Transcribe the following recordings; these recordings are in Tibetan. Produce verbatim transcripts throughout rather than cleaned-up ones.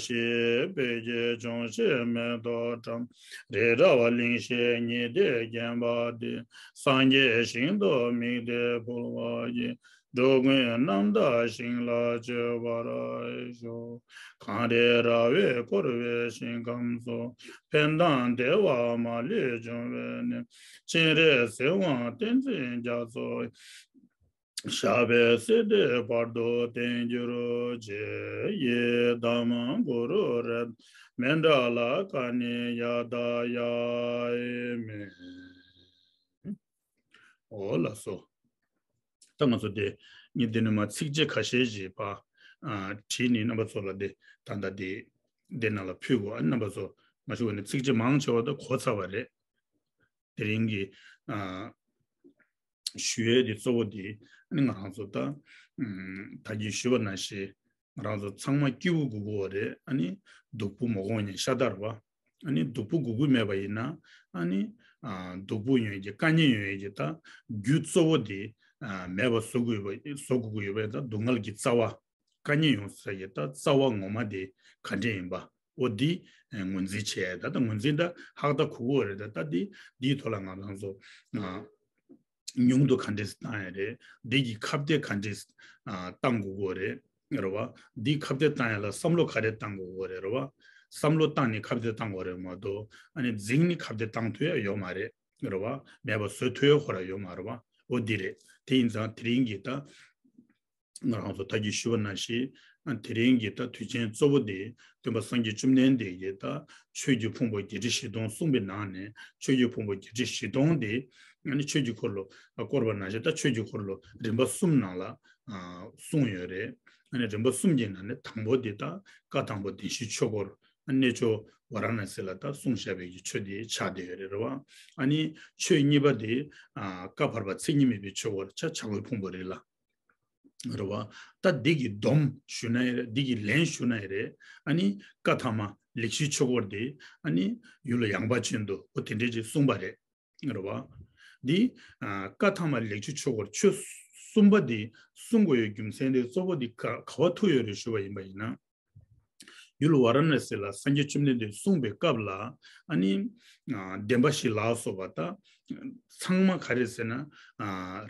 ཞེས་དཔལ་གྱི་འབྱུང་བཞི་མེ་ཏོག་བཀྲམ། རི་རབ་གླིང་བཞི་ཉི་ཟླས་བརྒྱན་པ་འདི། སངས་རྒྱས་ཞིང་དུ་དམིགས་ཏེ་འབུལ་བ་ཡིས། འགྲོ་ཀུན་རྣམ་དག་ཞིང་ལ་སྤྱོད་པར་ཤོག། གངས་རི་ར་བས་བསྐོར་བའི་ཞིང་ཁམས་སུ། ཕན་དང་བདེ་བ་མ་ལུས་འབྱུང་བའི་གནས། སྤྱན་རས་གཟིགས་དབང་བསྟན་འཛིན་རྒྱ་མཚོ། ཞབས་པད་སྲིད་མཐའི་བར་དུ་བརྟན་གྱུར་ཅིག། ཡི་དམ་གུ་རུ་རཏྣ་མཉྫ་ལ་ཀ་ཎི་ཡ་ད་ཡ་ཨེ་མེ། འོ་ལགས་སོ། ད་ང་ཚོ་དེ་ངས་འདི་ནས་མར་ཚིགས་བཅད་ཁ་ཤས་ཤིག་ཕར་ཨ་བྲིས་ནས་རྣམ་པ་ཚོ་ལ་དེ་ད་ལྟ་དེ་དེ་ནང་ལ་ཕུལ་དགོས། ཨ་རྣམ་པ་ཚོ་མ་ཞུ་བ་ནས་ཚིགས་བཅད་མང་ཆེ་བ་ད་གོ་ཚར་བ་རེད། དེ་རིང་གི་ཨ་ཞུ་ཡས་དེ་གཙོ་བོ་དེ་ཨ་ནི་ང་རང་ཚོ་ད་ཨམ་ད་གིན་ཞུས་པ་ནང་བཞིན་ང་རང་ཚོ་ཚང་མ་སྐྱིད་པོ་དགོས་ཀྱི་ཡོད་རེད། ཨ་ནི་སྡུག་པོ་མ་དགོས་ནས་ཤ་སྟག་རེད་པ། ཨ་ནི་སྡུག་པོ་དགོས་ཀྱི་མེད་པ་ཡིན་ན་ཨ་ནི་ཨ་སྡུག་པོ་ཡོང་ཡས་ཀྱི་དཀའ་ངལ་ཡོང་ཡས་ཀྱི་ད་རྒྱུ་གཙོ་བོ་དེ་ཨ་མེད་པ་བཟོ་དགོས་པ་བཟོ་དགོས་ཀྱི་ཡོད་པས། ད་སྡུག་བསྔལ་གྱི་རྩ་བ། དཀའ་ངལ་ཡོང་ས་ཡི་ད་རྩ་བ་ངོ་མ་དེ་ག་འདྲས་ཡིན་པ། འོ་འདི་ངོས་འཛིན་བྱས། ད་ལྟ་ངོས་འཛིན་ད་ཧ་ད་གོ་གི་ཡོད་རེད། ད་ལྟ་འདི་འདིའི་ཐོག་ལ་ང་རང་ཚོ་ཨ་ཉུང་དུ་ག་འདྲས་བཏང་ཡ་རེད། འདི་གི་ཁ་གཏད་ག་འདྲས་ཨ་བཏང་དགོས་ཀྱི་ཡོད་རེད། རེད་བ། འདི་ཁ་གཏད་བཏང་ཡ་ལ་བསམ་བློ་ག་རེ་བཏང་དགོས་ཀྱི་ཡོད་རེད། རེད་བ། བསམ་བློ་བཏང་ནས་ཁ་གཏད་བཏང་དགོས་རེད་མ་གཏོགས་ཨ་ནི་འཛིང་ནས་ཁ་གཏད་བཏང་ཐུབ་ཡ་ཡོད་མ་རེད། རེད་བ། མེད་པ་བཟོ་ཐུབ་ཡ་ཁོ་རང་ཡོད་མ་རེད་བ། འོ་འདི་རེད། དེ་ཡིན་ཙང་དེ་རིང་གི་ད་ང་རང་ཚོ་ད་གིན་ཞུས་པ་ནང་བཞིན་ཨ་དེ་རིང་གི་ད་དུས་ཆེན་གཙོ་བོ་དེ་སྟོན་པ་སངས་རྒྱས་བཅོམ་ལྡན་འདས་ཀྱིས་ད་ཆོས་ཀྱི་ཕུང་པོ་བརྒྱད་ཁྲི་བཞི་སྟོང་གསུངས་པའི་ནང་ནས་ཆོས་ཀྱི་ཕུང་པོ་བརྒྱད་ཁྲི་བཞི་སྟོང་དེ་ཨ་ནི་ཆོས་ཀྱི་འཁོར་ལོ་བསྐོར་བ་ནང་བཞིན་ད་ཆོས་ཀྱི་འཁོར་ལོ་རིམ་པ་གསུམ་ནང་ལ་ཨ་གསུངས་ཡོད་རེད། ཨ་ནི་རིམ་པ་གསུམ་གྱི་ནང་ནས་དང་པོ་དེ་ད་བཀའ་དང་པོ་བདེན་བཞིའི་ཆོས་འཁོར་ཨ་གནས་མཆོག་ཝཱ་ར་ཎ་སི་ལ་ད་གསུངས་བཞག་པའི་གི་ཆོས་དེ་ཆགས་བསྡད་ཡོད་རེད། རེད་བ། ཨ་ནི་ཆོས་གཉིས་པ་དེ་ཨ་བཀའ་བར་པ་མཚན་ཉིད་མེད་པའི་ཆོས་འཁོར་ཆ་བྱ་རྒོད་ཕུང་པོའི་རི་ལ། རེད་བ། ད་འདི་གི་སྡོམ་ཞུ་ན་ཡང་རེད། འདི་གི་ལན་ཞུ་ན་ཡང་རེད། ཨ་ནི་བཀའ་ཐ་མ་ལེགས་བཤད་ཆོས་འཁོར་དེ་ཨ་ནི་ཡུལ་ལ་ཡངས་པ་ཅན་དུ་འོ་དེ་འདྲས་ཅིག་གསུངས་པ་རེད། རེད་བ། འདི་ཨ་བཀའ་ཐ་མ་ལེགས་བཤད་ཆོས་འཁོར་ཆོས་གསུམ་པ་འདི་གསུང་དགོས་ཡའི་རྒྱུ་མཚན་དེ་གཙོ་བོ་འདི་ག་ག་བ་ཐུག་ཡོད་རེད་ཞུ་བ་ཡིན་པ་ཡིན་ན། ཡུལ་ཝཱ་ར་ཎ་སི་ལ་སངས་རྒྱས་བཅོམ་ལྡན་འདས་གསུངས་པའི་སྐབས་ལ་ཨ་ནི་ཨ་བདེན་པ་བཞི་ལ་སོགས་པ་དང་ཚང་མ་ག་རེ་ཟེར་ན་ཨ་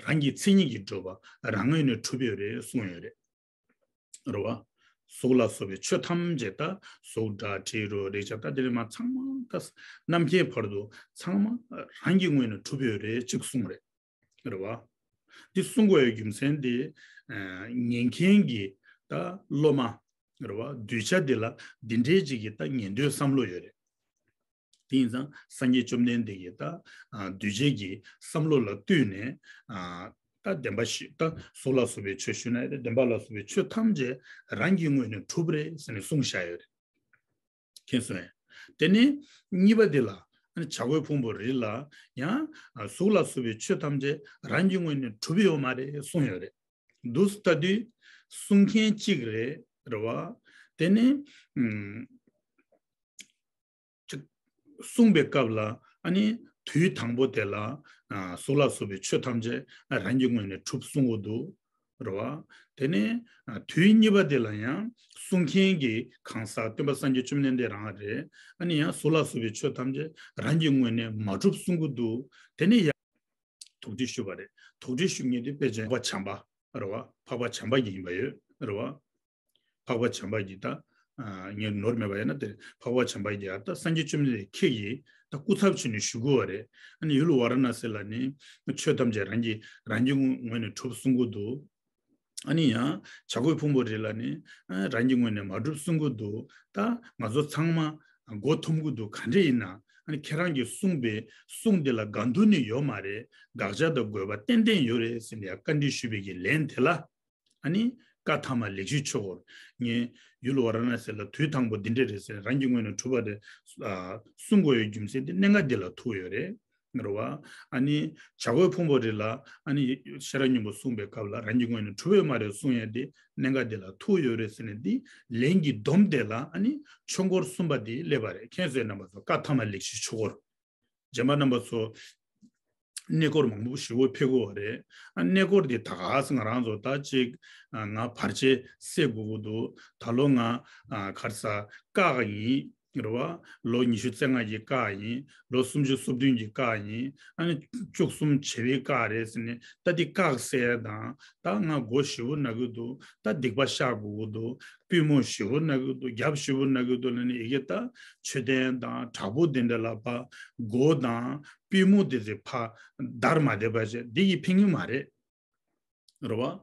རང་གི་མཚན་ཉིད་ཀྱིས་གྲུབ་པ་རང་ངོས་ནས་གྲུབ་ཡོད་རེད་གསུངས་ཡོད་རེད། རེད་བ། གཟུགས་ལ་སོགས་པའི་ཆོས་ཐམས་ཅད་ད་གཟུགས་སྒྲ་དྲི་རོ་རེག་བྱ་ད་དེ་ནས་མར་ཚང་མ་ད་རྣམ་མཁྱེན་བར་དུ་ཚང་མ་རང་གི་ངོས་ནས་གྲུབ་ཡོད་རེད་ཅེས་གསུངས་རེད། རེད་བ། འདི་གསུང་དགོས་ཡའི་རྒྱུ་མཚན་དེ་ཨ་ཉན་མཁན་གྱི་ད་སློབ་མ་རེད་བ་གདུལ་བྱ་འདི་ལ་འདི་འདྲའི་ཅིག་གི་ད་ཉན་འདོད་བསམ་བློ་ཡོད་རེད། དེ་ཡིན་ཙང་སངས་རྒྱས་བཅོམ་ལྡན་འདས་ཀྱིས་ད་ཨ་གདུལ་བྱའི་གི་བསམ་བློ་ལ་བསྟུན་ནས་ཨ་ད་བདེན་པ་བཞི་ད་གཟུགས་ལ་སོགས་པའི་ཆོས་ཞུ་ན་ཡང་རེད། བདེན་པ་ལ་སོགས་པའི་ཆོས་ཐམས་ཅད་རང་གི་ངོས་ནས་གྲུབ་རེད་ཟེར་ནས་གསུངས་བཞག་ཡོད་རེད། མཁྱེན་སོང་ངས། དེ་ནས་གཉིས་པ་དེ་ལ་ཨ་ནི་བྱ་རྒོད་ཕུང་པོའི་རི་ལ་ཡང་ཨ་གཟུགས་ལ་སོགས་པའི་ཆོས་ཐམས་ཅད་རང་གི་ངོས་ནས་གྲུབ་ཡོད་མ་རེད་གསུངས་ཡོད་རེད། འདུག་ལྟ་དུས་གསུང་མཁན་གཅིག་རེད། རེད་བ། དེ་ནས་ཨུམ། ཅིག་གསུངས་པའི་སྐབས་ལ་ཨ་ནི་དུས་དང་པོ་དེ་ལ་ཨ་གཟུགས་ལ་སོགས་པའི་ཆོས་ཐམས་ཅད་རང་གི་ངོས་ནས་གྲུབ་གསུང་གི་འདུག་རེད་བ། དེ་ནས་ཨ་དུས་གཉིས་པ་དེ་ལ་ཡང་གསུང་མཁན་གྱི་གང་ཟག་སྟོན་པ་སངས་རྒྱས་བཅོམ་ལྡན་འདས་རང་རེད། ཨ་ནི་ཡང་གཟུགས་ལ་སོགས་པའི་ཆོས་ཐམས་ཅད་རང་གི་ངོས་ནས་མ་གྲུབ་གསུང་གི་འདུག་དེ་ནས་ཡང་དོགས་འདྲི་ཞུས་པ་རེད། དོགས་འདྲི་ཞུ་མཁན་དེ་དཔེ་ཆ་འཕགས་པ་བྱམས་པ་རེད་བ། འཕགས་པ་བྱམས་པ་ཡིན་པ་ཡོད་རེད་བ། འཕགས་པ་བྱམས་པ་གིས་ད་ཨ་ངས་ནོར་མེད་པ་ཡིན་ན་དེ་འཕགས་པ་བྱམས་པ་གིས་ད་སངས་རྒྱས་བཅོམ་ལྡན་འདས་ཁྱེད་ཀྱིས་ད་སྐུ་ཚབ་བྱས་ནས་ཞུ་དགོས་པ་རེད། ཨ་ནི་ཡུལ་ཝཱ་ར་ཎ་སི་ལ་ནི་ཆོས་ཐམས་ཅད་རང་གི་རང་གི་ངོས་ནས་གྲུབ་གསུང་གི་འདུག་ཨ་ནི་ཡང་བྱ་རྒོད་ཕུང་པོའི་རི་ལ་ནི་ཨ་རང་གི་ངོས་ནས་མ་གྲུབ་གསུང་གི་འདུག་ད་ང་ཚོ་ཚང་མ་མགོ་འཐོམ་གི་འདུག་ག་འདྲ་ཡིན་ན་ཨ་ནི་ཁྱེད་རང་གིས་གསུངས་པའི་གསུང་དེ་ལ་དགའ་འདུན་ནི་ཡོད་མ་རེད། དགག་བྱ་དང་དགོས་པ་ཏན་ཏན་ཡོད་རེད་ཟེར་ནས་ཡང་བཀའ་འདྲི་ཞུས་པའི་གི་ལན་དེ་ལ། ཨ་ནི་བཀའ་ཐ་མ་ལེགས་བཤད་ཆོས་འཁོར། ངས་ཡུལ་ཝཱ་ར་ཎ་སི་ལ་དུས་དང་པོ་འདི་འདྲ་རེད་ཟེར་རང་གི་ངོས་ནས་གྲུབ་པ་རེད། ཨ་གསུང་དགོས་ཡོད་རྒྱུ་མཚན་དེ་གནད་འགག་འདི་ལ་ཐུག་ཡོད་རེད། རེད་བ། ཨ་ནི་བྱ་རྒོད་ཕུང་པོའི་རི་ལ་ཨ་ནི་ཤེས་རབ་སྙིང་པོ་གསུངས་པའི་སྐབས་ལ་རང་གི་ངོས་ནས་གྲུབ་ཡོད་མ་རེད་གསུང་ཡས་དེ་གནད་འགག་འདི་ལ་ཐུག་ཡོད་རེད་ཟེར་ནས་འདི་ལན་གྱི་སྡོམ་དེ་ལ་ཨ་ནི་ཆོས་འཁོར་གསུམ་པ་དེ་སླེབས་པ་རེད། མཁྱེན་སོང་ངས་རྣམ་པ་ཚོ། བཀའ་ཐ་མ་ལེགས་བཤད་ཆོས་འཁོར། རྗེས་མ་རྣམ་པ་ཚོ། གནས་སྐོར་མང་པོ་ཞེ་པོ་ཕེབས་དགོས་པ་རེད། ཨ་གནས་སྐོར་འདི་ད་ག་སེ་ང་རང་ཚོ་ད་ཅིག་ཨ་ང་བར་ཆད་སེལ་དགོས་ཀྱི་འདུག་ད་ལོ་ང་ཨ་ག་རེ་ཟ་སྐག་ཡིན་རེད་བ། ལོ་ཉི་ཤུ་རྩ་ལྔ་གི་སྐག་ཡིན། ལོ་སུམ་ཅུ་སོ་བདུན་གྱི་སྐག་ཡིན། ཨ་ནི་བཅུ་གསུམ་བྱེ་བའི་སྐག་རེད་ཟེར་ནས་ད་འདི་སྐག་སེལ་དང་། ད་ང་སྒོ་ཞེ་པོ་ན་གི་འདུག་ད་སྡིག་པ་བཤགས་དགོས་ཀྱི་འདུག་པུས་མོ་ཞེ་པོ་ན་གི་འདུག་རྒྱབ་ཞེ་པོ་ན་གི་འདུག་ལབ་ནས་ཡི་གེ་ད་མཆོད་རྟེན་དང་བྲག་ཕུག་འདི་འདྲ་ལ་ཕར་སྒོ་དང་པུས་མོ་དེ་ཚོ་ཕར་བརྡར་མ་བསྡད་པ་བྱས་འདི་ཡིས་ཕན་གྱི་མ་རེད། རེད་བ།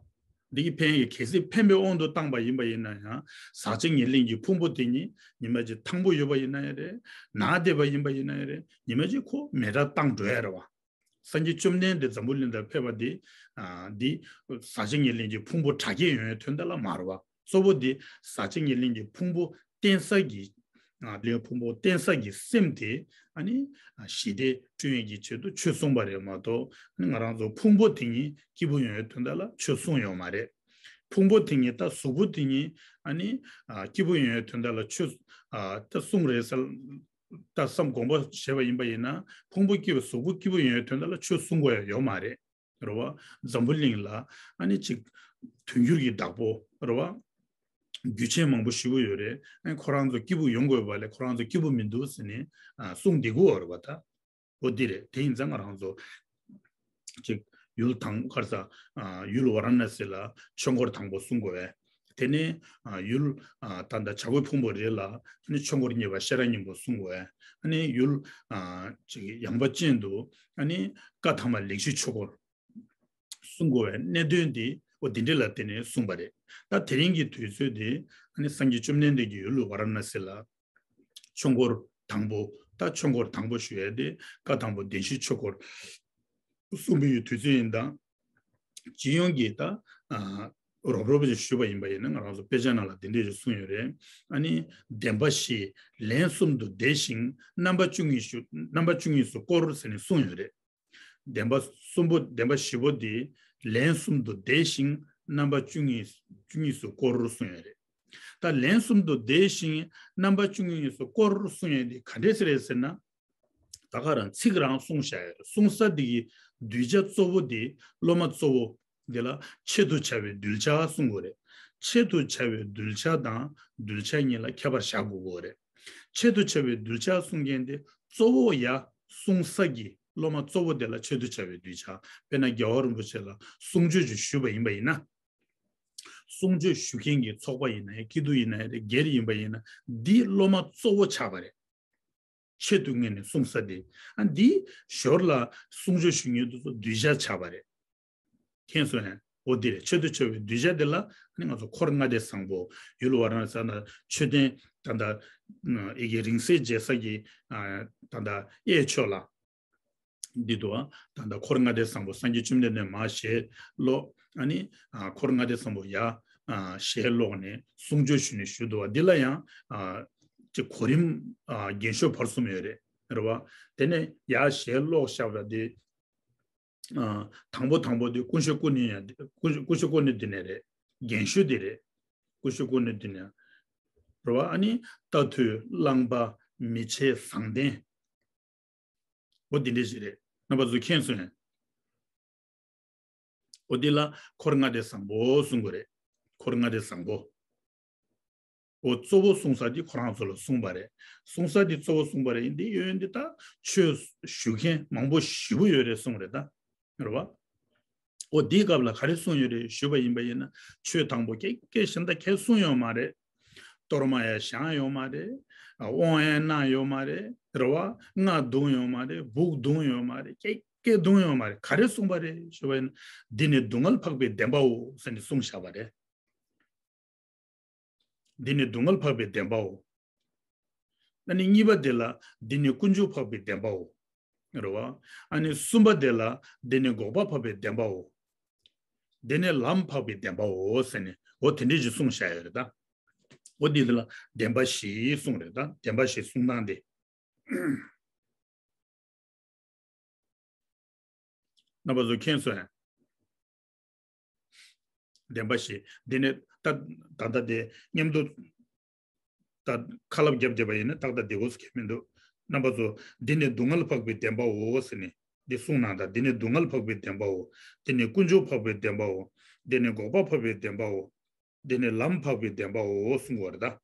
འདི་ཡིས་ཕན་ཡི་གལ་སྲིད་ཕན་པའི་དབང་དུ་བཏང་པ་ཡིན་པ་ཡིན་ན་ཡང་ཟག་བཅས་ཉེར་ལེན་གྱི་ཕུང་པོ་དེ་ཉིད་ཉི་མ་གཅིག་ཐང་པོ་ཡོད་པ་ཡིན་ན་ཡང་རེད། ན་བསྡད་པ་ཡིན་པ་ཡིན་ན་ཡང་རེད། ཉི་མ་གཅིག་ཁོ་མེ་དྲག་བཏང་འགྲོ་ཡ་རེད་བ། སངས་རྒྱས་བཅོམ་ལྡན་འདས་འཛམ་བུ་གླིང་དུ་ཕེབས་པ་འདི། ཨ་འདི་ཟག་བཅས་ཉེར་ལེན་གྱི་ཕུང་པོ་དྲག་སྐྱེད་ཡོང་བའི་དོན་དག་ལ་མ་རེད་བ། གཙོ་བོ་འདི་ཟག་བཅས་ཉེར་ལེན་གྱི་ཕུང་པོ་བརྟེན་ས་གི་ཨ་ལེན་ཕུང་པོ་བརྟེན་ས་གི་སེམས་དེ་ཨ་ནི་ཨ་ཞི་བདེ་བསྐྲུན་ཡས་ཀྱི་ཆེད་དུ་ཆོས་གསུངས་པ་རེད་མ་གཏོགས། ཨ་ནི་ང་རང་ཚོ་ཕུང་པོ་དེ་ཉིད་སྐྱིད་པོ་ཡོང་བའི་དོན་དག་ལ་ཆོས་གསུངས་ཡོད་མ་རེད། ཕུང་པོ་དེ་ཉིད་ད་གཟུགས་པོ་དེ་ཉིད་ཨ་ནི་ཨ་སྐྱིད་པོ་ཡོང་བའི་དོན་དག་ལ་ཆོས་ཨ་ད་གསུངས་རེད་ཟེར། ད་བསམ་དགོངས་པ་བཞེས་པ་ཡིན་པ་ཡིན་ན་ཕུང་པོ་སྐྱིད་པ་གཟུགས་པོ་སྐྱིད་པོ་ཡོང་བའི་དོན་དག་ལ་ཆོས་གསུང་དགོས་ཡ་ཡོད་མ་རེད། རེད་བ། འཛམ་བུ་གླིང་ལ་ཨ་ནི་ཅིག་དུས་འགྱུར་གྱི་བདག་པོ་རེད་བ། རྒྱུ་ཆེན་མང་པོ་ཞེ་པོ་ཡོད་རེད། ཨ་ནི་ཁོ་རང་ཚོ་སྐྱིད་པོ་ཡོང་དགོས་པ་ལས་ཁོ་རང་ཚོ་སྐྱིད་པོ་མི་འདུག་ཟེར་ནས་ཨ་གསུངས་བསྡད་ཀྱི་ཡོད་རེད་བ་ད། འོ་འདི་རེད། དེ་ཡིན་ཙང་ང་རང་ཚོ་ཅིག་ཡུལ་དང་ག་རེ་ཟ་ཨ་ཡུལ་ཝཱ་ར་ཎ་སི་ལ་ཆོས་འཁོར་དང་པོ་གསུང་དགོས་པས། དེ་ནས་ཨ་ཡུལ་ཨ་ད་ལྟ་བྱ་རྒོད་ཕུང་པོ་རི་ལ་ཨ་ནི་ཆོས་འཁོར་གཉིས་པ་ཤེས་རབ་སྙིང་པོ་གསུང་དགོས་པས། ཨ་ནི་ཡུལ་ཨ་ཅིག་ཡངས་པ་ཅན་དུ་ཨ་ནི་བཀའ་ཐ་མ་ལེགས་བཤད་ཆོས་འཁོར་གསུང་དགོས་པའི་གནད་དོན་འདི་འོ་འདི་འདྲ་ལ་བརྟེན་ནས་གསུངས་པ་རེད། ད་དེ་རིང་གི་དུས་ཚོད་འདི་ཨ་ནི་སངས་རྒྱས་བཅོམ་ལྡན་འདས་ཀྱི་ཡུལ་ཝཱ་ར་ཎ་སི་ལ་ཆོས་འཁོར་དང་པོ། ད་ཆོས་འཁོར་དང་པོ་ཞུ་ཡས་དེ་བཀའ་དང་པོ་བདེན་བཞིའི་ཆོས་འཁོར་གསུང་པའི་དུས་ཚོད་ཡིན་དང་། སྤྱི་ཡོངས་ཀྱི་ད་ཨ་རོབ་རོབ་ཅིག་ཞུས་པ་ཡིན་པ་ཡིན་ན་ང་རང་ཚོ་དཔེ་ཆ་ནང་ལ་དེ་འདྲས་ཞིག་གསུངས་ཡོད་རེད། ཨ་ནི་བདེན་པ་བཞི་ལན་གསུམ་དུ་བཟླས་ཤིང་རྣམ་པ་བཅུ་གཉིས་སུ་རྣམ་པ་བཅུ་གཉིས་སུ་བསྐོར་ཟེར་ནས་གསུངས་ཡོད་རེད། བདེན་པ་གསུམ་པོ་བདེན་པ་བཞི་པོ་འདི་ལན་གསུམ་དུ་བཟླས་ཤིང་རྣམ་པ་བཅུ་གཉིས་བཅུ་གཉིས་སུ་བསྐོར་གསུངས་ཡོད་རེད། ད་ལན་གསུམ་དུ་བཟླས་ཤིང་རྣམ་པ་བཅུ་གཉིས་སུ་བསྐོར་གསུངས་ཡོད་འདི་ག་འདྲས་ཟེར་རེད་ཟེར་ན། ད་ག་རང་ཚིག་རང་གསུངས་བཞག་ཡོད་རེད། གསུང་ས་འདི་གི་གདུལ་བྱ་གཙོ་བོ་འདི་སློབ་མ་གཙོ་བོ་འདི་ལ་ཆེད་དུ་བྱ་བའི་གདུལ་བྱ་གསུང་དགོས་རེད། ཆེད་དུ་བྱ་བའི་གདུལ་བྱ་དང་གདུལ་བྱ་གཉིས་ལ་ཁྱད་པར་བཞག་དགོས་ཀྱི་རེད། ཆེད་དུ་བྱ་བའི་གདུལ་བྱ་གསུང་མཁན་དེ་གཙོ་བོ་ཡ་གསུང་ས་གི་སློབ་མ་གཙོ་བོ་དེ་ལ་ཆེད་དུ་བྱ་བའི་གདུལ་བྱ། དཔེར་ན་རྒྱལ་བ་རིན་པོ་ཆེ་ལ་གསུང་ཆོས་ཅིག་ཞུས་པ་ཡིན་པ་ཡིན་ན། གསུང་ཆོས་ཞུ་མཁན་གྱི་ཚོགས་པ་ཡིན་ན་ཡང་སྐྱིད་སྡུག་ཡིན་ན་ཡང་རེད། སྒེར་ཡིན་པ་ཡིན་ན་འདིའི་སློབ་མ་གཙོ་བོ་ཆགས་པ་རེད། ཆེད་དུ་ངེས་ནས་གསུང་ས་དེ། ཨ་འདི་ཞོར་ལ་གསུང་ཆོས་ཞུ་མཁན་དེ་ཚོ་གདུལ་བྱ་ཆགས་པ་རེད། མཁྱེན་སོང་ངས། འོ་འདི་རེད། ཆེད་དུ་བྱ་བའི་གདུལ་བྱ་དེ་ལ་ཨ་ནི་ང་ཚོ་འཁོར་ལྔ་སྡེ་བཟང་པོ། ཡུལ་ཝཱ་ར་ཎ་སི་ན་མཆོད་རྟེན་ད་ལྟ་ཨེ་གི་རིང་བསྲེལ་མཇལ་ས་གི་ཨ་ད་ལྟ་གཡས་ཕྱོགས་ལ་འདི་འདུག་ཨ་ད་ལྟ་འཁོར་ལྔ་སྡེ་བཟང་པོ་སངས་རྒྱས་བཅོམ་ལྡན་འདས་མར་ཞལ་ལོག་ཨ་ནི་ཨ་འཁོར་ལྔ་སྡེ་བཟང་པོ་ཡར་ཨ་ཞལ་ལོག་ནས་གསུང་ཆོས་ཞུ་ནས་ཞུ་འདུག་ཨ། འདི་ལ་ཡང་ཨ་ཅིག་གོ་རིམ་ཨ་རྒྱན་ཤོག་བར་གསུམ་ཡོད་རེད། རེད་བ། དེ་ནས་ཡར་ཞལ་ལོག་བཞག་པ་དེ། ཨ་དང་པོ་དང་པོ་དེ་ཀུན་ཤེས་ཀུན་ནས་ཡང་ཀུན་ཤེས་ཀུན་ཤེས་ཀུན་ནས་འདི་ནས་རེད། རྒན་ཤོས་དེ་རེད། ཀུན་ཤེས་ཀུན་ནས་འདི་ནས་རེད་བ། ཨ་ནི་རྟ་ཐུལ་གླང་པ་མི་ཕྱེད་བཟང་ལྡན། འོ་འདི་འདྲས་ཞིག་རེད། རྣམ་པ་ཚོ་མཁྱེན་སོང་ངས། འོ་འདི་ལ་འཁོར་ལྔ་སྡེ་བཟང་པོ་གསུང་གི་རེད། འཁོར་ལྔ་སྡེ་བཟང་པོ། འོ་གཙོ་བོ་གསུང་ས་འདི་ཁོ་རང་ཚོ་ལ་གསུངས་པ་རེད། གསུང་ས་འདི་གཙོ་བོ་གསུངས་པ་རེད། འདི་ཡོད་འདི་ད་ཆོས་ཞུ་མཁན་མང་པོ་ཞེ་པོ་ཡོད་རེད་གསུངས་རེད་ད། རེད་བ། འོ་འདིའི་སྐབས་ལ་ག་རེ་གསུངས་ཡོད་རེད་ཞུས་པ་ཡིན་པ་ཡིན་ན་ཆོས་དང་པོ་སྐད་སྐད་གཞན་དག་གས་གསུངས་ཡོད་མ་རེད། གཏོར་མ་ཡང་བཞེངས་ཡོད་མ་རེད། དབང་ཡང་གནང་ཡོད་མ་རེད། རེད་བ། རྔ་བརྡུངས་ཡོད་མ་རེད། འབུག་བརྡུངས་ཡོད་མ་རེད། སྐད་སྐད་བརྡུངས་ཡོད་མ་རེད། ག་རེ་གསུངས་པ་རེད་ཞུས་པ་ཡིན་ན། འདི་ནི་སྡུག་བསྔལ་འཕགས་པའི་བདེན་པའོ་ཟེར་ནས་གསུངས་བཞག་པ་རེད། འདི་ནི་སྡུག་བསྔལ་འཕགས་པའི་བདེན་པའོ། ཨ་ནི་གཉིས་པ་དེ་ལ་འདི་ནི་ཀུན་འབྱུང་འཕགས་པའི་བདེན་པའོ། རེད་བ། ཨ་ནི་གསུམ་པ་དེ་ལ་འདི་ནི་འགོག་པ་འཕགས་པའི་བདེན་པའོ། འདི་ནི་ལམ་འཕགས་པའི་བདེན་པའོ་ཟེར་ནས་འོ་དེ་འདྲས་ཞིག་གསུངས་བཞག་ཡོད་རེད་ད། འོ་འདི་དེ་ལ་བདེན་པ་བཞི་གསུངས་རེད་ད། བདེན་པ་བཞི་གསུང་སྟངས་དེ། རྣམ་པ་ཚོ་མཁྱེན་སོང་ངས། བདེན་པ་བཞི། འདི་ནི་ད་ད་ལྟ་དེ་མཉམ་དུ་ད་ཁ་ལབ་བརྒྱབ་བསྡད་པ་ཡིན་ན་ཏག་ཏག་བདེ་པོ་ཟེར་མཁན་མི་འདུག་རྣམ་པ་ཚོ་འདི་ནི་སྡུག་བསྔལ་འཕགས་པའི་བདེན་པའོ་ཟེར་ནས། འདི་གསུངས་གནང་དང་། འདི་ནི་སྡུག་བསྔལ་འཕགས་པའི་བདེན་པའོ། འདི་ནི་དཀོན་མཆོག་འཕགས་པའི་བདེན་པའོ། འདི་ནི་འགོག་པ་འཕགས་པའི་བདེན་པའོ། འདི་ནི་ལམ་འཕགས་པའི་བདེན་པའོ་གསུང་བར་གདའ།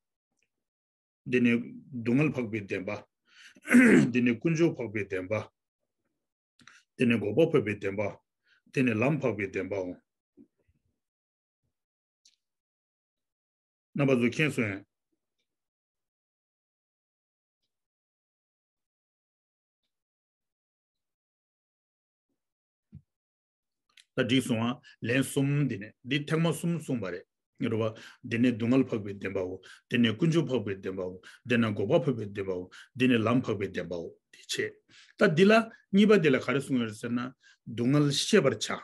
འདི་ནི་སྡུག་བསྔལ་འཕགས་པའི་བདེན་པ། འདི་ནི་དཀོན་མཆོག་འཕགས་པའི་བདེན་པ། འདི་ནི་འགོག་པ་འཕགས་པའི་བདེན་པ། འདི་ནི་ལམ་འཕགས་པའི་བདེན་པའོ། རྣམ་པ་ཚོ་མཁྱེན་སོང་ངས། ད་འགྲིག་སོང་ང་། ལན་གསུམ་འདི་ནས་འདི་ཐེངས་མ་གསུམ་གསུངས་པ་རེད། རེད་བ། འདི་ནི་སྡུག་བསྔལ་འཕགས་པའི་བདེན་པའོ། འདི་ནི་དཀོན་མཆོག་འཕགས་པའི་བདེན་པའོ། འདི་ནི་འགོག་པ་འཕགས་པའི་བདེན་པའོ། འདི་ནི་ལམ་འཕགས་པའི་བདེན་པའོ། འདི་བྱས། ད་འདི་ལ་གཉིས་པ་འདི་ལ་ག་རེ་གསུངས་ཡོད་རེད་ཟེར་ན། སྡུག་བསྔལ་ཤེས་པར་བྱ།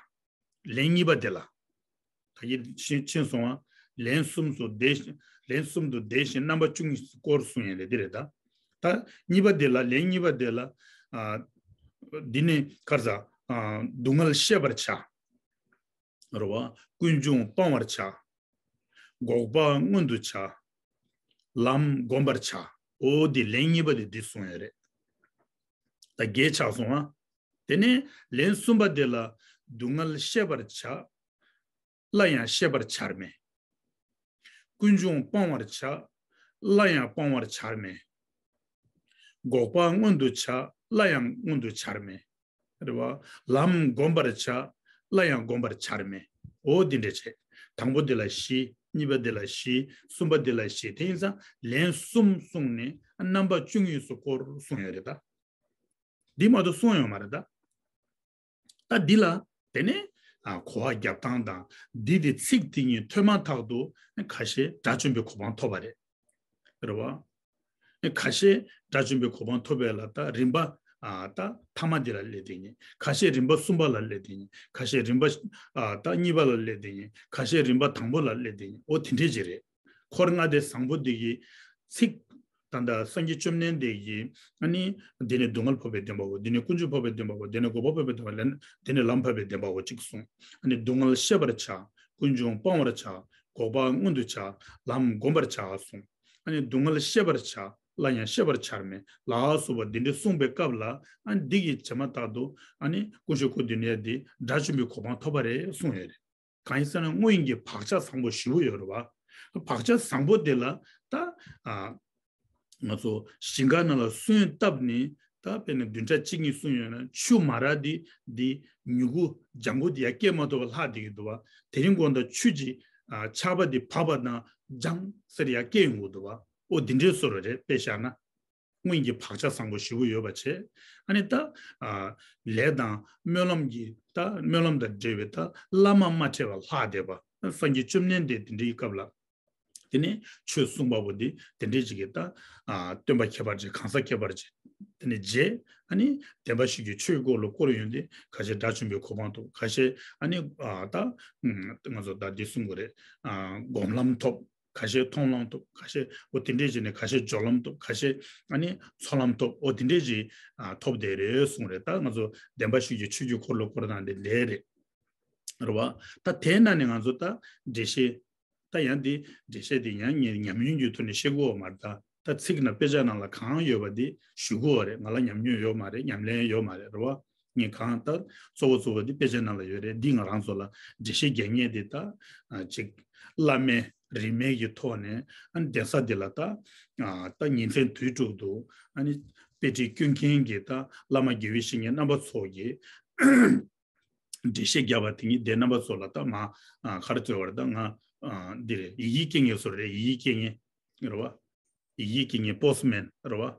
ལན་གཉིས་པ་དེ་ལ། ད་གིན་ཕྱིན་ཕྱིན་སོང་བ། ལན་གསུམ་དུ་བཟླས་ཤིང་ལན་གསུམ་དུ་བཟླས་ཤིང་རྣམ་པ་བཅུ་གཉིས་སུ་བསྐོར་གསུངས་ཡོད་རེད། འདི་རེད་ད། ད་གཉིས་པ་དེ་ལ། ལན་གཉིས་པ་དེ་ལ། ཨ། འདི་ནི་ག་རེ་ཟ། ཨ། སྡུག་བསྔལ་ཤེས་པར་བྱ། རེད་བ། ཀུན་འབྱུང་སྤང་བར་བྱ། འགོག་པ་མངོན་དུ་བྱ། ལམ་བསྒོམ་པར་བྱ། འོ་འདི་ལན་གཉིས་པ་དེ་འདི་གསུངས་ཡོད་རེད། ད་བརྒྱད་ཆགས་སོང་ཨ། དེ་ནས་ལན་གསུམ་པ་དེ་ལ། སྡུག་བསྔལ་ཤེས་པར་བྱ། སླར་ཡང་ཤེས་པར་བྱར་མེད། ཀུན་འབྱུང་སྤང་བར་བྱ། སླར་ཡང་སྤང་བར་བྱར་མེད། འགོག་པ་མངོན་དུ་བྱ། སླར་ཡང་མངོན་དུ་བྱར་མེད། རེད་བ། ལམ་བསྒོམ་པར་བྱ། སླར་ཡང་བསྒོམ་པར་བྱར་མེད། འོ་འདི་འདྲ་བྱས། དང་པོ་འདི་ལ་བཞི། གཉིས་པ་འདི་ལ་བཞི། གསུམ་པ་འདི་ལ་བཞི། དེ་ཡིན་ཙང་ལན་གསུམ་གསུངས་ནས་རྣམ་པ་བཅུ་གཉིས་སུ་བསྐོར་གསུངས་ཡོད་རེད་ད། འདི་མ་གཏོགས་གསུངས་ཡོད་མ་རེད་ད། ད་འདི་ལ་དེ་ནས་ཨ་གོ་བ་རྒྱབ་སྟངས་དང་། འདི་དེ་ཚིག་དེ་གཉིས་ཐོས་མ་ཐག་ཏུ་ཁ་ཤས་དགྲ་བཅོམ་པའི་གོ་འཕང་ཐོབ་པ་རེད། རེད་བ། ཁ་ཤས་དགྲ་བཅོམ་པའི་གོ་འཕང་ཐོབ་པའི་ལ་ད་རིམ་པ། ཨ་ད་ཐ་མ་འདི་ལ་སླེབས་དེ་ཉིད། ཁ་ཤས་རིམ་པ་གསུམ་པ་ལ་སླེབས་དེ་ཉིད། ཁ་ཤས་རིམ་པ་ཨ་ད་གཉིས་པ་ལ་སླེབས་དེ་ཉིད། ཁ་ཤས་རིམ་པ་དང་པོ་ལ་སླེབས་དེ་ཉིད། འོ་དེ་འདྲས་ཅིག་རེད། འཁོར་ལྔ་སྡེ་བཟང་པོ་འདི་གི་ཚིག་ད་ལྟ་སངས་རྒྱས་བཅོམ་ལྡན་འདས་ཀྱིས་ཨ་ནི། འདི་ནི་སྡུག་བསྔལ་འཕགས་པའི་བདེན་པའོ། འདི་ནི་དཀོན་མཆོག་འཕགས་པའི་བདེན་པའོ། འདི་ནི་འགོག་པ་འཕགས་པའི་བདེན་པའོ། འདི་ནི་ལམ་འཕགས་པའི་བདེན་པའོ་གཅིག་གསུངས། ཨ་ནི་སྡུག་བསྔལ་ཤེས་པར་བྱ། ཀུན་འབྱུང་སྤང་བར་བྱ། འགོག་པ་མངོན་དུ་བྱ། ལམ་བསྒོམ་པར་བྱ་གསུངས། ཨ་ནི་སྡུག་བསྔལ་ཤེས་པར་བྱ། སླར་ཡང་ཤེས་པར་བྱར་མེད། ལ་སོགས་པ་འདི་འདྲ་གསུངས་པའི་སྐབས་ལ། ཨ་ནི་འདི་གི་བྱེ་མ་ཐག་ཏུ་ཨ་ནི་དཀོན་མཆོག་སྐུ་མདུན་ནས་འདི་དགྲ་བཅོམ་པའི་གོ་འཕང་ཐོབ་པ་རེད་གསུངས་ཡོད་རེད། གང་ཡིན་ཟེར་ན་སྔོན་གྱི་བག་ཆགས་བཟང་པོ་ཞེ་པོ་ཡོད་རེད་བ། བག་ཆགས་བཟང་པོ་དེ་ལ་ད་ཨ་ང་ཚོ་ཞིང་ཁ་ནང་ལ་སོན་བཏབ་ནས། ད་དཔེར་ན་བདུན་ཕྲག་གཅིག་གཉིས་སོན་ཡོད་ན། ཆུ་མ་རག་དེ་དེ་མྱུ་གུ་ལྗང་གུ་དེ་ཡར་སྐྱེས་མ་ཐུབ་པ་ལྷག་བསྡད་ཀྱི་འདུག་བ། དེ་རིང་དགོང་དག་ཆུ་ཅིག་ཨ་ཆར་པ་དེ་བབས་པ་ན་ལྗང་ཟེར་ཡར་སྐྱེས་ཡོང་གི་འདུག་བ། ཨོ་དེ་འདྲའི་བཟོ་འདྲ་རེད། དཔེ་བཞག་ན། སྔོན་གྱི་བག་ཆགས་བཟང་པོ་ཞེ་པོ་ཡོད་པ་བྱས། ཨ་ནི་ད་ཨ་ལས་དང་སྨོན་ལམ་གྱི་ད་སྨོན་ལམ་དང་འབྲེལ་བའི་ད་བླ་མ་མ་ཕྲད་པ་ལྷག་བསྡད་པ། སངས་རྒྱས་བཅོམ་ལྡན་འདས་དེ་འདྲའི་སྐབས་ལ། དེ་ནས་ཆོས་གསུངས་པ་པོ་འདི་དེ་འདྲའི་ཅིག་གི་ད་ཨ་སྟོན་པ་ཁྱད་པར་ཅན། གང་ཟག་ཁྱད་པར་ཅན། དེ་ནས་རྗེ་ཨ་ནི་བདེན་པ་བཞི་གི་ཆོས་སྐོར་ལ་བསྐོར་ཡོང་དུས། ཁ་ཤས་དགྲ་བཅོམ་པའི་གོ་འཕང་ཐོབ། ཁ་ཤས་ཨ་ནི་ཨ་ད་ང་ཚོ་ད་འདི་གསུང་དགོས་རེད། ཨ་སྒོམ་ལམ་ཐོབ། ཁ་ཤས་མཐོང་ལམ་ཐོབ། ཁ་ཤས་འོ་དེ་འདྲས་བྱས་ནས། ཁ་ཤས་སྦྱོར་ལམ་ཐོབ། ཁ་ཤས་ཨ་ནི་ཚོགས་ལམ་ཐོབ། འོ་དེ་འདྲས་ཅིག་ཨ་ཐོབ་བསྡད་རེད་གསུངས་རེད། ད་ང་ཚོ་བདེན་པ་བཞི་གི་ཆོས་ཀྱི་འཁོར་ལོ་བསྐོར་སྟངས་དེ་ལས་རེད། རེད་བ། ད་དེའི་ནང་ནས་ང་ཚོ་ད་འགྲེལ་བཤད། ད་ཡང་འདི་འགྲེལ་བཤད་དེ་ཡང་ངས་ཉམས་མྱོང་གི་ཐོག་ནས་བཤད་དགོས་པ་མ་རེད། ད་ད་ཚིག་ནང་དཔེ་ཆ་ནང་ལ་གང་ཡོད་པ་འདི་ཞུ་དགོས་པ་རེད། ང་ལ་ཉམས་མྱོང་ཡོད་མ་རེད། ཉམས་ལེན་ཡོད་མ་རེད། རེད་བ། ངས་གང་ལྟར་གཙོ་བོ་གཙོ་བོ་འདི་དཔེ་ཆ་ནང་ལ་ཡོད་རེད། འདི་ང་རང་ཚོ་ལ་འགྲེལ་བཤད་རྒྱག་མཁན་འདི་ད་ཨ་ཅིག་བླ་མའི་རིས་མེད་ཀྱི་ཐོག་ནས། ཨ་ནི་གདན་ས་འདི་ལ་ད་ཨ་ད་ཉིན་མཚན་དུས་དྲུག་ཏུ་ཨ་ནི་དཔེ་ཁྲིད་སྐྱོན་མཁན་གྱི་ད་བླ་མ་དགེ་བའི་བཤེས་གཉེན་རྣམ་པ་ཚོ་གིས་འགྲེལ་བཤད་བརྒྱབ་པ་དེ་ཉིད་དེ་རྣམ་པ་ཚོ་ལ་ད་མ་ཨ་ག་རེ་ཟེར་བ་རེད། ད་ང་ཨ་འདི་རེད། ཡི་གེ་སྐྱེལ་མཁན་ཚོ་རེད། ཡི་གེ་སྐྱེལ་མཁན་རེད་བ། ཡི་གེ་སྐྱེལ་མཁན་པོ་སི་མེན་རེད་བ།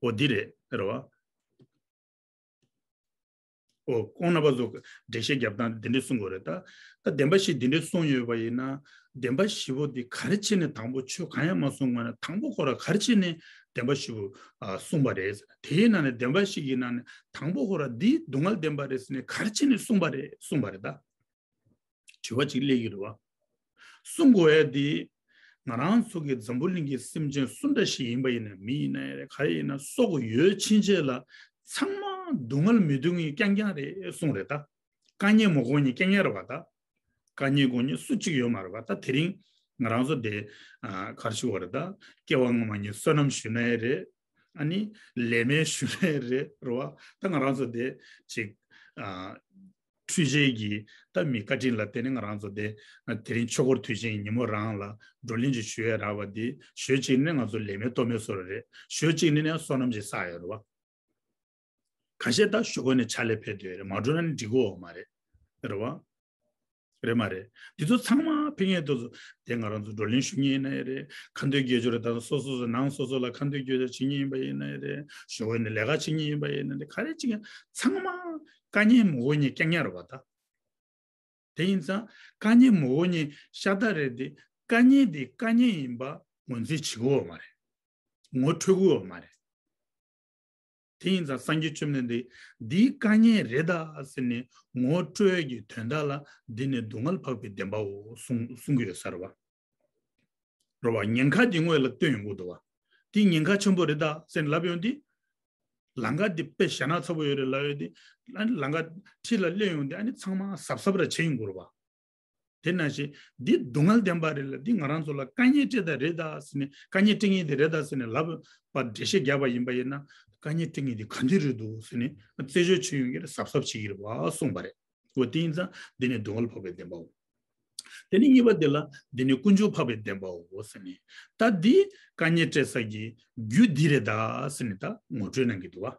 འོ་འདི་རེད། རེད་བ། ཨོ་ཁོང་རྣམ་པ་ཚོ་འགྲེལ་བཤད་རྒྱབ་སྟངས་འདི་འདྲས་གསུང་དགོས་རེད་ད། ད་བདེན་པ་བཞི་འདི་འདྲས་གསུངས་ཡོད་པ་ཡིན་ན། བདེན་པ་བཞི་པོ་འདི་ག་རེ་བྱས་ནས་དང་པོ་ཆོས་གང་ཡང་མ་གསུངས་པ་ན། དང་པོ་ཁོ་ར་ག་རེ་བྱས་ནས་བདེན་པ་བཞི་པོ་ཨ་གསུངས་པ་རེད། དེའི་ནང་ནས་བདེན་པ་བཞི་གི་ནང་ནས་དང་པོ་ཁོ་ར་འདི་སྡུག་བསྔལ་བདེན་པ་རེད་ཟེར་ནས་ག་རེ་བྱས་ནས་གསུངས་པ་རེད། གསུངས་པ་རེད་ད། དྲི་བ་གཅིག་སླེབས་ཀྱི་རེད་བ། གསུང་དགོས་ཡ་དེ། ང་རང་ཚོ་གི་འཛམ་བུ་གླིང་གི་སེམས་ཅན་སུ་འདྲ་ཞིག་ཡིན་པ་ཡིན་ན། མི་ཡིན་ན་ཡང་རེད། ག་རེ་ཡིན་ན། སྲོག་ཡོད་ཕྱིན་ཆད་ལ་ཚང་མ་སྡུག་བསྔལ་མི་འདོད་མཁན་རྐྱང་རྐྱང་རེད་གསུངས་རེད་ད། དཀའ་ངལ་མ་དགོས་མཁན་རྐྱང་རྐྱང་རེད་བ་ད། དཀའ་ངལ་དགོས་མཁན་སུ་གཅིག་ཡོད་མ་རེད་བ་ད། དེ་རིང་ང་རང་ཚོ་དེ་ཨ་ག་རེ་ཞུ་དགོས་རེད་ད། སྐྱེ་བ་སྔ་མ་གཉིས་བསོད་ནམས་ཞུས་ན་ཡང་རེད། ཨ་ནི་ལས་མེད་ཞུ་ནས་རེད་རེད་བ། ད་ང་རང་ཚོ་དེ་ཅིག་ཨ། འཕྲུལ་ཆས་ཀྱི་ད་མི་བཀའ་དྲིན་ལ་བརྟེན་ནས་ང་རང་ཚོ་དེ་དེ་རིང་ཆོས་འཁོར་དུས་ཆེན་ཉིན་མོ་རང་ལ་བགྲོ་གླེང་ཅིག་ཞུ་ཡ་རག་པ་འདི། ཞོལ་གཅིག་ནས་ང་ཚོ་ལས་མེད་ལྟོ་མེད་བཟོ་ར་རེད། ཞོལ་གཅིག་ནས་ནས་བསོད་ནམས་ཅིག་བསགས་ཡོད་རེད་བ། ཁ་ཤས་ད་ཞོགས་ཀས་ནས་ཕྱག་ལས་ཕེབས་སྡོད་རེད། མ་འགྲོ་ན་ནི་འགྲིག་གི་ཡོད་མ་རེད། རེད་བ། རེད་མ་རེད། འདི་ཚོ་ཚང་མ་ཕན་ཡོན་དུ་དེ་ང་རང་ཚོ་བགྲོ་གླེང་ཞུ་མཁན་ཡིན་ན་ཡང་རེད། ཁ་འདོན་དགེ་སྦྱོར་དང་སོ་སོ་སོ་ནང་སོ་སོ་ལ་ཁ་འདོན་དགེ་སྦྱོར་བྱེད་མཁན་ཡིན་པ་ཡིན་ན་ཡང་རེད། ཞོགས་ཀས་ནས་ལས་ཀ་བྱེད་མཁན་ཡིན་པ་ཡིན་ན་རེད། ག་རེ་བྱེད་མཁན་ཚང་མ་དཀའ་ངལ་མང་པོ་ཉིད་བསྐྱལ་མཁན་རེད་བ་ད། དེ་ཡིན་ཙང་དཀའ་ངལ་མང་པོ་ཉིད་ཤ་སྟག་རེད་དེ། དཀའ་ངལ་དེ་དཀའ་ངལ་ཡིན་པ་ངོས་འཛིན་བྱེད་ཀྱི་ཡོད་མ་རེད། ངོ་འཕྲོད་ཀྱི་ཡོད་མ་རེད། དེ་ཡིན་ཙང་སངས་རྒྱས་བཅོམ་ལྡན་འདས་འདིའི་དཀའ་ངལ་རེད་ད་ཟེར་ནས་ངོ་སྤྲོད་ཀྱི་དོན་དག་ལ་འདི་ནི་སྡུག་བསྔལ་འཕགས་པའི་བདེན་པའོ་གསུང་གསུང་གི་ཡོད་ས་རེད་བ། རེད་བ། ཉེན་ཁ་འདི་སྔོན་ལ་སྟོན་ཡོང་གི་འདུག་བ། འདི་ཉེན་ཁ་ཆེན་པོ་རེད་ད་ཟེར་ནས་ལབ་ཡོང་དུས། ལམ་ཁ་འདི་དཔེ་ཞེ་དྲག་ཚ་པོ་ཡོད་རེད་ལབ་ཡོང་དུས། ཨ་ནི་ལམ་ཁ་འཁྲིས་ལ་སླེབས་ཡོང་དུས་ཨ་ནི་ཚང་མ་གཟབ་གཟབ་ར་བྱེད་ཡོང་གི་རེད་བ། དེ་ནང་བཞིན་འདི་སྡུག་བསྔལ་ལྡན་པ་རེད་ལ། འདི་ང་རང་ཚོ་ལ་དཀའ་ངལ་སྤྲད་ད་རེད་ད་ཟེར་ནས། དཀའ་ངལ་སྤྲད་མཁན་དེ་རེད་ད་ཟེར་ནས་ལབ་པ་འགྲེལ་བཤད་རྒྱབ་པ་ཡིན་པ་ཡིན་ན། དཀའ་ངལ་སྤྲད་མཁན་དེ་ག་འདི་རེད་འདུག་ཟེར་ནས་རྩད་གཅོད་བྱེད་ཡོང་གི་རེད། གཟབ་གཟབ་བྱེད་ཀྱི་རེད་བ་གསུངས་པ་རེད། འོ་དེ་ཡིན་ཙང་འདི་ནི་སྡུག་བསྔལ་འཕགས་པའི་བདེན་པའོ། དེ་ནི་གཉིས་པ་དེ་ལ་འདི་ནི་ཀུན་འབྱུང་འཕགས་པའི་བདེན་པའོ་ཟེར་ནས། ད་འདི་དཀའ་ངལ་སྤྲད་ས་ཀྱི་རྒྱུ་འདི་རེད་ད་ཟེར་ནས་ད་ངོ་སྤྲོད་གནང་གི་འདུག་བ།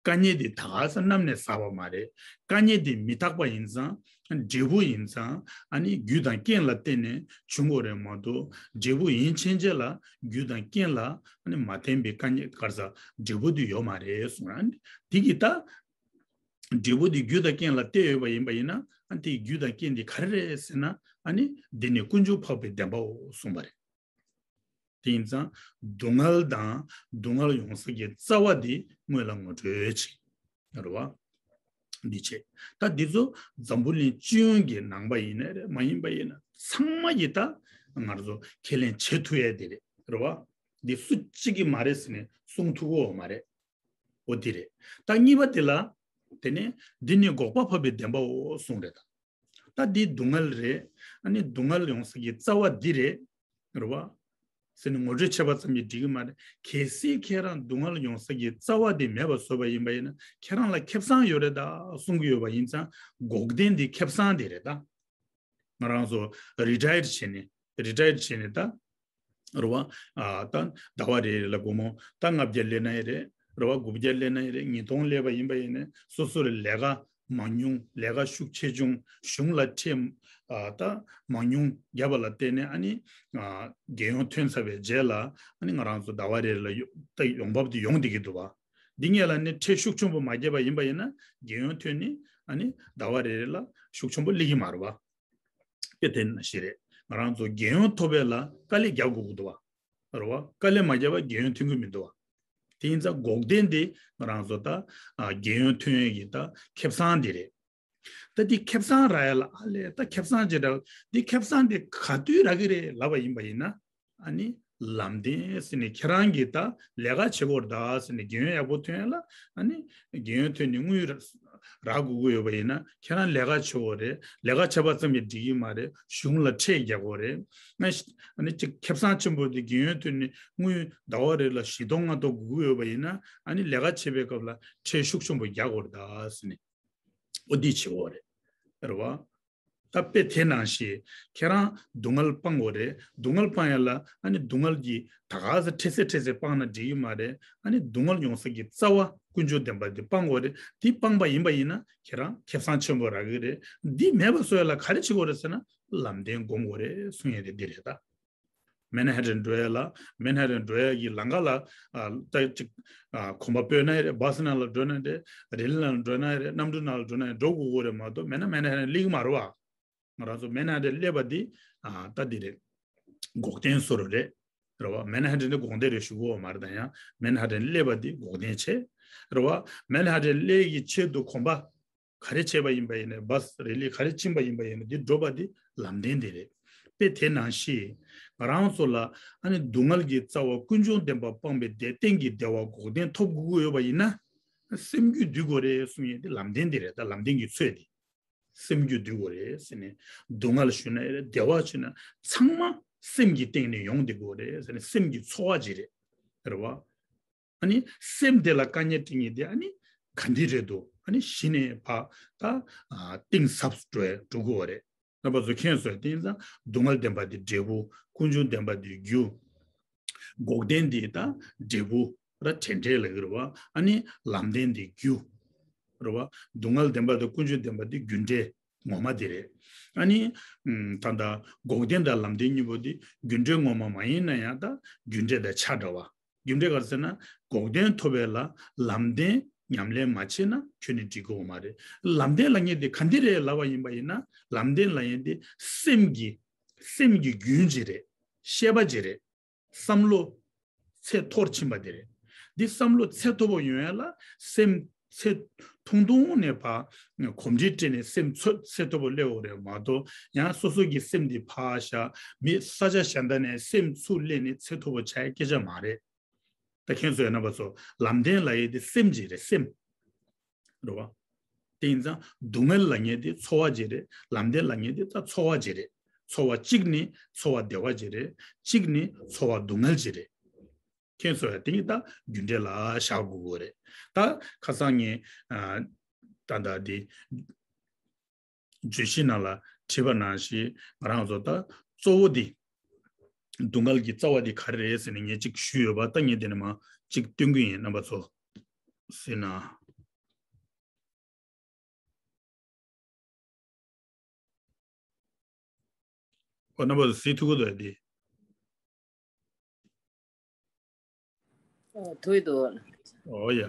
དཀའ་ངལ་འདི་ད་ག་ས་གནམ་ནས་ཟག་པ་མ་རེད། དཀའ་ངལ་འདི་མི་རྟག་པ་ཡིན་ཙང་། འབྲས་བུ་ཡིན་ཙང་། ཨ་ནི་རྒྱུ་དང་རྐྱེན་ལ་བརྟེན་ནས་བྱུང་དགོས་རེད་མ་གཏོགས། འབྲས་བུ་ཡིན་ཕྱིན་ཆད་ལ་རྒྱུ་དང་རྐྱེན་ལ་ཨ་ནི་མ་བརྟེན་པའི་དཀའ་ངལ་ག་རེ་ཟ་འབྲས་བུ་འདི་ཡོད་མ་རེད་གསུངས། ཨ་ནི་འདི་གི་ད་འབྲས་བུ་འདི་རྒྱུ་དང་རྐྱེན་ལ་བརྟེན་ཡོད་པ་ཡིན་པ་ཡིན་ན། ཨ་ནི་དེའི་རྒྱུ་དང་རྐྱེན་འདི་ག་རེ་རེད་ཟེར་ན། ཨ་ནི་འདི་ནི་ཀུན་འབྱུང་འཕགས་པའི་བདེན་པའོ་གསུངས་པ་རེད། དེ་ཡིན་ཙང་སྡུག་བསྔལ་དང་སྡུག་བསྔལ་ཡོང་ས་ཀྱི་རྩ་བ་འདི་སྔོན་ལ་ངོ་སྤྲོད་བྱེད། རེད་བ། འདི་བྱེད། ད་འདི་ཚོ་འཛམ་བུ་གླིང་སྤྱི་ཡོངས་ཀྱི་ནང་པ་ཡིན་ན་རེད། མ་ཡིན་པ་ཡིན་ན་ཚང་མ་ཡིས་ད་ང་རང་ཚོ་ཁས་ལེན་བྱེད་ཐུབ་ཡས་དེ་རེད། རེད་བ། འདི་སུ་གཅིག་གིས་མ་རེད་ཟེར་ནས་གསུང་ཐུབ་ཀྱི་ཡོད་མ་རེད། འོ་དེ་རེད། ད་གཉིས་པ་དེ་ལ། དེ་ནས་འདི་ནི་འགོག་པ་འཕགས་པའི་བདེན་པའོ་གསུངས་རེད་ད། ད་འདི་སྡུག་བསྔལ་རེད། ཨ་ནི་སྡུག་བསྔལ་ཡོང་ས་ཀྱི་རྩ་བ་འདི་རེད། རེད་བ། ཟེར་ནས་ངོ་སྤྲོད་བྱས་པ་ཙམ་གྱིས་འགྲིག་གི་མ་རེད། གལ་སྲིད་ཁྱེད་རང་སྡུག་བསྔལ་ཡོང་ས་ཀྱི་རྩ་བ་དེ་མེད་པ་བཟོས་པ་ཡིན་པ་ཡིན་ན། ཁྱེད་རང་ལ་ཁེ་བཟང་ཡོད་རེད་ད་གསུང་གི་ཡོད་པ་ཡིན་ཙང་། འགོག་བདེན་འདི་ཁེ་བཟང་དེ་རེད་ད། ང་རང་ཚོ་རི་ཊ་ཡར་བྱས་ནས་རི་ཊ་ཡར་བྱས་ནས་ད། རེད་བ། ཨ་ད་ཟླ་བ་རེ་རེ་ལ་སྒོར་མོ་ད་ལྔ་བརྒྱ་སླེབས་ན་ཡང་རེད། རེད་བ། དགུ་བརྒྱ་སླེབས་ན་ཡང་རེད། ཉིས་སྟོང་སླེབས་པ་ཡིན་པ་ཡིན་ན་སོ་སོར་ལས་ཀ་མང་ཉུང་། ལས་ཀ་ཤུགས་ཆེ་ཆུང་། གཞུང་ལ་ཁྲལ་ཨ་ད་མང་ཉུང་བརྒྱབ་པ་ལ་བརྟེན་ནས་ཨ་ནི་ཨ་རྒྱལ་ཡོངས་ཐོན་ཚར་བའི་རྗེས་ལ་ཨ་ནི་ང་རང་ཚོ་ཟླ་བ་རེ་རེ་ལ་ཡོ་ད་ཡོང་འབབ་དེ་ཡོང་བསྡད་ཀྱི་འདུག་བ། འདི་སྔོན་ལ་ནི་ཁྲལ་ཤུགས་ཆེན་པོ་མ་བརྒྱབ་པ་ཡིན་པ་ཡིན་ན་རྒྱལ་ཡོངས་ཐོན་ནི་ཨ་ནི་ཟླ་བ་རེ་རེ་ལ་ཤུགས་ཆེན་པོ་སླེབས་ཀྱི་མ་རེད་བ། དཔེ་དེ་ནང་བཞིན་རེད། ང་རང་ཚོ་རྒྱལ་ཡོངས་ཐོབ་པ་ལ་དཀའ་ལས་རྒྱག་དགོས་ཀྱི་འདུག་བ། རེད་བ། དཀའ་ལས་མ་བརྒྱབ་པ་རྒྱལ་ཡོངས་ཐོན་གྱི་མི་འདུག་བ། དེ་ཡིན་ཙང་འགོག་བདེན་དེ་ང་རང་ཚོ་ད་ཨ་རྒྱལ་ཡོངས་ཐོན་ཡས་ཀྱི་ད་ཁེ་བཟང་དེ་རེད། ད་དེ་ཁེ་བཟང་རག་ཡ་ལ་ཨ་ལས་ད་ཁེ་བཟང་ཅིག་རག་འདི་ཁེ་བཟང་དེ་ག་དུས་རག་གི་རེད་ལབ་པ་ཡིན་པ་ཡིན་ན། ཨ་ནི་ལམ་བདེན་ཟེར་ནས་ཁྱེད་རང་གིས་ད་ལས་ཀ་བྱེད་དགོས་རེད་ད་ཟེར་ནས་རྒྱལ་ཡོངས་ཡག་པོ་ཐོན་ཡ་ལ། ཨ་ནི་རྒྱལ་ཡོངས་ཐོན་ནས་དངུལ་རག་རག་དགོས་ཀྱི་ཡོད་པ་ཡིན་ན་ཁྱེད་རང་ལས་ཀ་བྱེད་དགོས་རེད། ལས་ཀ་བྱས་པ་ཙམ་གྱིས་འགྲིག་གི་མ་རེད། གཞུང་ལ་ཁྲལ་རྒྱག་དགོས་རེད། ཨ་ནི་ཅིག་ཁེ་བཟང་ཆེན་པོ་དེ་རྒྱལ་ཡོངས་ཐོན་ནས་དངུལ་ཟླ་བ་རེ་ལ་བཞི་སྟོང་ལྔ་སྟོང་དགོས་ཀྱི་ཡོད་པ་ཡིན་ན། ཨ་ནི་ལས་ཀ་བྱེད་པའི་སྐབས་ལ་ཁྲལ་ཤུགས་ཆེན་པོ་རྒྱག་དགོས་རེད་ད་ཟེར་ནས། འོ་འདི་བྱེད་དགོས་རེད། རེད་བ། ད་དཔེ་དེ་ནང་བཞིན་ཁྱེད་རང་སྡུག་བསྔལ་སྤང་དགོས་རེད། སྡུག་བསྔལ་སྤང་ཡ་ལ་ཨ་ནི་སྡུག་བསྔལ་གྱི་ད་ག་ས་འཕྲལ་སེལ་འཕྲལ་སེལ་སྤང་ན་འགྲིག་གི་མ་རེད། ཨ་ནི་སྡུག་བསྔལ་ཡོང་ས་ཀྱི་རྩ་བ་ཀུན་འབྱུང་བདེན་པ་འདི་སྤང་དགོས་རེད། འདི་སྤངས་པ་ཡིན་པ་ཡིན་ན་ཁྱེད་རང་ཁེ་བཟང་ཆེན་པོ་རག་གི་རེད། འདི་མེད་པ་བཟོ་ཡ་ལ་ག་རེ་བྱེད་དགོས་རེད་ཟེར་ན་ལམ་བདེན་སྒོམ་དགོས་རེད་གསུང་ཡ་དེ་འདི་རེད་ད། མན་ཧ་ཏན་འགྲོ་ཡ་ལ། མན་ཧ་ཏན་འགྲོ་ཡ་གི་ལམ་ཁ་ལ་ཨ་ད་ཅིག་ཨ་གོམ་པ་སྤོས་ན་ཡང་རེད། བྷ་སི་ནང་ལ་འགྲོ་ན་རེད། རི་ལི་ནང་ལ་འགྲོ་ན་ཡང་རེད། གནམ་གྲུ་ནང་ལ་འགྲོ་ན་ཡང་འགྲོ་དགོས་ཀྱི་རེད་མ་གཏོགས་མེད་ན་མན་ཧ་ཏན་སླེབས་ཀྱི་མ་རེད་བ། ང་རང་ཚོ་མན་ཧ་ཏན་སླེབས་པ་འདི་ཨ་ད་འདི་རེད། འགོག་བདེན་བཟོ་འདྲ་རེད། རེད་བ། མན་ཧ་ཏན་འདི་དགོངས་དོན་རེད་ཞུ་གི་ཡོད་མ་རེད། ད་ཡང་མན་ཧ་ཏན་སླེབས་པ་འདི་འགོག་བདེན་བྱས། རེད་བ། མན་ཧ་ཏན་སླེབས་ཀྱི་ཆེད་དུ་གོམ་པ་ག་རེ་བྱས་པ་ཡིན་པ་ཡིན་ནའི། བྷ་སི་རི་ལི་ག་རེ་ཕྱིན་པ་ཡིན་པ་ཡིན་ནའི། འདི་འགྲོ་བ་འདི་ལམ་བདེན་དེ་རེད། དཔེ་དེ་ནང་བཞིན་ང་རང་ཚོ་ལ་ཨ་ནི་སྡུག་བསྔལ་གྱི་རྩ་བ་ཀུན་འབྱུང་བདེན་པ་སྤངས་པའི་བདེ་གཏན་གྱི་བདེ་བ་འགོག་བདེན་ཐོབ་དགོས་ཀྱི་ཡོད་པ་ཡིན་ན། སེམས་རྒྱུད་འདུལ་དགོས་རེད་གསུང་ཡས་དེ་ལམ་བདེན་དེ་རེད། ད་ལམ་བདེན་གྱི་ཚོད་དེ། སེམས་རྒྱུད་འདུལ་དགོས་རེད་ཟེར་ནས། སྡུག་བསྔལ་ཞུ་ན་རེད། བདེ་བ་ཞུ་ན་ཚང་མ་སེམས་ཀྱི་སྟེང་ནས་ཡོང་བསྡད་དགོས་རེད་ཟེར་ནས། སེམས་ཀྱི་འཚོ་བ་ཅིག་རེད། རེད་བ། ཨ་ནི་སེམས་དེ་ལ་དཀའ་ངལ་འཕྲད་མཁན་དེ་ཨ་ནི་ག་འདི་རེད་འདུག་ཨ་ནི་གཞི་ནས་ཕར་ད་ཨ་གཏིང་ཟབ་འགྲོ་འགྲོ་དགོས་པ་རེད། རྣམ་པ་ཚོ་མཁྱེན་སོང་། དེ་ཡིན་ཙང་སྡུག་བསྔལ་བདེན་པ་དེ་འབྲས་བུ། ཀུན་འབྱུང་བདེན་པ་དེ་རྒྱུ། འགོག་བདེན་དེ་ད་འབྲས་བུ་ར་དྲན་འབྲས་ལ་ཡོད་རེད་བ། ཨ་ནི་ལམ་བདེན་དེ་རྒྱུ་རེད་བ། སྡུག་བསྔལ་བདེན་པ་དང་ཀུན་འབྱུང་བདེན་པ་དེ་རྒྱུ་འབྲས་ངོ་མ་དེ་རེད། ཨ་ནི་ད་ལྟ་འགོག་བདེན་དང་ལམ་བདེན་གཉིས་པོ་དེ་རྒྱུ་འབྲས་ངོ་མ་མ་ཡིན་ན་ཡང་ད་རྒྱུ་འབྲས་དང་ཆ་འདྲ་བ། རྒྱུ་འབྲས་ག་རེ་ཟེར་ན། འགོག་བདེན་ཐོབ་པའི་ལ་ལམ་བདེན་ཉམས་ལེན་མ་བྱས་ན་ཁྱོན་ནས་འགྲིག་གི་ཡོད་མ་རེད། ལམ་བདེན་ལབ་མཁན་དེ་ག་འདི་རེད་ལབ་པ་ཡིན་པ་ཡིན་ན། ལམ་བདེན་ལབ་མཁན་དེ་སེམས་ཀྱི་སེམས་ཀྱི་རྒྱུན་ཅིག་རེད། ཤེས་པ་ཅིག་རེད། བསམ་བློ་ཚད་མཐོར་ཕྱིན་པ་དེ་རེད། འདི་བསམ་བློ་ཚད་མཐོ་པོ་ཡོང་ཡ་ལ་སེམས་ཚད་ཐུང་ཐུང་ནས་ཕར་གོམས་འདྲིས་སྤྲད་ནས་སེམས་ཚོད་ཚད་མཐོ་པོ་སླེབས་ཡོད་རེད་མ་གཏོགས། ཡང་སོ་སོ་གི་སེམས་འདི་ཕར་བཞག་མི་ས་ཆ་གཞན་དག་ནས་སེམས་ཚུར་སླེབས་ནས་ཚད་མཐོ་པོ་ཆགས་ཡ་སྐད་ཆ་མ་རེད། ད་མཁྱེན་སོང་ཡ། རྣམ་པ་ཚོ། ལམ་བདེན་ལབ་ཡས་དེ་སེམས་ཅིག་རེད། སེམས་རེད་བ། དེ་ཡིན་ཙང་སྡུག་བསྔལ་ལབ་མཁན་དེ་ཚོར་བ་ཅིག་རེད། ལམ་བདེན་ལབ་མཁན་དེ་ད་ཚོར་བ་ཅིག་རེད། ཚོར་བ་གཅིག་ནི་ཚོར་བ་བདེ་བ་ཅིག་རེད། གཅིག་ནི་ཚོར་བ་སྡུག་བསྔལ་ཅིག་རེད། མཁྱེན་སོང་ཡ། དེ་ནི་ད་རྒྱུ་འབྲས་ལ་བཞག་དགོས་ཀྱི་རེད། ད་ཁ་སང་ངས་ཨ་ད་ལྟ་དེ་བརྗོད་གཞི་ནང་ལ་བྲིས་པ་ནང་བཞིན་ང་རང་ཚོ་ད་གཙོ་བོ་འདི་སྡུག་བསྔལ་གྱི་རྩ་བ་འདི་ག་རེ་རེད་ཟེར་ནས་ངས་ཅིག་ཞུས་ཡོད་པ། ད་ངས་དེ་ནས་མར་ཅིག་སྟོན་གྱི་ཡིན། རྣམ་པ་ཚོ་གཟིགས་ན། ཨོ། རྣམ་པ་ཚོ་གཟིགས་ཐུབ་ཀྱི་འདུག་ཡ་འདི། ཨ། ཐུག་འདུག་ཨོ་ཡ།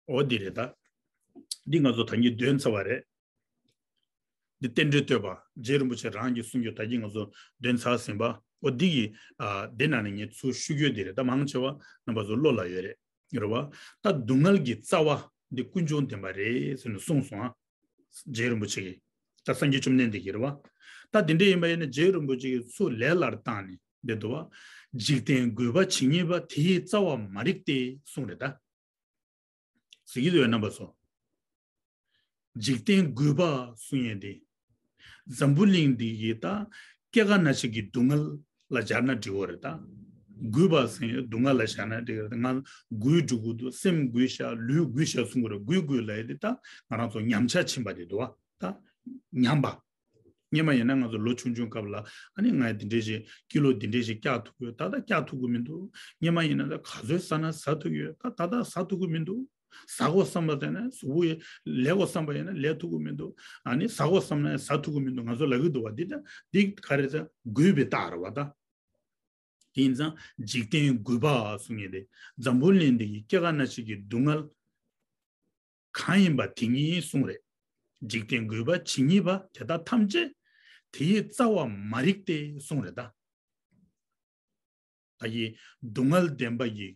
ཨོ་འདི་རེད་ད། འདི་ང་ཚོ་ད་གིན་འདོན་ཚར་བ་རེད། འདི་རྟེན་འབྲེལ་བསྟོད་པ། རྗེ་རིན་པོ་ཆེ་རང་གིས་གསུང་རྒྱུ་ད་གིན་ང་ཚོ་འདོན་ཚར་ཟིན་པ། ཨོ་འདི་གི་ཨ་འདི་ནང་ནས་ངས་ཚུར་ཞུ་རྒྱུ་འདི་རེད། ད་མང་ཆེ་བ་རྣམ་པ་ཚོ་བློ་ལ་ཡོད་རེད། རེད་བ། ད་སྡུག་བསྔལ་གྱི་རྩ་བ་འདི་ཀུན་འབྱུང་བདེན་པ་རེད་ཟེར་ནས་གསུངས་སོང་ཨ། རྗེ་རིན་པོ་ཆེ་གིས། ད་སངས་རྒྱས་བཅོམ་ལྡན་འདས་ཀྱིས་རེད་བ། ད་དེ་འདྲ་ཡིན་པ་ཡིན་ན་རྗེ་རིན་པོ་ཆེ་གིས་ཚུར་ལས་སླར་བཏང་ནས་འདི་འདུག་བ། འཇིག་རྟེན་རྒུད་པ་ཇི་སྙེད་པ། དེ་ཡི་རྩ་བ་མ་རིག་སྟེ་གསུངས་རེད་ད། གཟིགས་ཀྱི་འདུག་བས་རྣམ་པ་ཚོ། འཇིག་རྟེན་རྒུད་པ་གསུང་ཡས་དེ། འཛམ་བུ་གླིང་འདི་ཡི་ད་སྐྱེ་རྒ་ན་འཆི་གི་སྡུག་བསྔལ་ལ་སྦྱར་ན་འགྲིག་གི་རེད་ད། རྒུད་པ་ཟེར་ཡས་སྡུག་བསྔལ་ལ་སྦྱར་ན་འགྲིག་གི་རེད། ང་རྒུད་འགྲོ་གི་འདུག་སེམས་རྒུད་ཤག་ལུས་རྒུད་ཤག་གསུང་གི་རེད། རྒུད་རྒུད་ལབ་ཡས་དེ་ད་ང་རང་ཚོ་ཉམས་ཆག་ཕྱིན་པ་དེ་འདུག་བ། ད་ཉམས་པ། སྔོན་མ་ཡིན་ན་ང་ཚོ་ལོ་ཆུང་ཆུང་སྐབས་ལ་ཨ་ནི་ང་འདི་འདྲས་ཞིག་ཀི་ལོ་འདི་འདྲས་ཞིག་བཀྱག་ཐུབ་ཀྱི་ཡོད། ད་ལྟ་བཀྱག་ཐུབ་ཀྱི་མི་འདུག་སྔོན་མ་ཡིན་ན་ད་ག་ཚོད་ཟ་ན་ཟ་ཐུབ་ཀྱི་ཡོད། ད་ད་ལྟ་ཟ་ཐུབ་ཀྱི་མི་འདུག་ཟ་དགོས་བསམ་པ་དེ་ནས་གཟུགས་པོ་ལས་དགོས་བསམ་པ་ཡིན་ན་ལས་ཐུབ་ཀྱི་མི་འདུག་ཨ་ནི་ཟ་དགོས་བསམ་ན་ཟ་ཐུབ་ཀྱི་མི་འདུག་ང་ཚོ་ལབ་ཀྱི་འདུག་བ། འདི་ད་འདི་ག་རེ་ཟེར། རྒུད་པའི་རྟགས་རེད་བ་ད། དེ་ཡིན་ཙང་འཇིག་རྟེན་རྒུད་པ་གསུང་ཡས་དེ། འཛམ་བུ་གླིང་འདི་ཡི་སྐྱེ་རྒ་ན་འཆི་གི་སྡུག་བསྔལ་གང་ཡིན་པ་དེ་ཉིད་གསུངས་རེད། འཇིག་རྟེན་རྒུད་པ་ཇི་སྙེད་པ། དེ་དག་ཐམས་ཅད་དེ་ཡི་རྩ་བ་མ་རིག་སྟེ་གསུངས་རེད་ད། ད་ཡི་སྡུག་བསྔལ་བདེན་པ་ཡི་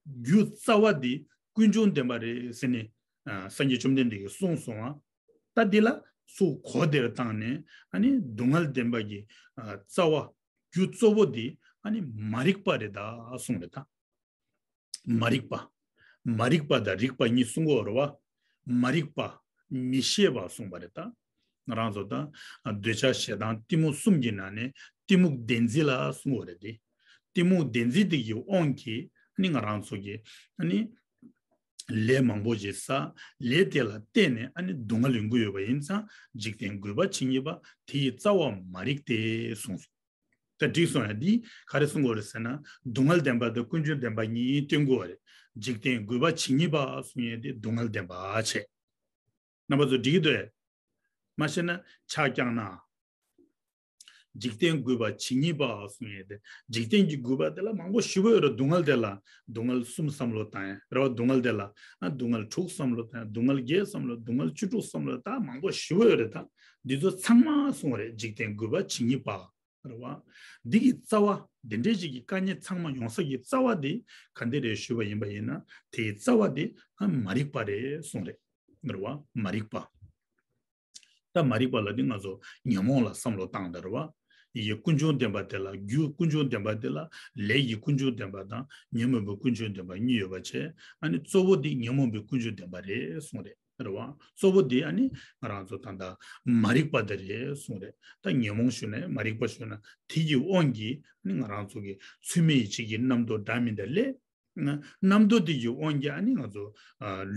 རྒྱུ་རྩ་བ་འདི་ཀུན་འབྱུང་བདེན་པ་རེད་ཟེར་ནས་ཨ་སངས་རྒྱས་བཅོམ་ལྡན་འདས་ཀྱིས་གསུངས་སོང་ང་། ད་འདི་ལ་ཚུར་གོ་བདེར་བཏང་ནས་ཨ་ནི་སྡུག་བསྔལ་བདེན་པ་ཡི་ཨ་རྩ་བ་རྒྱུ་གཙོ་བོ་འདི་ཨ་ནི་མ་རིག་པ་རེད་ད་གསུངས་རེད་ད། མ་རིག་པ། མ་རིག་པ་དང་རིག་པ་གཉིས་གསུང་གི་ཡོད་རེད་བ། མ་རིག་པ། མི་ཤེས་པ་གསུངས་པ་རེད་ད། ང་རང་ཚོ་ད་འདོད་ཆགས་ཞེ་སྡང་གཏི་མུག་གསུམ་གྱི་ནང་ནས་གཏི་མུག་བདེན་འཛིན་ལ་གསུང་གི་ཡོད་རེད་དེ། གཏི་མུག་བདེན་འཛིན་དེ་གི་དབང་གིས་ནི་ང་རང་ཚོ་གི་ནི་ལས་མང་པོ་ཞིག་བསགས། ལས་དེ་ལ་བརྟེན་ནས་ཨ་ནི་སྡུག་བསྔལ་ཡོང་གི་ཡོད་པ་ཡིན་ཙང་འཇིག་རྟེན་རྒུད་པ་ཇི་སྙེད་པ། དེ་ཡི་རྩ་བ་མ་རིག་སྟེ་གསུངས་སོ། ད་འགྲིག་སོང་ཡ། འདི་ག་རེ་གསུང་དགོས་རེད་ཟེར་ན། སྡུག་བསྔལ་བདེན་པ་དང་ཀུན་འབྱུང་བདེན་པ་གཉིས་སྟོན་དགོས་པ་རེད། འཇིག་རྟེན་རྒུད་པ་ཇི་སྙེད་པ་གསུང་ཡས་དེ་སྡུག་བསྔལ་བདེན་པ་བྱས། རྣམ་པ་ཚོ་འགྲིག་གི་འདུག་ཨེ། མ་ཤེས་ན་ཆ་བཀྱག་ན། འཇིག་རྟེན་རྒུད་པ་ཇི་སྙེད་པ་གསུང་ཡས་དེ། འཇིག་རྟེན་གྱི་རྒུད་པ་དེ་ལ་མང་པོ་ཞེ་པོ་ཡོད་རེད། སྡུག་བསྔལ་དེ་ལ་སྡུག་བསྔལ་གསུམ་བསམ་བློ་བཏང་ཡ་རེད་བ། སྡུག་བསྔལ་དེ་ལ་ཨ་སྡུག་བསྔལ་དྲུག་བསམ་བློ་བཏང་ཡ། སྡུག་བསྔལ་བརྒྱད་བསམ་བློ། སྡུག་བསྔལ་བཅུ་དྲུག་བསམ་བློ། ད་མང་པོ་ཞེ་པོ་ཡོད་རེད། ད་འདི་ཚོ་ཚང་མ་གསུང་བ་རེད། འཇིག་རྟེན་རྒུད་པ་ཇི་སྙེད་པ། རེད་བ། འདི་གི་རྩ་བ། འདི་འདྲའི་ཞིག་གི་དཀའ་ངལ་ཚང་མ་ཡོང་ས་ཀྱི་རྩ་བ་འདི་ག་འདི་རེད་ཞུས་པ་ཡིན་པ་ཡིན་ན། དེའི་རྩ་བ་འདི་ཨ་མ་རིག་པ་རེད་གསུངས་རེད། རེད་བ། མ་རིག་པ། ད་མ་རིག་པ་ལ་འདི་ང་ཚོ་ཉོན་མོངས་ལ་བསམ་བློ་བཏང་དང་རེད་བ། ཡི་ཀུན་འབྱུང་བདེན་པ་དེ་ལ་རྒྱུ། ཀུན་འབྱུང་བདེན་པ་དེ་ལ་ལས་ཀྱི་ཀུན་འབྱུང་བདེན་པ་དང་ཉོན་མོངས་པའི་ཀུན་འབྱུང་བདེན་པ་གཉིས་ཡོད་པ་བྱས། ཨ་ནི་གཙོ་བོ་འདི་ཉོན་མོངས་པའི་ཀུན་འབྱུང་བདེན་པ་རེད་གསུངས་རེད། རེད་བ། གཙོ་བོ་དེ་ཨ་ནི་ང་རང་ཚོ་ད་ལྟ་མ་རིག་པ་དེ་རེད་གསུངས་རེད། ད་ཉོན་མོངས་ཞུ་ནས་མ་རིག་པ་ཞུ་ན་དེ་གི་དབང་གིས་ཨ་ནི་ང་རང་ཚོ་གི་ཚུལ་མིན་ཡིད་བྱེད་ཀྱི་རྣམ་རྟོག་འདྲ་མིན་དེ་སླེབས། རྣམ་རྟོག་དེ་གི་དབང་གིས་ཨ་ནི་ང་ཚོ་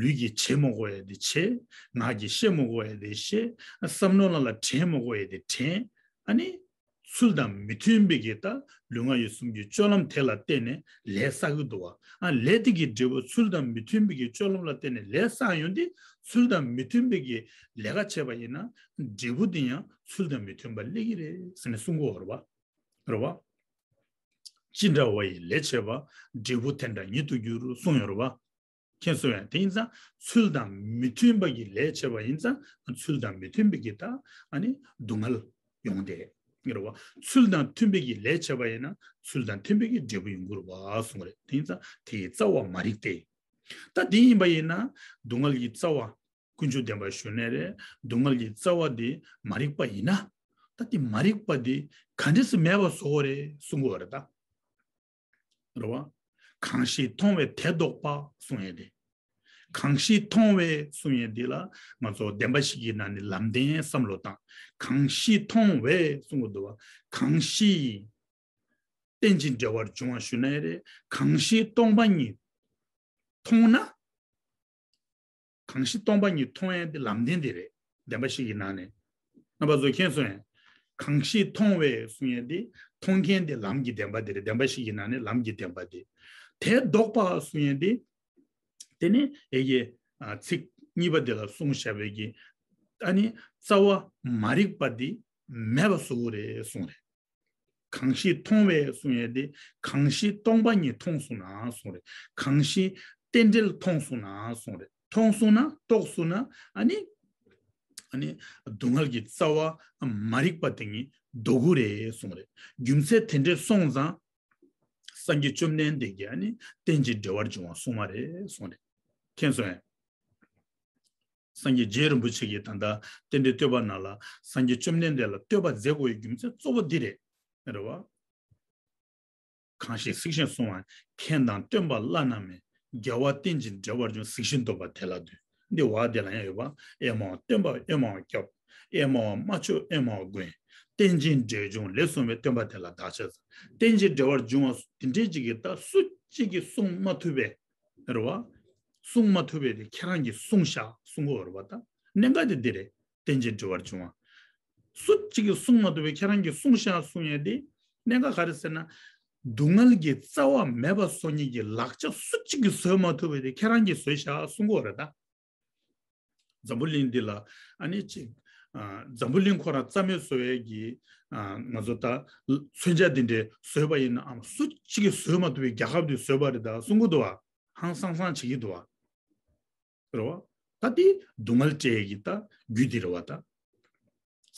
ལུས་ཀྱིས་བྱེད་མི་དགོས་ཡ་དེ་བྱེད། ངག་གིས་བཤད་མི་དགོས་ཡ་དེ་བཤད། བསམ་མནོ་ལ་ལ་དྲན་མི་དགོས་ཡ་དེ་དྲན། ཨ་ནི་ཚུལ་དང་མི་མཐུན་པའི་གི་ད་ལུས་ངག་ཡིད་གསུམ་གྱི་སྤྱོད་ལམ་དེ་ལ་བརྟེན་ནས་ལས་བསགས་ཀྱི་འདུག་བ། ཨ་ལས་དེ་གི་འབྲས་བུ་ཚུལ་དང་མི་མཐུན་པའི་གི་སྤྱོད་ལམ་ལ་བརྟེན་ནས་ལས་བསགས་ཡོང་དུས་ཚུལ་དང་མི་མཐུན་པའི་གི་ལས་ཀ་བྱས་པ་ཡིན་ན་འབྲས་བུ་དེ་ཡང་ཚུལ་དང་མི་མཐུན་པ་སླེབས་ཀྱི་རེད་ཟེར་ནས་གསུང་གི་ཡོད་རེད་བ། རེད་བ། ཅི་འདྲ་བ་ཡི་ལས་བྱས་པ། འབྲས་བུ་དེ་འདྲ་ཉིད་དུ་འགྱུར་གསུངས་ཡོད་རེད་བ། མཁྱེན་སོང་ཡ། དེ་ཡིན་ཙང་ཚུལ་དང་མི་མཐུན་པ་གི་ལས་བྱས་པ་ཡིན་ཙང་ཚུལ་དང་མི་མཐུན་པའི་གི་ད་ཨ་ནི་སྡུག་བསྔལ་ཡོང་དེ་རེད་བ། ཚུལ་དང་མཐུན་པའི་གི་ལས་བྱས་པ་ཡིན་ན་ཚུལ་དང་མཐུན་པའི་གི་འབྲས་བུ་ཡོང་གི་རེད་བ་གསུངས་རེད། དེ་ཡིན་ཙང་དེ་ཡི་རྩ་བ་མ་རིག་སྟེ། ད་དེ་ཡིན་པ་ཡིན་ན་སྡུག་བསྔལ་གྱི་རྩ་བ། ཀུན་འབྱུང་བདེན་པ་ཞུ་ནས་རེད། སྡུག་བསྔལ་གྱི་རྩ་བ་དེ་མ་རིག་པ་ཡིན་ན། ད་དེ་མ་རིག་པ་དེ་ག་འདྲས་སེ་མེད་པ་བཟོ་དགོས་རེད་གསུང་གི་ཡོད་རེད་ད། རེད་བ། གང་ཞིག་མཐོང་བས་དེ་ལྡོག་པ་གསུང་ཡས་དེ། གང་ཞིག་མཐོང་བས་གསུང་ཡས་དེ་ལ་ང་ཚོ་བདེན་པ་བཞི་གི་ནང་ནས་ལམ་བདེན་བསམ་བློ་བཏང་། གང་ཞིག་མཐོང་བས་གསུང་གི་འདུག་བ། གང་ཞིག་རྟེན་ཅིང་འབྲེལ་བར་འབྱུང་བ་ཞུ་ནའི་རེད། གང་ཞིག་སྟོང་པ་ཉིད་མཐོང་ན། གང་ཞིག་སྟོང་པ་ཉིད་མཐོང་ཡས་དེ་ལམ་བདེན་དེ་རེད། བདེན་པ་བཞི་གི་ནང་ནས། རྣམ་པ་ཚོ་མཁྱེན་སོང་ངས། གང་ཞིག་མཐོང་བས་གསུང་ཡས་དེ་མཐོང་མཁན་དེ་ལམ་གྱི་བདེན་པ་དེ་རེད། བདེན་པ་བཞི་གི་ནང་ནས་ལམ་གྱི་བདེན་པ་དེ། དེ་ལྡོག་པ་གསུང་ཡས་དེ། དེ་ནི་ཨེ་ཡེ། ཚིག་གཉིས་པ་དེ་ལ་གསུངས་བཞག་པའི་གི། ཨ་ནི་རྩ་བ་མ་རིག་པ་དེ་མེད་པ་བཟོ་དགོས་རེད་གསུངས་རེད། གང་ཞིག་མཐོང་བས་གསུང་ཡས་དེ། གང་ཞིག་སྟོང་པ་ཉིད་མཐོང་སོང་ན་གསུངས་རེད། གང་ཞིག་རྟེན་འབྲེལ་མཐོང་སོང་ན་གསུངས་རེད། མཐོང་སོང་ན་རྟོགས་སོང་ན་ཨ་ནི། ཨ་ནི་སྡུག་བསྔལ་གྱི་རྩ་བ་མ་རིག་པ་དེ་ཉིད་ལྡོག་གི་རེད་གསུངས་རེད། རྒྱུ་མཚན་དེ་འདྲས་སོང་ཙང་། སངས་རྒྱས་བཅོམ་ལྡན་འདས་ཀྱིས་ཨ་ནི་རྟེན་ཅིང་འབྲེལ་བར་འབྱུང་བ་གསུངས་པ་རེད་གསུངས་རེད། མཁྱེན་སོང་ངས། སངས་རྒྱས་རྗེ་རིན་པོ་ཆེ་གིས་ད་ལྟ་རྟེན་འབྲེལ་བསྟོད་པ་ནང་ལ་སངས་རྒྱས་བཅོམ་ལྡན་འདས་ལ་བསྟོད་པ་མཛད་དགོས་པའི་རྒྱུ་མཚན་གཙོ་བོ་འདི་རེད། རེད་བ། གང་ཞིག་གཟིགས་ཤིང་བསྲུང་བ། མཁྱེན་དང་སྟོན་པ་བླ་ན་མེད། རྒྱལ་བ་རྟེན་ཅིང་འབྲེལ་བར་འབྱུང་། གཟིགས་ཤིང་སྡོམ་པ་དེ་ལ་འདུད། འདི་བ་དེ་ལ་ཡང་ཡོད་པ། ཨེ་མ་བ་སྟོན་པ་ཨེ་མ་བ་སྐྱབས། ཨེ་མ་བ་མ་ཆོག་ཨེ་མ་བ་མགོན། རྟེན་ཅིང་འབྲེལ་འབྱུང་ལེགས་གསུངས་པའི། སྟོན་པ་དེ་ལ་བདག་ཕྱག་འཚལ། རྟེན་ཅིང་འབྲེལ་བར་འབྱུང་བ་དེ་འདྲའི་ཅིག་གིས་ད་སུ་གཅིག་གིས་གསུང་མ་ཐུབ་པའི། རེད་བ། གསུང་མ་ཐུབ་པའི་དེ་ཁྱེད་རང་གིས་གསུངས་ཤག་གསུང་གི་ཡོད་རེད་བ། ད་གནད་འགག་དེ་འདི་རེད། རྟེན་ཅིང་འབྲེལ་བར་འབྱུང་བ། སུ་གཅིག་གིས་གསུང་མ་ཐུབ་པའི་ཁྱེད་རང་གིས་གསུངས་ཤག་གསུང་ཡས་དེ། གནད་འགག་ག་རེ་ཟེར་ན། སྡུག་བསྔལ་གྱི་རྩ་བ་མེད་པ་བཟོ་མཁན་གྱི་ལག་ཆ་སུ་གཅིག་གིས་བཟོས་མ་ཐུབ་པའི་དེ་ཁྱེད་རང་གིས་བཟོས་ཤག་གསུང་གི་ཡོད་རེད་ད། འཛམ་བུ་གླིང་འདི་ལ་ཨ་ནི་ཅིག་ཨ། འཛམ་བུ་གླིང་ཁོ་རང་རྩ་མེད་བཟོ་བའི་གི། ཨ། ང་ཚོ་ད་མཚོན་ཆ་འདི་འདྲའི་བཟོས་པ་ཡིན་ནའང་སུ་གཅིག་གིས་བཟོས་མ་ཐུབ་པའི་རྒྱལ་ཁབ་འདི་བཟོས་པ་རེད་ད་གསུང་གི་འདུག་བ། ཧང་སང་སང་བྱེད་ཀྱི་འདུག་བ། རེད་བ། ད་དེ་སྡུག་བསྔལ་སྤྲད་ཀྱི་ད་རྒྱུ་དེ་རེད་བ་ད།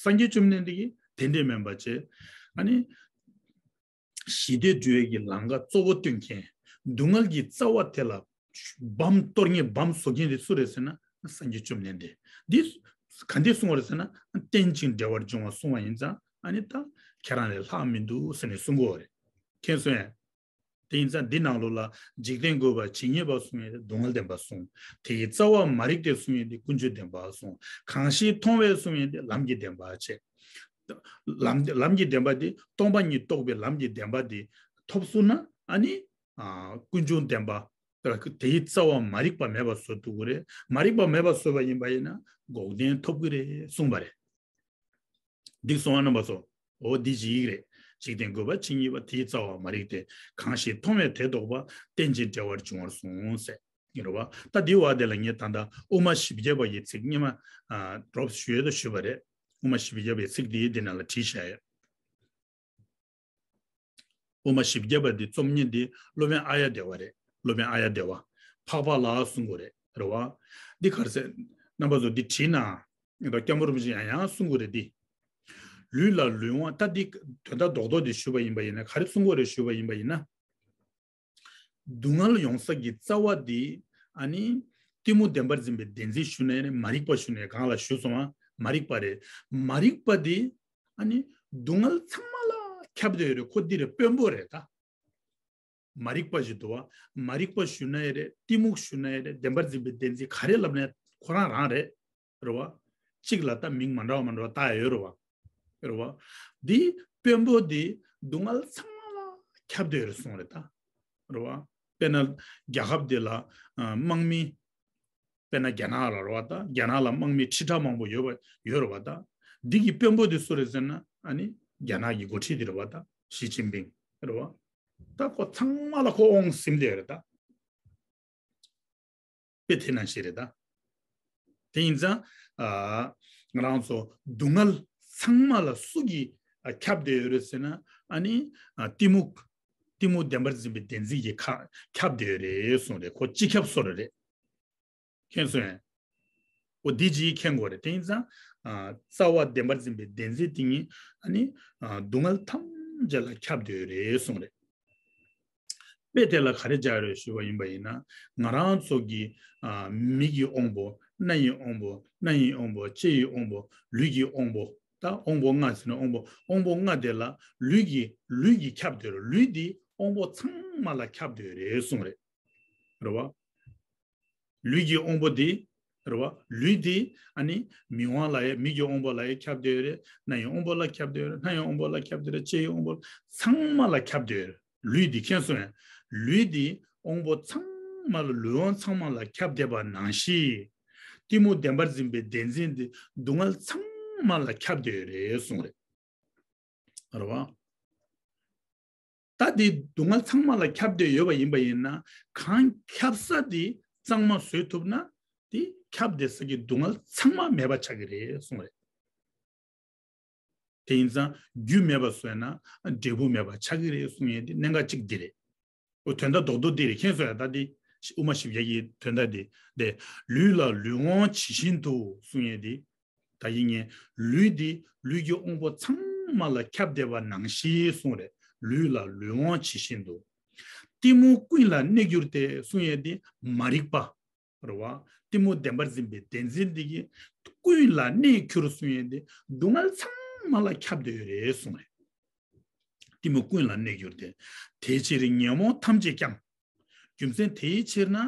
སངས་རྒྱས་བཅོམ་ལྡན་འདས་ཀྱིས་དེ་འདྲས་མིན་པ་བྱས། ཨ་ནི། ཞི་བདེ་འགྲོ་བའི་གི་ལམ་ཁ་གཙོ་བོ་སྟོན་མཁན། སྡུག་བསྔལ་གྱི་རྩ་བ་དེ་ལ་བམ་གཏོར་མཁན་བམ་བཟོ་མཁན་དེ་སུ་རེད་ཟེར་ན་སངས་རྒྱས་བཅོམ་ལྡན་འདས། འདི་ག་འདི་གསུང་བ་རེད་ཟེར་ན་རྟེན་ཅིང་འབྲེལ་བར་འབྱུང་བ་གསུང་བ་ཡིན་ཙང་ཨ་ནི་ད་ཁྱེད་རང་ལས་ལྷག་མི་འདུག་ཟེར་ནས་གསུང་གི་ཡོད་རེད། མཁྱེན་སོང་ངས། དེ་ཡིན་ཙང་འདི་ནང་ལོགས་ལ་འཇིག་རྟེན་བཀོད་པ་ཇི་སྙེད་པ་གསུང་ཡས་དེ་སྡུག་བསྔལ་བདེན་པ་གསུངས། དེ་ཡི་རྩ་བ་མ་རིག་སྟེ་གསུང་ཡས་དེ་ཀུན་འབྱུང་བདེན་པ་གསུངས། གང་ཞིག་མཐོང་བས་གསུང་ཡས་དེ་ལམ་གྱི་བདེན་པ་བྱས། ལམ་ལམ་གྱི་བདེན་པ་དེ་སྟོང་པ་ཉིད་རྟོགས་པའི་ལམ་གྱི་བདེན་པ་དེ་ཐོབ་སོང་ན་ཨ་ནི། ཨ། ཀུན་འབྱུང་བདེན་པ། དེ་ཡི་རྩ་བ་མ་རིག་པ་མེད་པ་བཟོ་ཐུབ་ཀྱི་རེད། མ་རིག་པ་མེད་པ་བཟོས་པ་ཡིན་པ་ཡིན་ན་འགོག་བདེན་ཐོབ་ཀྱི་རེད་གསུངས་པ་རེད། འདི་གསུང་བ་རྣམ་པ་ཚོ། འོ་འདི་ཅིག་རེད། འཇིག་རྟེན་བཀོད་པ་ཇི་སྙེད་པ། དེའི་རྩ་བ་མ་རིག་སྟེ། གང་ཞིག་མཐོང་བས་དེ་ལྡོག་པ། རྟེན་ཅིང་འབྲེལ་བར་འབྱུང་བར་གསུངས་ཟེར། ཡིན་རེད་བ། ད་འདི་བ་དེ་ལ་ངས་ད་ལྟ་དབུ་མ་བཞི་བརྒྱ་པ་ཡི་ཚིག་སྙེ་མ། ཨ། ཌོབ་ཞུ་ཡས་དུ་ཞུས་པ་རེད། དབུ་མ་བཞི་བརྒྱ་པའི་ཚིག་འདི་འདི་ནང་ལ་བྲིས་བཞག་ཡོད། དབུ་མ་བཞི་བརྒྱ་པ་འདི་རྩོམ་མཁན་འདི་སློབ་དཔོན་ཨཱརྱ་དེ་ཝ་རེད། སློབ་དཔོན་ཨཱརྱ་དེ་ཝ། འཕགས་པ་ལ་གསུང་དགོས་རེད། རེད་བ། འདི་ག་རེ་ཟེར། རྣམ་པ་ཚོ་འདི་བྲིས་ན། ད་སྐྱབས་མགོན་རིན་པོ་ཆེ་ཡང་ཡང་གསུང་དགོས་རེད་འདི། ལུས་ལ་ལུས་དབང་ད་འདི་དོན་དག་རྡོག་རྡོག་འདི་ཞུས་པ་ཡིན་པ་ཡིན་ན་ག་རེ་གསུང་དགོས་རེད་ཞུས་པ་ཡིན་པ་ཡིན་ན། སྡུག་བསྔལ་ཡོང་ས་གི་རྩ་བ་འདི་ཨ་ནི་གཏི་མུག་བདེན་པར་འཛིན་པའི་བདེན་འཛིན་ཞུ་ནས་ནི་མ་རིག་པ་ཞུ་ནས་གང་ལ་ཞུས་སོང་ཨ། མ་རིག་པ་རེད། མ་རིག་པ་འདི་ཨ་ནི་སྡུག་བསྔལ་ཚང་མ་ལ་ཁྱབ་བསྡད་ཡོད་རེད། ཁོ་འདི་རེད་དཔོན་པོ་རེད་ད། མ་རིག་པ་ཞིག་འདུག་བ། མ་རིག་པ་ཞུ་ན་ཡང་རེད། གཏི་མུག་ཞུ་ན་ཡང་རེད། བདེན་པར་འཛིན་པའི་བདེན་འཛིན་ག་རེ་ལབ་ན་ ཁོ་རང་རང་རེད། རེད་བ། གཅིག་ལ་ད་མིང་མ་འདྲ་བ་མ་འདྲ་བ་བཏགས་ཡོད་རེད་བ། རེད་བ། འདི་དཔོན་པོ་འདི་སྡུག་བསྔལ་ཚང་མ་ལ་ཁྱབ་བསྡད་ཡོད་རེད་གསུངས་རེད་ད། རེད་བ། དཔེར་ན་རྒྱལ་ཁབ་འདི་ལ་ཨ་དམག་མི། དཔེར་ན་རྒྱ་ནག་ལ་རེད་བ་ད། རྒྱ་ནག་ལ་དམག་མི་ཁྲི་ཕྲག་མང་པོ་ཡོད་པ་ཡོད་རེད་བ་ད། འདི་གི་དཔོན་པོ་འདི་སུ་རེད་ཟེར་ན་ཨ་ནི་རྒྱ་ནག་གི་འགོ་ཁྲིད་འདི་རེད་བ་ད། ཞི་ཅིན་ཕིང་རེད་བ། ད་ཁོ་ཚང་མ་ལ་ཁོ་དབང་ཟིན་བསྡད་ཡོད་རེད་ད། དཔེ་དེ་ནང་བཞིན་རེད་ད། དེ་ཡིན་ཙང་ཨ་ང་རང་ཚོ་སྡུག་བསྔལ་ཚང་མ་ལ་སུ་གིས་ཨ་ཁྱབ་བསྡད་ཡོད་རེད་ཟེར་ན་ཨ་ནི་ཨ་གཏི་མུག་གཏི་མུག་བདེན་པར་འཛིན་པའི་བདེན་འཛིན་གྱིས་ཁ་ཁྱབ་བསྡད་ཡོད་རེད་གསུངས་རེད། ཁོ་སྤྱི་ཁྱབ་བཟོ་འདྲ་རེད། མཁྱེན་སོང་ངས། འོ་འདི་ཅིག་མཁྱེན་དགོས་རེད། དེ་ཡིན་ཙང་ཨ་རྩ་བ་བདེན་པར་འཛིན་པའི་བདེན་འཛིན་དེ་ཉིད་ཨ་ནི་ཨ་སྡུག་བསྔལ་ཐམས་ཅད་ལ་ཁྱབ་བསྡད་ཡོད་རེད་གསུངས་རེད། དཔེ་དེ་ལ་ག་རེ་སྦྱར་ཡོད་ཞུས་པ་ཡིན་པ་ཡིན་ན། ང་རང་ཚོ་གི་ཨ་མིག་གི་དབང་པོ། སྣ་ཡི་དབང་པོ། སྣ་ཡི་དབང་པོ། ལྕེ་ཡི་དབང་པོ། ལུས་ཀྱི་དབང་པོ། ད་དབང་པོ་ལྔ་ཟེར་ན་དབང་པོ་དབང་པོ་ལྔ་དེ་ལ་ལུས་ཀྱི་ལུས་ཀྱིས་ཁྱབ་བསྡད་ཡོད་རེད། ལུས་འདི་དབང་པོ་ཚང་མ་ལ་ཁྱབ་བསྡད་ཡོད་རེད་གསུངས་རེད། རེད་བ། ལུས་ཀྱི་དབང་པོ་འདི། རེད་བ། ལུས་འདི་ཨ་ནི་མིག་དབང་ལ་ཡ། མིག་གི་དབང་པོ་ལ་ཡ་ཁྱབ་བསྡད་ཡོད་རེད། སྣ་ཡི་དབང་པོ་ལ་ཁྱབ་བསྡད་ཡོད་རེད། སྣ་ཡི་དབང་པོ་ལ་ཁྱབ་བསྡད་ཡོད་རེད། ལྕེ་ཡི་དབང་པོ་ཚང་མ་ལ་ཁྱབ་བསྡད་ཡོད་རེད། ལུས་འདི་མཁྱེན་སོང་ངས། ལུས་འདི་དབང་པོ་ཚང་མ་ལ། ལུས་དབང་ཚང་མ་ལ་ཁྱབ་བསྡད་པ་ནང་བཞིན། གཏི་མུག་བདེན་པར་འཛིན་པའི་བདེན་འཛིན་འདི་སྡུག་བསྔལ་ཚང་མ་ལ་ཁྱབ་བསྡད་ཡོད་རེད་གསུངས་རེད། རེད་བ། ད་འདི་སྡུག་བསྔལ་ཚང་མ་ལ་ཁྱབ་བསྡད་ཡོད་པ་ཡིན་པ་ཡིན་ན། གང་ཁྱབ་ས་དེ་གཙང་མ་བཟོས་ཐུབ་ན། དེ་ཁྱབ་བསྡད་ས་གི་སྡུག་བསྔལ་ཚང་མ་མེད་པ་ཆགས་ཀྱི་རེད་གསུངས་རེད། དེ་ཡིན་ཙང་རྒྱུ་མེད་པ་བཟོས་ན་འབྲས་བུ་མེད་པ་ཆགས་ཀྱི་རེད་གསུངས་ཡས་དེ་གནད་འགག་གཅིག་འདི་རེད། འོ་དོན་དག་རྡོག་རྡོག་འདི་རེད། མཁྱེན་སོང་ངས། ད་འདི་དབུ་མ་བཞི་བརྒྱ་གི་དོན་དག་འདི། དེ་ལུས་ལ་ལུས་དབང་ཇི་བཞིན་དུ་གསུངས་ཡས་འདི། ད་ཡིན་ངེས། ལུས་འདི་ལུས་ཀྱི་དབང་པོ་ཚང་མ་ལ་ཁྱབ་བསྡད་པ་ནང་བཞིན་གསུངས་རེད། ལུས་ལ་ལུས་དབང་ཇི་བཞིན་དུ། གཏི་མུག་ཀུན་ལ་གནས་གྱུར་ཏེ་གསུངས་ཡས་འདི་མ་རིག་པ། རེད་བ། གཏི་མུག་བདེན་པར་འཛིན་པའི་བདེན་འཛིན་འདི་གིས་ཀུན་ལ་གནས་གྱུར་གསུངས་ཡས་འདི་སྡུག་བསྔལ་ཚང་མ་ལ་ཁྱབ་བསྡད་ཡོད་རེད་གསུངས་རེད། གཏི་མུག་ཀུན་ལ་གནས་གྱུར་ཏེ། དེའི་ཕྱིར་ཉོན་མོངས་ཐམས་ཅད་ཀྱང་། རྒྱུ་མཚན་དེའི་ཕྱིར་ན་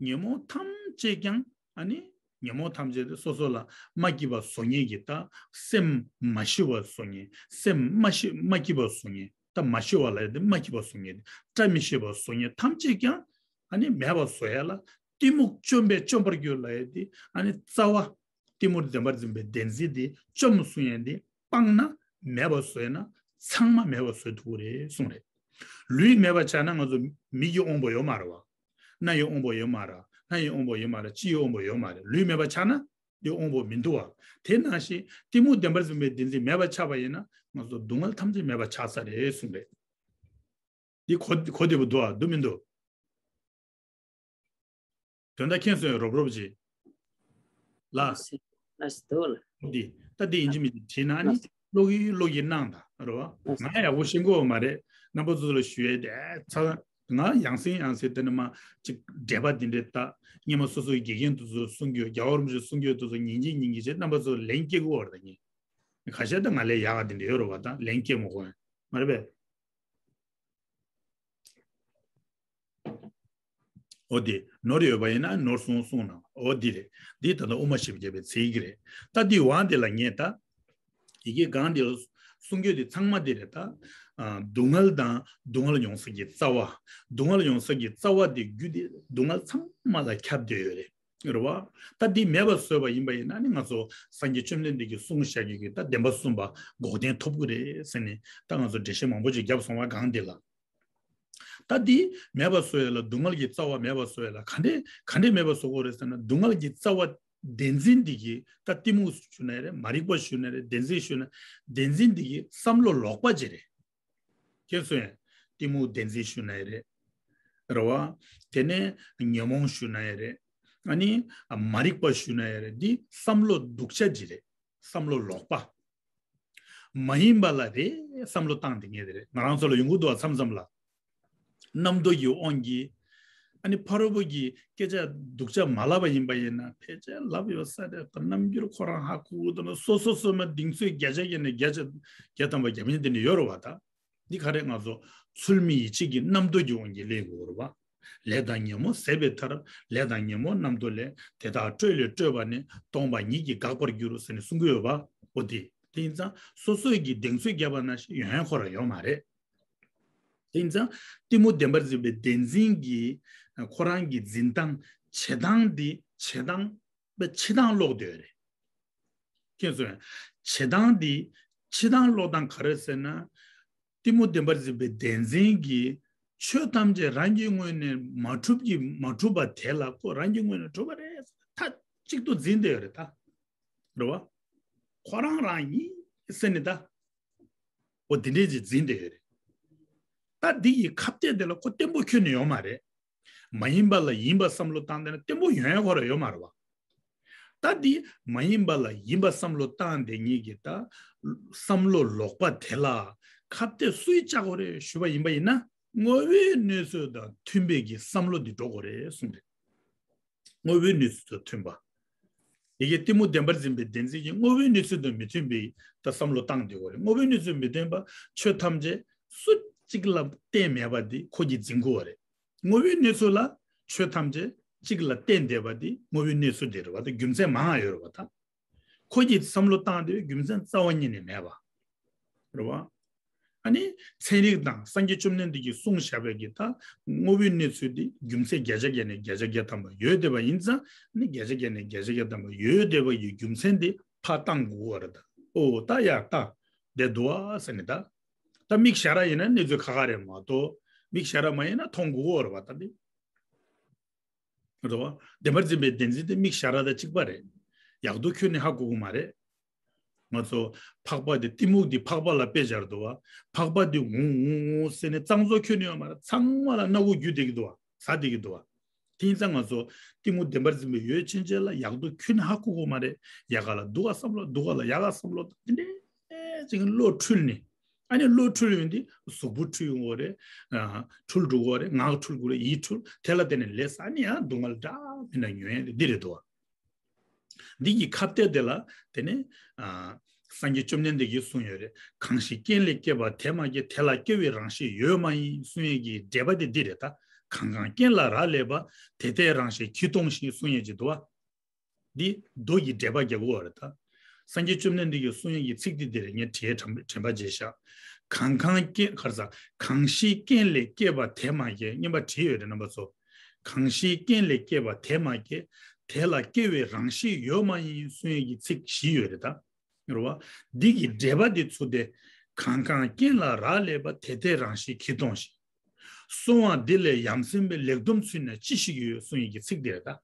ཉོན་མོངས་ཐམས་ཅད་ཀྱང་། ཨ་ནི་ཉོན་མོངས་ཐམས་ཅད་དེ་སོ་སོ་ལ་མ་སྐྱིད་པ་བཟོ་མཁན་གྱི། ད་སེམས་མ་ཞི་བ་བཟོ་མཁན། སེམས་མ་ཞི་མ་སྐྱིད་པ་བཟོ་མཁན། ད་མ་ཞི་བ་ལ་ཡ་དེ་མ་སྐྱིད་པ་བཟོ་མཁན། བཀྲ་མི་ཤིས་པ་བཟོ་མཁན་ཐམས་ཅད་ཀྱང་ཨ་ནི་མེད་པ་བཟོ་ཡ་ལ། གཏི་མུག་བཅོམ་པས་བཅོམ་པར་འགྱུར་ལབ་ཡ་དེ་ཨ་ནི་རྩ་བ། གཏི་མུག་བདེན་པར་འཛིན་པའི་བདེན་འཛིན་དེ་བཅོམ་གསུང་ཡ་དེ་སྤངས་ན་མེད་པ་བཟོས་ན་ཚང་མ་མེད་པ་བཟོས་ཐུབ་ཀྱི་རེད་གསུངས་རེད། ལུས་མེད་པ་ཆགས་ན་ང་ཚོ་མིག་གི་དབང་པོ་ཡོད་མ་རེད་བ། སྣ་ཡི་དབང་པོ་ཡོད་མ་རེད། སྣ་ཡི་དབང་པོ་ཡོད་མ་རེད། ལྕེ་ཡི་དབང་པོ་ཡོད་མ་རེད། ལུས་མེད་པ་ཆགས་ན་དེ་དབང་པོ་མི་འདུག་བ། དེ་ནང་བཞིན་གཏི་མུག་བདེན་པར་འཛིན་པའི་བདེན་འཛིན་མེད་པ་ཆགས་པ་ཡིན་ན་ང་ཚོ་སྡུག་བསྔལ་ཐམས་ཅད་མེད་པ་ཆགས་ས་རེད་གསུངས་རེད། འདི་གོ་གོ་བདེ་པོ་འདུག་ཨ། འདུག་མི་འདུག་དོན་དག་མཁྱེན་སོང་ངས། རོབ་རོབ་ཅིག་ལ། ལ་སི་ལ་སི་འདུག་ལ། འདི་ད་འདི་ཡིན་གཅིག་མིན་གཅིག་བྲིས་ན་ནི་ལ་སི་ཀློག་གི་ཀློག་གི་གནང་དང་རོ། ལ་སི་ང་ཡག་པོ་ཤེས་གོ་མ་རེད། རྣམ་པ་ཚོ་ལ་ཞུ་ཡས་དེ་ཚ། ང་ཡང་སེ་ཡང་སེ་དེ་ནི་མ་ཅིག་འགྲེལ་པ་འདི་འདྲས་ད་སྔོན་མ་སོ་སོའི་དགེ་རྒན་དེ་ཚོ་གསུང་གི་ཡོད། རྒྱལ་བ་རིན་པོ་ཆེ་གསུང་གི་ཡོད་དེ་ཚོ་ཉན་གྱིན་ཉན་གྱིན་བྱས། རྣམ་པ་ཚོ་ལན་སྐྱེལ་གི་ཡོད་རེད་ད། ངས་ཁ་ཤས་ད་ང་ལས་ཡག་ག་འདི་འདྲས་ཡོད་རེད་བ། ད་ལན་སྐྱེལ་མ་དགོས་མ་རེད་པས། འོ་དེ་ནོར་ཡོད་པ་ཡིན་ན་ནོར་སོང་གསུངས་ན། འོ་འདི་རེད། འདི་ད་ལྟ་དབུ་མ་བཞི་བརྒྱ་པའི་ཚིག་རེད། ད་འདི་དབང་དེ་ལ་ངས་ད་ཡི་གེ་གང་འདི་ལ་གསུང་རྒྱུ་དེ་ཚང་མ་འདི་རེད་ད། ཨ་སྡུག་བསྔལ་དང་སྡུག་བསྔལ་ཡོང་ས་གི་རྩ་བ། སྡུག་བསྔལ་ཡོང་ས་གི་རྩ་བ་དེ་རྒྱུ་དེ་སྡུག་བསྔལ་ཚང་མ་ལ་ཁྱབ་བསྡད་ཡོད་རེད། རེད་བ། ད་འདི་མེད་པ་བཟོས་པ་ཡིན་པ་ཡིན་ན་ནི་ང་ཚོ་སངས་རྒྱས་བཅོམ་ལྡན་འདས་ཀྱིས་གསུངས་བཞག་རྒྱུ་གི་ད་བདེན་པ་གསུམ་པ་འགོག་བདེན་ཐོབ་ཀྱི་རེད་ཟེར་ནས་ད་ང་ཚོ་འགྲེལ་བཤད་མང་པོ་ཅིག་བརྒྱབ་སོང་བ་གང་འདི་ལ། ད་འདི་མེད་པ་བཟོ་ཡ་ལ། སྡུག་བསྔལ་གྱི་རྩ་བ་མེད་པ་བཟོ་ཡ་ལ་ག་འདྲས་ག་འདྲས་མེད་པ་བཟོ་དགོས་རེད་ཟེར་ན། སྡུག་བསྔལ་གྱི་རྩ་བ་བདེན་འཛིན་འདི་གི་ད་གཏི་མུག་ཞུ་ན་རེད། མ་རིག་པ་ཞུ་ན་རེད། བདེན་འཛིན་ཞུ་ན། བདེན་འཛིན་འདི་གི་བསམ་བློ་ལོག་པ་ཅིག་རེད། ཁྱེད་ཚོ་ཡང་གཏི་མུག་བདེན་འཛིན་ཞུ་ན་ཡང་རེད། རེད་བ། དེ་ནས་ཉོན་མོངས་ཞུ་ན་ཡང་རེད། ཨ་ནི་མ་རིག་པ་ཞུ་ན་ཡང་རེད། འདི་བསམ་བློ་སྡུག་ཅག་ཅིག་རེད། བསམ་བློ་ལོག་པ། མ་ཡིན་པ་ལ་རེད་བསམ་བློ་བཏང་བསྡད་མཁན་དེ་རེད། ང་རང་ཚོ་ལ་ཡོང་གི་འདུག་བ། མཚམས་མཚམས་ལ། རྣམ་རྟོག་གི་དབང་གིས། ཨ་ནི་ཕ་རོལ་པོ་གི་སྐད་ཆ་སྡུག་ཅག་མ་ལབ་པ་ཡིན་པ་ཡིན་ན། ཕལ་ཆེར་ལབ་ཡོད་ས་རེད། ད་རྣམ་འགྱུར་ཁོ་རང་ཧ་གོ་གི་འདུག་ན། སོ་སོ་སོ་མ་གདེང་ཚོད་བརྒྱ་ཆ་བརྒྱ་ནས་བརྒྱ་ཆ་བརྒྱ་ཐམ་པ་བརྒྱ་མིན་དེ་འདྲ་ཡོད་རེད་བ་ད། འདི་ག་རེ་ང་ཚོ་ཚུལ་མིན་ཡིད་བྱེད་ཀྱི་རྣམ་རྟོག་གི་དབང་གིས་སླེབས་དགོས་རེད་བ། ལས་དང་ཉོན་མོངས་ཟད་པའི་མཐར། ལས་དང་ཉོན་མོངས་རྣམ་རྟོག་ལས། དེ་དག་སྤྲོས་ལས་སྤྲོས་པ་ནི། སྟོང་པ་ཉིད་ཀྱིས་འགག་པར་འགྱུར། ཟེར་ནས་གསུང་གི་ཡོད་པ། འོ་དེ། དེ་ཡིན་ཙང་སོ་སོའི་གི་གདེང་ཚོད་བརྒྱབ་པ་ནང་བཞིན་ཡོང་ཡ་ཁོ་རང་ཡོད་མ་རེད། དེ་ཡིན་ཙང་གཏི་མུག་བདེན་པར་འཛིན་པའི་བདེན་འཛིན་གྱི་ཁོ་རང་གི་འཛིན་སྟངས་བྱེད་སྟངས་འདི་བྱེད་སྟངས་པའི་ཕྱི་སྟངས་ལོག་བསྡད་ཡོད་རེད། ཁྱེད་ཚོས་བྱེད་སྟངས་འདི་ཕྱི་སྟངས་ལོག་སྟངས་ག་རེ་ཟེར་ན། གཏི་མུག་བདེན་པར་འཛིན་པའི་བདེན་འཛིན་གྱིས་ཆོས་ཐམས་ཅད་རང་གི་ངོས་ནས་མ་གྲུབ་ཀྱི་མ་གྲུབ་པ་དེ་ལ་ཁོ་རང་གི་ངོས་ནས་གྲུབ་པ་རེད་མཐའ་གཅིག་ཏུ་འཛིན་བསྡད་ཡོད་རེད་ད། རེད་བ། ཁོ་རང་རང་ཡིན་ཟེར་ནས་ད། འོ་དེ་འདྲས་ཅིག་འཛིན་བསྡད་ཡོད་རེད། ད་འདི་ཡི་ཁ་གཏད་དེ་ལ་ཁོ་བརྟན་པོ་ཁྱོན་ནས་ཡོད་མ་རེད། མ་ཡིན་པ་ལ་ཡིན་པ་བསམ་བློ་བཏང་བསྡད་ན་བརྟན་པོ་ཡོང་ཡ་ཁོ་རང་ཡོད་མ་རེད་བ། ད་འདི་མ་ཡིན་པ་ལ་ཡིན་པ་བསམ་བློ་བཏང་བསྡད་མཁན་གྱི་ད་བསམ་བློ་ལོག་པ་དེ་ལ་ཁ་གཏད་སུས་བཅག་དགོས་རེད་ཞུས་པ་ཡིན་པ་ཡིན་ན། དངོས་པོའི་གནས་ཚུལ་དང་མཐུན་པའི་གི་བསམ་བློ་འདི་འགྲོ་དགོས་རེད་གསུངས་རེད། དངོས་པོའི་གནས་ཚུལ་དང་མཐུན་པ། དེ་གའི་གཏི་མུག་བདེན་པར་འཛིན་པའི་བདེན་འཛིན་གྱིས་དངོས་པོའི་གནས་ཚུལ་དང་མི་མཐུན་པའི་ད་བསམ་བློ་བཏང་བསྡད་ཡོད་རེད། དངོས་པོའི་གནས་ཚུལ་མི་མཐུན་པ། ཆོས་ཐམས་ཅད་སུ་གཅིག་ལ་བརྟེན་མེད་པ་འདི་ཁོ་གིས་འཛིན་དགོས་པ་རེད། དངོས་པོའི་གནས་ཚུལ་ལ་ཆོས་ཐམས་ཅད་གཅིག་ལ་བརྟེན་བསྡད་པ་འདི་དངོས་པོའི་གནས་ཚུལ་དེ་རེད་བ། ད་རྒྱུ་མཚན་མང་ང་ཡོད་རེད་བ་ད། ཁོ་གིས་བསམ་བློ་བཏང་བསྡད་པའི་རྒྱུ་མཚན་རྩ་བ་ཉིད་ནས་མེད་པ། རེད་བ། ཨ་ནི་ཚན་རིག་དང་སངས་རྒྱས་བཅོམ་ལྡན་འདས་ཀྱིས་གསུངས་བཞག་པའི་གི་ད་དངོས་པོའི་གནས་ཚུལ་འདི་རྒྱུ་མཚན་བརྒྱ་ཆ་བརྒྱ་ནས་བརྒྱ་ཆ་བརྒྱ་ཐམ་པ་ཡོད་བསྡད་པ་ཡིན་ཙང་ནི་བརྒྱ་ཆ་བརྒྱ་ནས་བརྒྱ་ཆ་བརྒྱ་ཐམ་པ་ཡོད་བསྡད་པ་ཡི་རྒྱུ་མཚན་འདི་ཕར་བཏང་དགོས་པ་རེད་ད། ཨོ་ད་ཡར་བཏང་བསྡད་འདུག་ཨ་ཟེར་ནས་ད། ད་མིག་ཞར་ཡིན་ན་གནས་ཚུལ་ཁ་ཁ་རེད་མ་གཏོགས་མིག་ཞར་མ་ཡིན་ན་མཐོང་དགོས་པ་རེད་བ་ད་འདི། རེད་བ། བདེན་པར་འཛིན་པའི་བདེན་འཛིན་དེ་མིག་ཞར་དང་གཅིག་པ་རེད། ཡག་སྡུག་ཁྱོན་ནས་ཧ་གོ་གི་མ་རེད། ང་ཚོ་འཕགས་པ་དེ་གཏི་མུག་དེ་འཕགས་པ་ལ་དཔེ་སྦྱར་འདུག་བ། འཕགས་པ་དེ་འུང་འུང་འུང་ཟེར་ནས་གཙང་བཙོག་ཁྱོན་ནས་ཡོད་མ་རེད། ཚང་མ་ལ་སྣ་ཁུག་རྒྱུ་བསྡད་ཀྱི་འདུག་བ། ཟ་བསྡད་ཀྱི་འདུག་བ། དེ་ཡིན་ཙང་ང་ཚོ་གཏི་མུག་བདེན་པར་འཛིན་པའི་ཡུལ་ཕྱིན་ཆད་ལ་ཡག་སྡུག་ཁྱོན་ནས་ཧ་གོ་གི་མ་རེད། ཡག་ག་ལ་སྡུག་ག་བསམ་བློ་སྡུག་ག་ལ་ཡག་ག་བསམ་བློ་དེ་འདྲས་ཅིག་བློ་འཁྲུལ་ནས། ཨ་ནི་བློ་འཁྲུལ་ཡོང་དུས་གཟུགས་པོ་འཁྲུལ་ཡོང་གི་རེད། ཨ། འཁྲུལ་འགྲོ་གི་རེད། ངག་འཁྲུལ་དགོས་རེད། ཡིད་འཁྲུལ། དེ་ལ་བརྟེན་ནས་ལས་ཟ་ནི་ཡང་སྡུག་བསྔལ་འདྲ་མི་འདྲ་ཉོ་ཡ་འདི་རེད་དོ། འདི་གི་ཁ་གཏད་དེ་ལ་དེ་ནས་ཨ། སངས་རྒྱས་བཅོམ་ལྡན་འདས་ཀྱིས་གསུངས་ཡོད་རེད། གང་ཞིག་རྐྱེན་ལས་སྐྱེས་པ་དེ་མ་སྐྱེས། དེ་ལ་སྐྱེ་བའི་རང་བཞིན་ཡོད་མ་ཡིན་གསུངས་ཡས་ཀྱི་འགྲེལ་པ་དེ་འདི་རེད་ད། གང་གང་རྐྱེན་ལ་རག་ལས་པ། དེ་ལྟའི་རང་བཞིན་གྱིས་སྟོང་ཞིང་གསུངས་ཡས་ཀྱི་འདུག་བ། འདི་མདོ་ཡི་འགྲེལ་པ་རྒྱག་དགོས་པ་རེད་ད། སངས་རྒྱས་བཅོམ་ལྡན་འདས་ཀྱིས་གསུངས་ཡས་ཀྱི་ཚིག་འདི་འདི་རེད། ངས་བྲིས་དྲན་དྲན་པ་བརྗེད་ཤག་གང་གང་རྐྱེན་ག་རེ་ཟ། གང་ཞིག་རྐྱེན་ལས་སྐྱེས་པ་དེ་མ་སྐྱེས། སྙན་པ་བྲིས་ཡོད་རེད་རྣམ་པ་ཚོ། གང་ཞིག་རྐྱེན་ལས་སྐྱེས་པ་དེ་མ་སྐྱེས། དེ་ལ་སྐྱེ་བའི་རང་བཞིན་ཡོད་མ་ཡིན་གསུངས་ཡས་ཀྱི་ཚིག་བཞི་ཡོད་རེད་ད། རེད་བ། འདི་གི་འགྲེལ་པ་འདི་ཚུར་དེ། གང་གང་རྐྱེན་ལ་རག་ལས་པ། དེ་ལྟའི་རང་བཞིན་གྱིས་སྟོང་ཞིང་། གསུང་བ་འདི་ལས་ཡ་མཚན་པའི་ལེགས་སྡོམ་ཚུལ་ནི་ཅི་ཞིག་ཡོད་གསུངས་ཡས་ཀྱི་ཚིག་འདི་རེད་ད།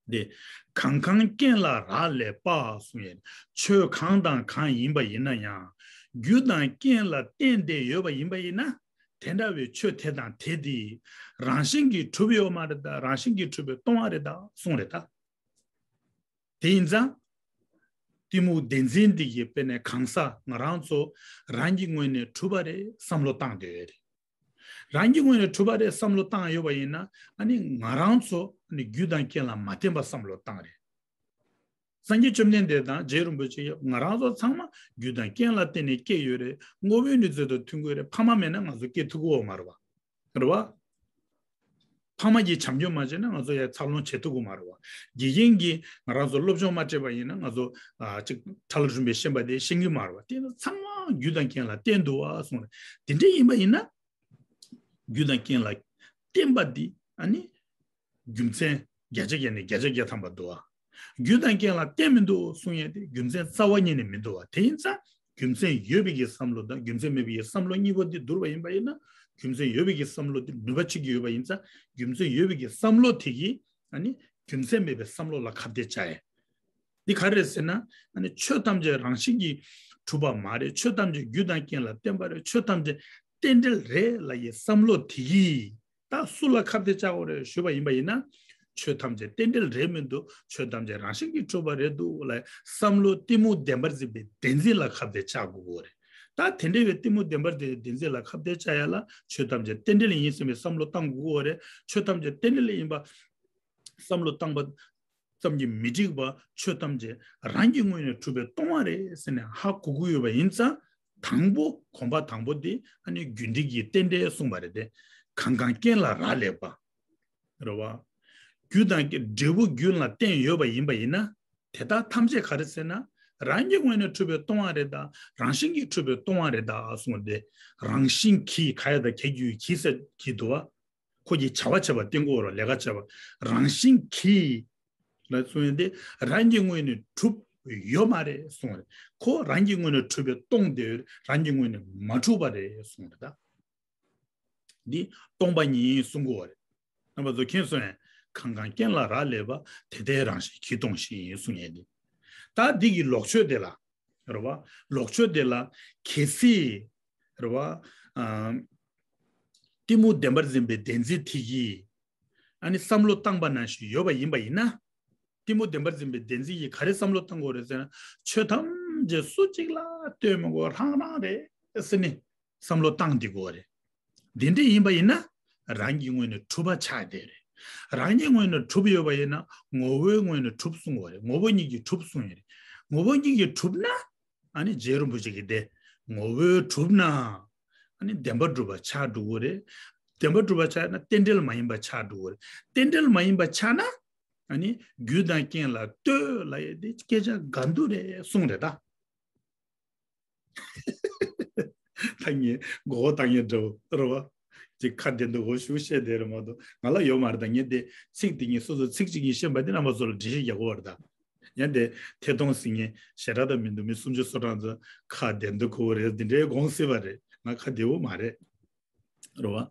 འདི། གང་གང་རྐྱེན་ལ་རག་ལས་པ་གསུངས་ཡས། ཆོས་གང་དང་གང་ཡིན་པ་ཡིན་ན་ཡང་། རྒྱུ་དང་རྐྱེན་ལ་བརྟེན་ཏེ་ཡོད་པ་ཡིན་པ་ཡིན་ན། དེ་འདྲ་བའི་ཆོས་དེ་དང་དེ་དེ། རང་བཞིན་གྱིས་གྲུབ་ཡོད་མ་རེད་ད། རང་བཞིན་གྱིས་གྲུབ་པའི་སྟོང་པ་རེད་ད་གསུངས་རེད་ད། དེ་ཡིན་ཙང་། གཏི་མུག་བདེན་འཛིན་འདི་ཡི་དཔེ་ནས་གང་ཟག་ང་རང་ཚོ་རང་གི་ངོས་ནས་གྲུབ་པ་རེད་བསམ་བློ་བཏང་བསྡད་ཡོད་རེད། རང་གི་ངོས་ནས་གྲུབ་པ་རེད་བསམ་བློ་བཏང་ཡོད་པ་ཡིན་ན། ཨ་ནི་ང་རང་ཚོ་ཨ་ནི་རྒྱུ་དང་རྐྱེན་ལ་མ་བརྟེན་པ་བསམ་བློ་བཏང་རེད། སངས་རྒྱས་བཅོམ་ལྡན་འདས་དང་རྗེ་རིན་པོ་ཆེ་ཡང་ང་རང་ཚོ་ཚང་མ་རྒྱུ་དང་རྐྱེན་ལ་བརྟེན་ནས་སྐྱེས་ཡོད་རེད། དངོས་པོའི་གནས་ཚུལ་དང་མཐུན་དགོས་རེད། ཕ་མ་མེད་ན་ང་ཚོ་སྐྱེ་ཐུབ་ཀྱི་ཡོད་མ་རེད་བ། རེད་བ། ཕ་མ་གིས་བྱམས་སྐྱོང་མ་བྱས་ན་ང་ཚོ་ཡང་འཚར་ལོངས་བྱེད་ཐུབ་ཀྱི་མ་རེད་བ། དགེ་རྒན་གྱིས་ང་རང་ཚོ་སློབ་སྦྱོང་མ་སྤྲད་པ་ཡིན་ན་ང་ཚོ་ཨ་ཅིག་ཁྲ་ལ་རིམ་པས་ཤེས་པ་དེ་ཤེས་ཀྱི་མ་རེད་བ། དེ་ནི་ཚང་མ་རྒྱུ་དང་རྐྱེན་ལ་བརྟེན་འདུག་བ་གསུངས་རེད། དེ་འདྲ་ཡིན་པ་ཡིན་ན། རྒྱུ་དང་རྐྱེན་ལ་བརྟེན་པ་འདི་ཨ་ནི་རྒྱུ་མཚན་བརྒྱ་ཆ་བརྒྱ་ནས་བརྒྱ་ཆ་བརྒྱ་ཐམ་པ་འདུག་བ། རྒྱུ་དང་རྐྱེན་ལ་བརྟེན་མི་འདུག་གསུང་ཡས་དེ་རྒྱུ་མཚན་རྩ་བ་ཉིད་ནས་མི་འདུག་བ། དེ་ཡིན་ཙང་རྒྱུ་མཚན་ཡོད་པའི་གི་བསམ་བློ་དང་རྒྱུ་མཚན་མེད་པའི་གི་བསམ་བློ་གཉིས་པོ་འདི་བསྡུར་བ་ཡིན་པ་ཡིན་ན། རྒྱུ་མཚན་ཡོད་པའི་གི་བསམ་བློ་འདི་ནུས་པ་ཆེ་གི་ཡོད་པ་ཡིན་ཙང་རྒྱུ་མཚན་ཡོད་པའི་གི་བསམ་བློ་དེ་གིས་ཨ་ནི་རྒྱུ་མཚན་མེད་པའི་བསམ་བློ་ལ་ཁ་གཏད་བཅག་ཡས། འདི་ག་རེ་རེད་ཟེར་ན། ཨ་ནི་ཆོས་ཐམས་ཅད་རང་བཞིན་གྱིས་གྲུབ་པ་མ་རེད། ཆོས་ཐམས་ཅད་རྒྱུ་དང་རྐྱེན་ལ་བརྟེན་པ་རེད། ཆོས་ཐམས་ཅད་རྟེན་འབྲེལ་རེད་ལབ་ཡས་བསམ་བློ་དེ་གིས་ད་སུ་ལ་ཁ་གཏད་བཅག་དགོས་རེད་ཞུས་པ་ཡིན་པ་ཡིན་ན། ཆོས་ཐམས་ཅད་རྟེན་འབྲེལ་རེད་མི་འདུག་ཆོས་ཐམས་ཅད་རང་བཞིན་གྱིས་གྲུབ་པ་རེད་འདུག་ལབ་བསམ་བློ་གཏི་མུག་བདེན་པར་འཛིན་པའི་བདེན་འཛིན་ལ་ཁ་གཏད་བཅག་དགོས་ཀྱི་རེད། ད་དེ་འདྲ་བའི་གཏི་མུག་བདེན་པར་འཛིན་པའི་བདེན་འཛིན་ལ་ཁ་གཏད་བཅག་ཡ་ལ་ཆོས་ཐམས་ཅད་རྟེན་འབྲེལ་ཡིན་ཟེར་བའི་བསམ་བློ་བཏང་དགོས་ཀྱི་རེད། ཆོས་ཐམས་ཅད་རྟེན་འབྲེལ་ཡིན་པ་བསམ་བློ་བཏང་པ་ཙམ་གྱིས་མི་འགྲིག་པ། ཆོས་ཐམས་ཅད་རང་གི་ངོས་ནས་གྲུབ་པའི་སྟོང་པ་རེད་ཟེར་ནས་ཧ་གོ་གི་ཡོད་པ་ཡིན་ཙང་། དང་པོ་གོམ་པ་དང་པོ་དེ་ཨ་ནི་རྒྱུ་འབྲས་ཀྱི་རྟེན་འབྲེལ་གསུངས་པ་རེད་དེ། གང་གང་རྐྱེན་ལ་རག་ལས་པ། རེད་བ། རྒྱུ་དང་འབྲས་བུ་རྒྱུ་ལ་བརྟེན་ཡོད་པ་ཡིན་པ་ཡིན་ན། དེ་དག་ཐམས་ཅད་ག་རེ་ཟེར་ན། རང་གི་ངོས་ནས་གྲུབ་པའི་སྟོང་པ་རེད་ད། རང་བཞིན་གྱིས་གྲུབ་པའི་སྟོང་པ་རེད་ད་གསུངས་ཏེ། རང་བཞིན་གྱིས་ག་ཡ་ད་ག་གི་གི་ཟེར་གྱི་འདུག་བ། ཁོ་གི་བྱ་བ་བྱས་པ་བསྟན་དགོས་ར། ལས་ཀ་བྱས་པ། རང་བཞིན་གྱིས་ལ་གསུངས་ཡོད་དེ། རང་གི་ངོས་ནས་གྲུབ་ཡོད་མ་རེད་གསུངས་རེད། ཁོ་རང་གི་ངོས་ནས་གྲུབ་པའི་སྟོང་དེ་རང་གི་ངོས་ནས་མ་གྲུབ་པ་རེད་གསུངས་རེད་ད། འདི་སྟོང་པ་ཉིད་གསུང་གི་ཡོད་རེད། རྣམ་པ་ཚོ་མཁྱེན་སོང་ངས། གང་གང་རྐྱེན་ལ་རག་ལས་པ། དེ་ལྟའི་རང་བཞིན་གྱིས་སྟོང་ཞིང་གསུང་ཡས་འདི། ད་འདི་གི་ལོག་ཆོས་དེ་ལ། རེད་བ། ལོག་ཆོས་དེ་ལ། གལ་སྲིད། རེད་བ། ཨ། གཏི་མུག་བདེན་པར་འཛིན་པའི་བདེན་འཛིན་དེ་གིས། ཨ་ནི་བསམ་བློ་བཏང་པ་ནང་བཞིན་ཡོད་པ་ཡིན་པ་ཡིན་ན། གཏི་མུག་བདེན་པར་འཛིན་པའི་བདེན་འཛིན་གྱིས་ག་རེ་བསམ་བློ་བཏང་དགོས་རེད་ཟེར་ན། ཆོས་ཐམས་ཅད་སུ་གཅིག་ལ་ལྟོས་མི་དགོས། རང་རང་རེད་ཟེར་ནས་བསམ་བློ་བཏང་བསྡད་དགོས་རེད། འདི་འདྲ་ཡིན་པ་ཡིན་ན། རང་གི་ངོས་ནས་གྲུབ་པ་ཆགས་བསྡད་རེད། རང་གི་ངོས་ནས་གྲུབ་ཡོད་པ་ཡིན་ན། ངོ་བོའི་ངོས་ནས་གྲུབ་གསུང་བ་རེད། ངོ་བོ་ཉིད་ཀྱིས་གྲུབ་གསུང་ཡོད་རེད། ངོ་བོ་ཉིད་ཀྱིས་གྲུབ་ན། ཨ་ནི་རྗེ་རིན་པོ་ཆེ་གིས་དེ། ངོ་བོས་གྲུབ་ན། ཨ་ནི་བདེན་པར་གྲུབ་པ་ཆགས་འགྲོ་གི་རེད། བདེན་པར་གྲུབ་པ་ཆགས་ན་རྟེན་འབྲེལ་མ་ཡིན་པ་ཆགས་འགྲོ་གི་རེད། རྟེན་འབྲེལ་མ་ཡིན་པ་ཆགས་ན། ཨ་ནི་རྒྱུ་དང་རྐྱེན་ལ་ལྟོས་ལབ་ཡས་དེ་སྐད་ཆ་ག་འདུག་རེད་གསུངས་རེད་ད། ད་ངས་མགོ་བོ་བཏང་ཡས་འདྲ་བོ་རེད་བ། ཅིག་ཁ་བདེ་འདུག་གོ་ཞུ་བཤད་བསྡད་རེད་མ་གཏོགས། ང་ལ་ཡོད་མ་རེད་ད། ངས་དེ་ཚིག་དེ་ངས་སོ་སོ་ཚིག་གཅིག་གཉིས་ཤེས་པ་དེ་རྣམ་པ་ཚོ་ལ་འགྲེལ་བཤད་རྒྱག་གོ་བ་རེད་ད། ཡང་དེ་ཐད་གཏོང་ཟིན་ངས་ཞེ་དྲག་ད་མི་འདུག་མི་སུམ་ཅུ་སོ་གྲངས་ཚོ་ཁ་བདེ་འདུག་གོ་རེད། འདི་འདྲའི་དགོངས་སྲིད་པ་རེད། ང་ཁ་བདེ་བོ་མ་རེད། རེད་བ།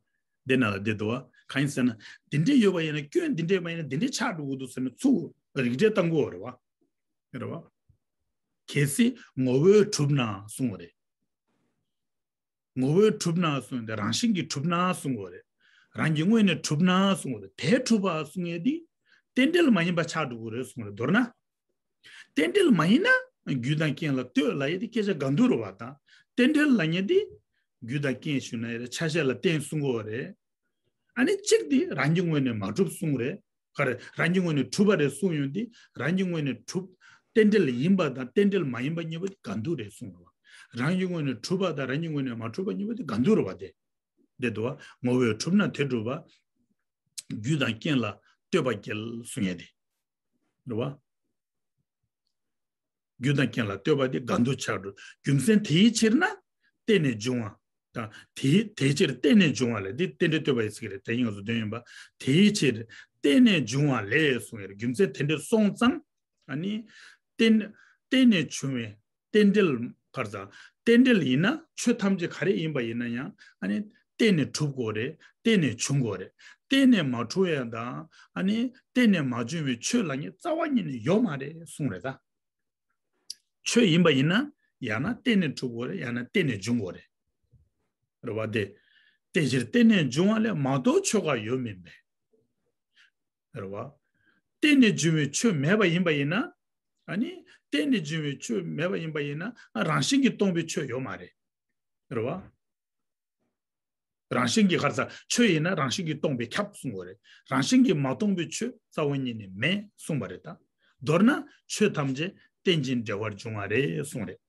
འདི་ན་ལ་བདེ་འདུག་བ། གང་ཡིན་ཟེར་ན། འདི་འདྲའི་ཡོད་པ་ཡིན་ན། སྐྱོན་འདི་འདྲའི་མ་ཡིན་ན་འདི་འདྲའི་ཆགས་འགྲོ་གི་འདུག་ཟེར་ནས་ཚུར་རིགས་འགྲེ་བཏང་དགོས་རེད་བ། རེད་བ། གལ་སྲིད་ངོ་བོས་གྲུབ་ན་གསུང་བ་རེད། ངོ་བོས་གྲུབ་ན་གསུངས་ཏེ། རང་བཞིན་གྱིས་གྲུབ་ན་གསུང་གི་ཡོད་རེད། རང་གི་ངོས་ནས་གྲུབ་ན་གསུང་གི་ཡོད་རེད། དེ་གྲུབ་པ་གསུང་ཡས་དེ་རྟེན་འབྲེལ་མ་ཡིན་པ་ཆགས་འགྲོ་གི་རེད་གསུང་གི་རེད། མདོར་ན། རྟེན་འབྲེལ་མ་ཡིན་ན་རྒྱུ་དང་རྐྱེན་ལ་ལྟོས་ལབ་ཡས་དེ་སྐད་ཆ་ག་འདུག་རེད་བ་དང་། རྟེན་འབྲེལ་ལབ་མཁན་དེ་རྒྱུ་དང་རྐྱེན་ཞུས་ན་ཡང་རེད། ཆ་ཤས་ལ་བརྟེན་གསུང་གི་ཡོད་རེད། ཨ་ནི་གཅིག་དེ་རང་གི་ངོས་ནས་མ་གྲུབ་གསུང་རེད། ག་རེ་རང་གི་ངོས་ནས་གྲུབ་པ་རེད་གསུང་ཡོང་དུས། རང་གི་ངོས་ནས་གྲུབ། རྟེན་འབྲེལ་ཡིན་པ་དང་རྟེན་འབྲེལ་མ་ཡིན་པ་གཉིས་པོ་དེ་ག་འདུག་རེད་གསུང་རེད་བ། རང་གི་ངོས་ནས་གྲུབ་པ་དང་རང་གི་ངོས་ནས་མ་གྲུབ་པ་གཉིས་པོ་དེ་ག་འདུག་རེད་བ། དེ་དེ་འདུག་བ། ངོ་བོས་གྲུབ་ན་དེ་གྲུབ་པ། རྒྱུ་དང་རྐྱེན་ལ་ལྟོས་པ་འགལ་གསུང་ཡས་དེ་རེད་བ། རྒྱུ་དང་རྐྱེན་ལ་ལྟོས་པ་དེ་ག་འདུག་ཆགས་འགྲོ། རྒྱུ་མཚན་དེའི་ཕྱིར་ན་བརྟེན་ནས་འབྱུང་བ། དང་དེའི་དེའི་ཕྱིར་བརྟེན་ནས་འབྱུང་བ་ལས། དེ་རྟེན་འབྲེལ་ལྟོས་པ་ཡི་ཚིག་རེད། དེ་ཡིན་ང་ཚོ་དོན་ཡིན་པ། དེའི་ཕྱིར་བརྟེན་ནས་འབྱུང་བ་ལས་གསུངས་ཡོད་རེད། རྒྱུ་མཚན་དེ་འདྲ་སོང་ཙང་། ཨ་ནི་བརྟེན་བརྟེན་ནས་བྱུང་བའི་རྟེན་འབྲེལ་ག་རེ་ཟ། རྟེན་འབྲེལ་ཡིན་ན་ཆོས་ཐམས་ཅད་ག་རེ་ཡིན་པ་ཡིན་ན་ཡང་། ཨ་ནི་བརྟེན་ནས་གྲུབ་དགོས་རེད། བརྟེན་ནས་བྱུང་དགོས་རེད། བརྟེན་ནས་མ་གྲུབ་ཡ་དང་། ཨ་ནི་བརྟེན་ནས་མ་བྱུང་བའི་ཆོས་ལབ་མཁན་རྩ་བ་ཉིད་ནས་ཡོད་མ་རེད་གསུངས་རེད་ད། ཆོས་ཡིན་པ་ཡིན་ན་ཡང་ན་བརྟེན་ནས་གྲུབ་དགོས་རེད། ཡང་ན་བརྟེན་ནས་འབྱུང་དགོས་རེད། རེད་བ། དེ་དེ་ཕྱིར་བརྟེན་ནས་འབྱུང་བ་ལས་མ་གཏོགས་ཆོས་འགའ་ཡོད་མིན་པས། རེད་བ། བརྟེན་ནས་འབྱུང་བའི་ཆོས་མེད་པ་ཡིན་པ་ཡིན་ན། ཨ་ནི་བརྟེན་ནས་འབྱུང་བའི་ཆོས་མེད་པ་ཡིན་པ་ཡིན་ན། ཨ་རང་བཞིན་གྱིས་སྟོང་པའི་ཆོས་ཡོད་མ་རེད། རེད་བ། རང་བཞིན་གྱིས་ག་རེ་ཟ། ཆོས་ཡིན་ན་རང་བཞིན་གྱིས་སྟོང་པས་ཁྱབ་གསུང་བ་རེད། རང་བཞིན་གྱིས་མ་སྟོང་པའི་ཆོས་རྩ་བ་ཉིད་ནས་མེད་གསུངས་པ་རེད་ད། མདོར་ན་ཆོས་ཐམས་ཅད་རྟེན་ཅིང་འབྲེལ་བར་འབྱུང་བ་རེད་གསུངས་རེད།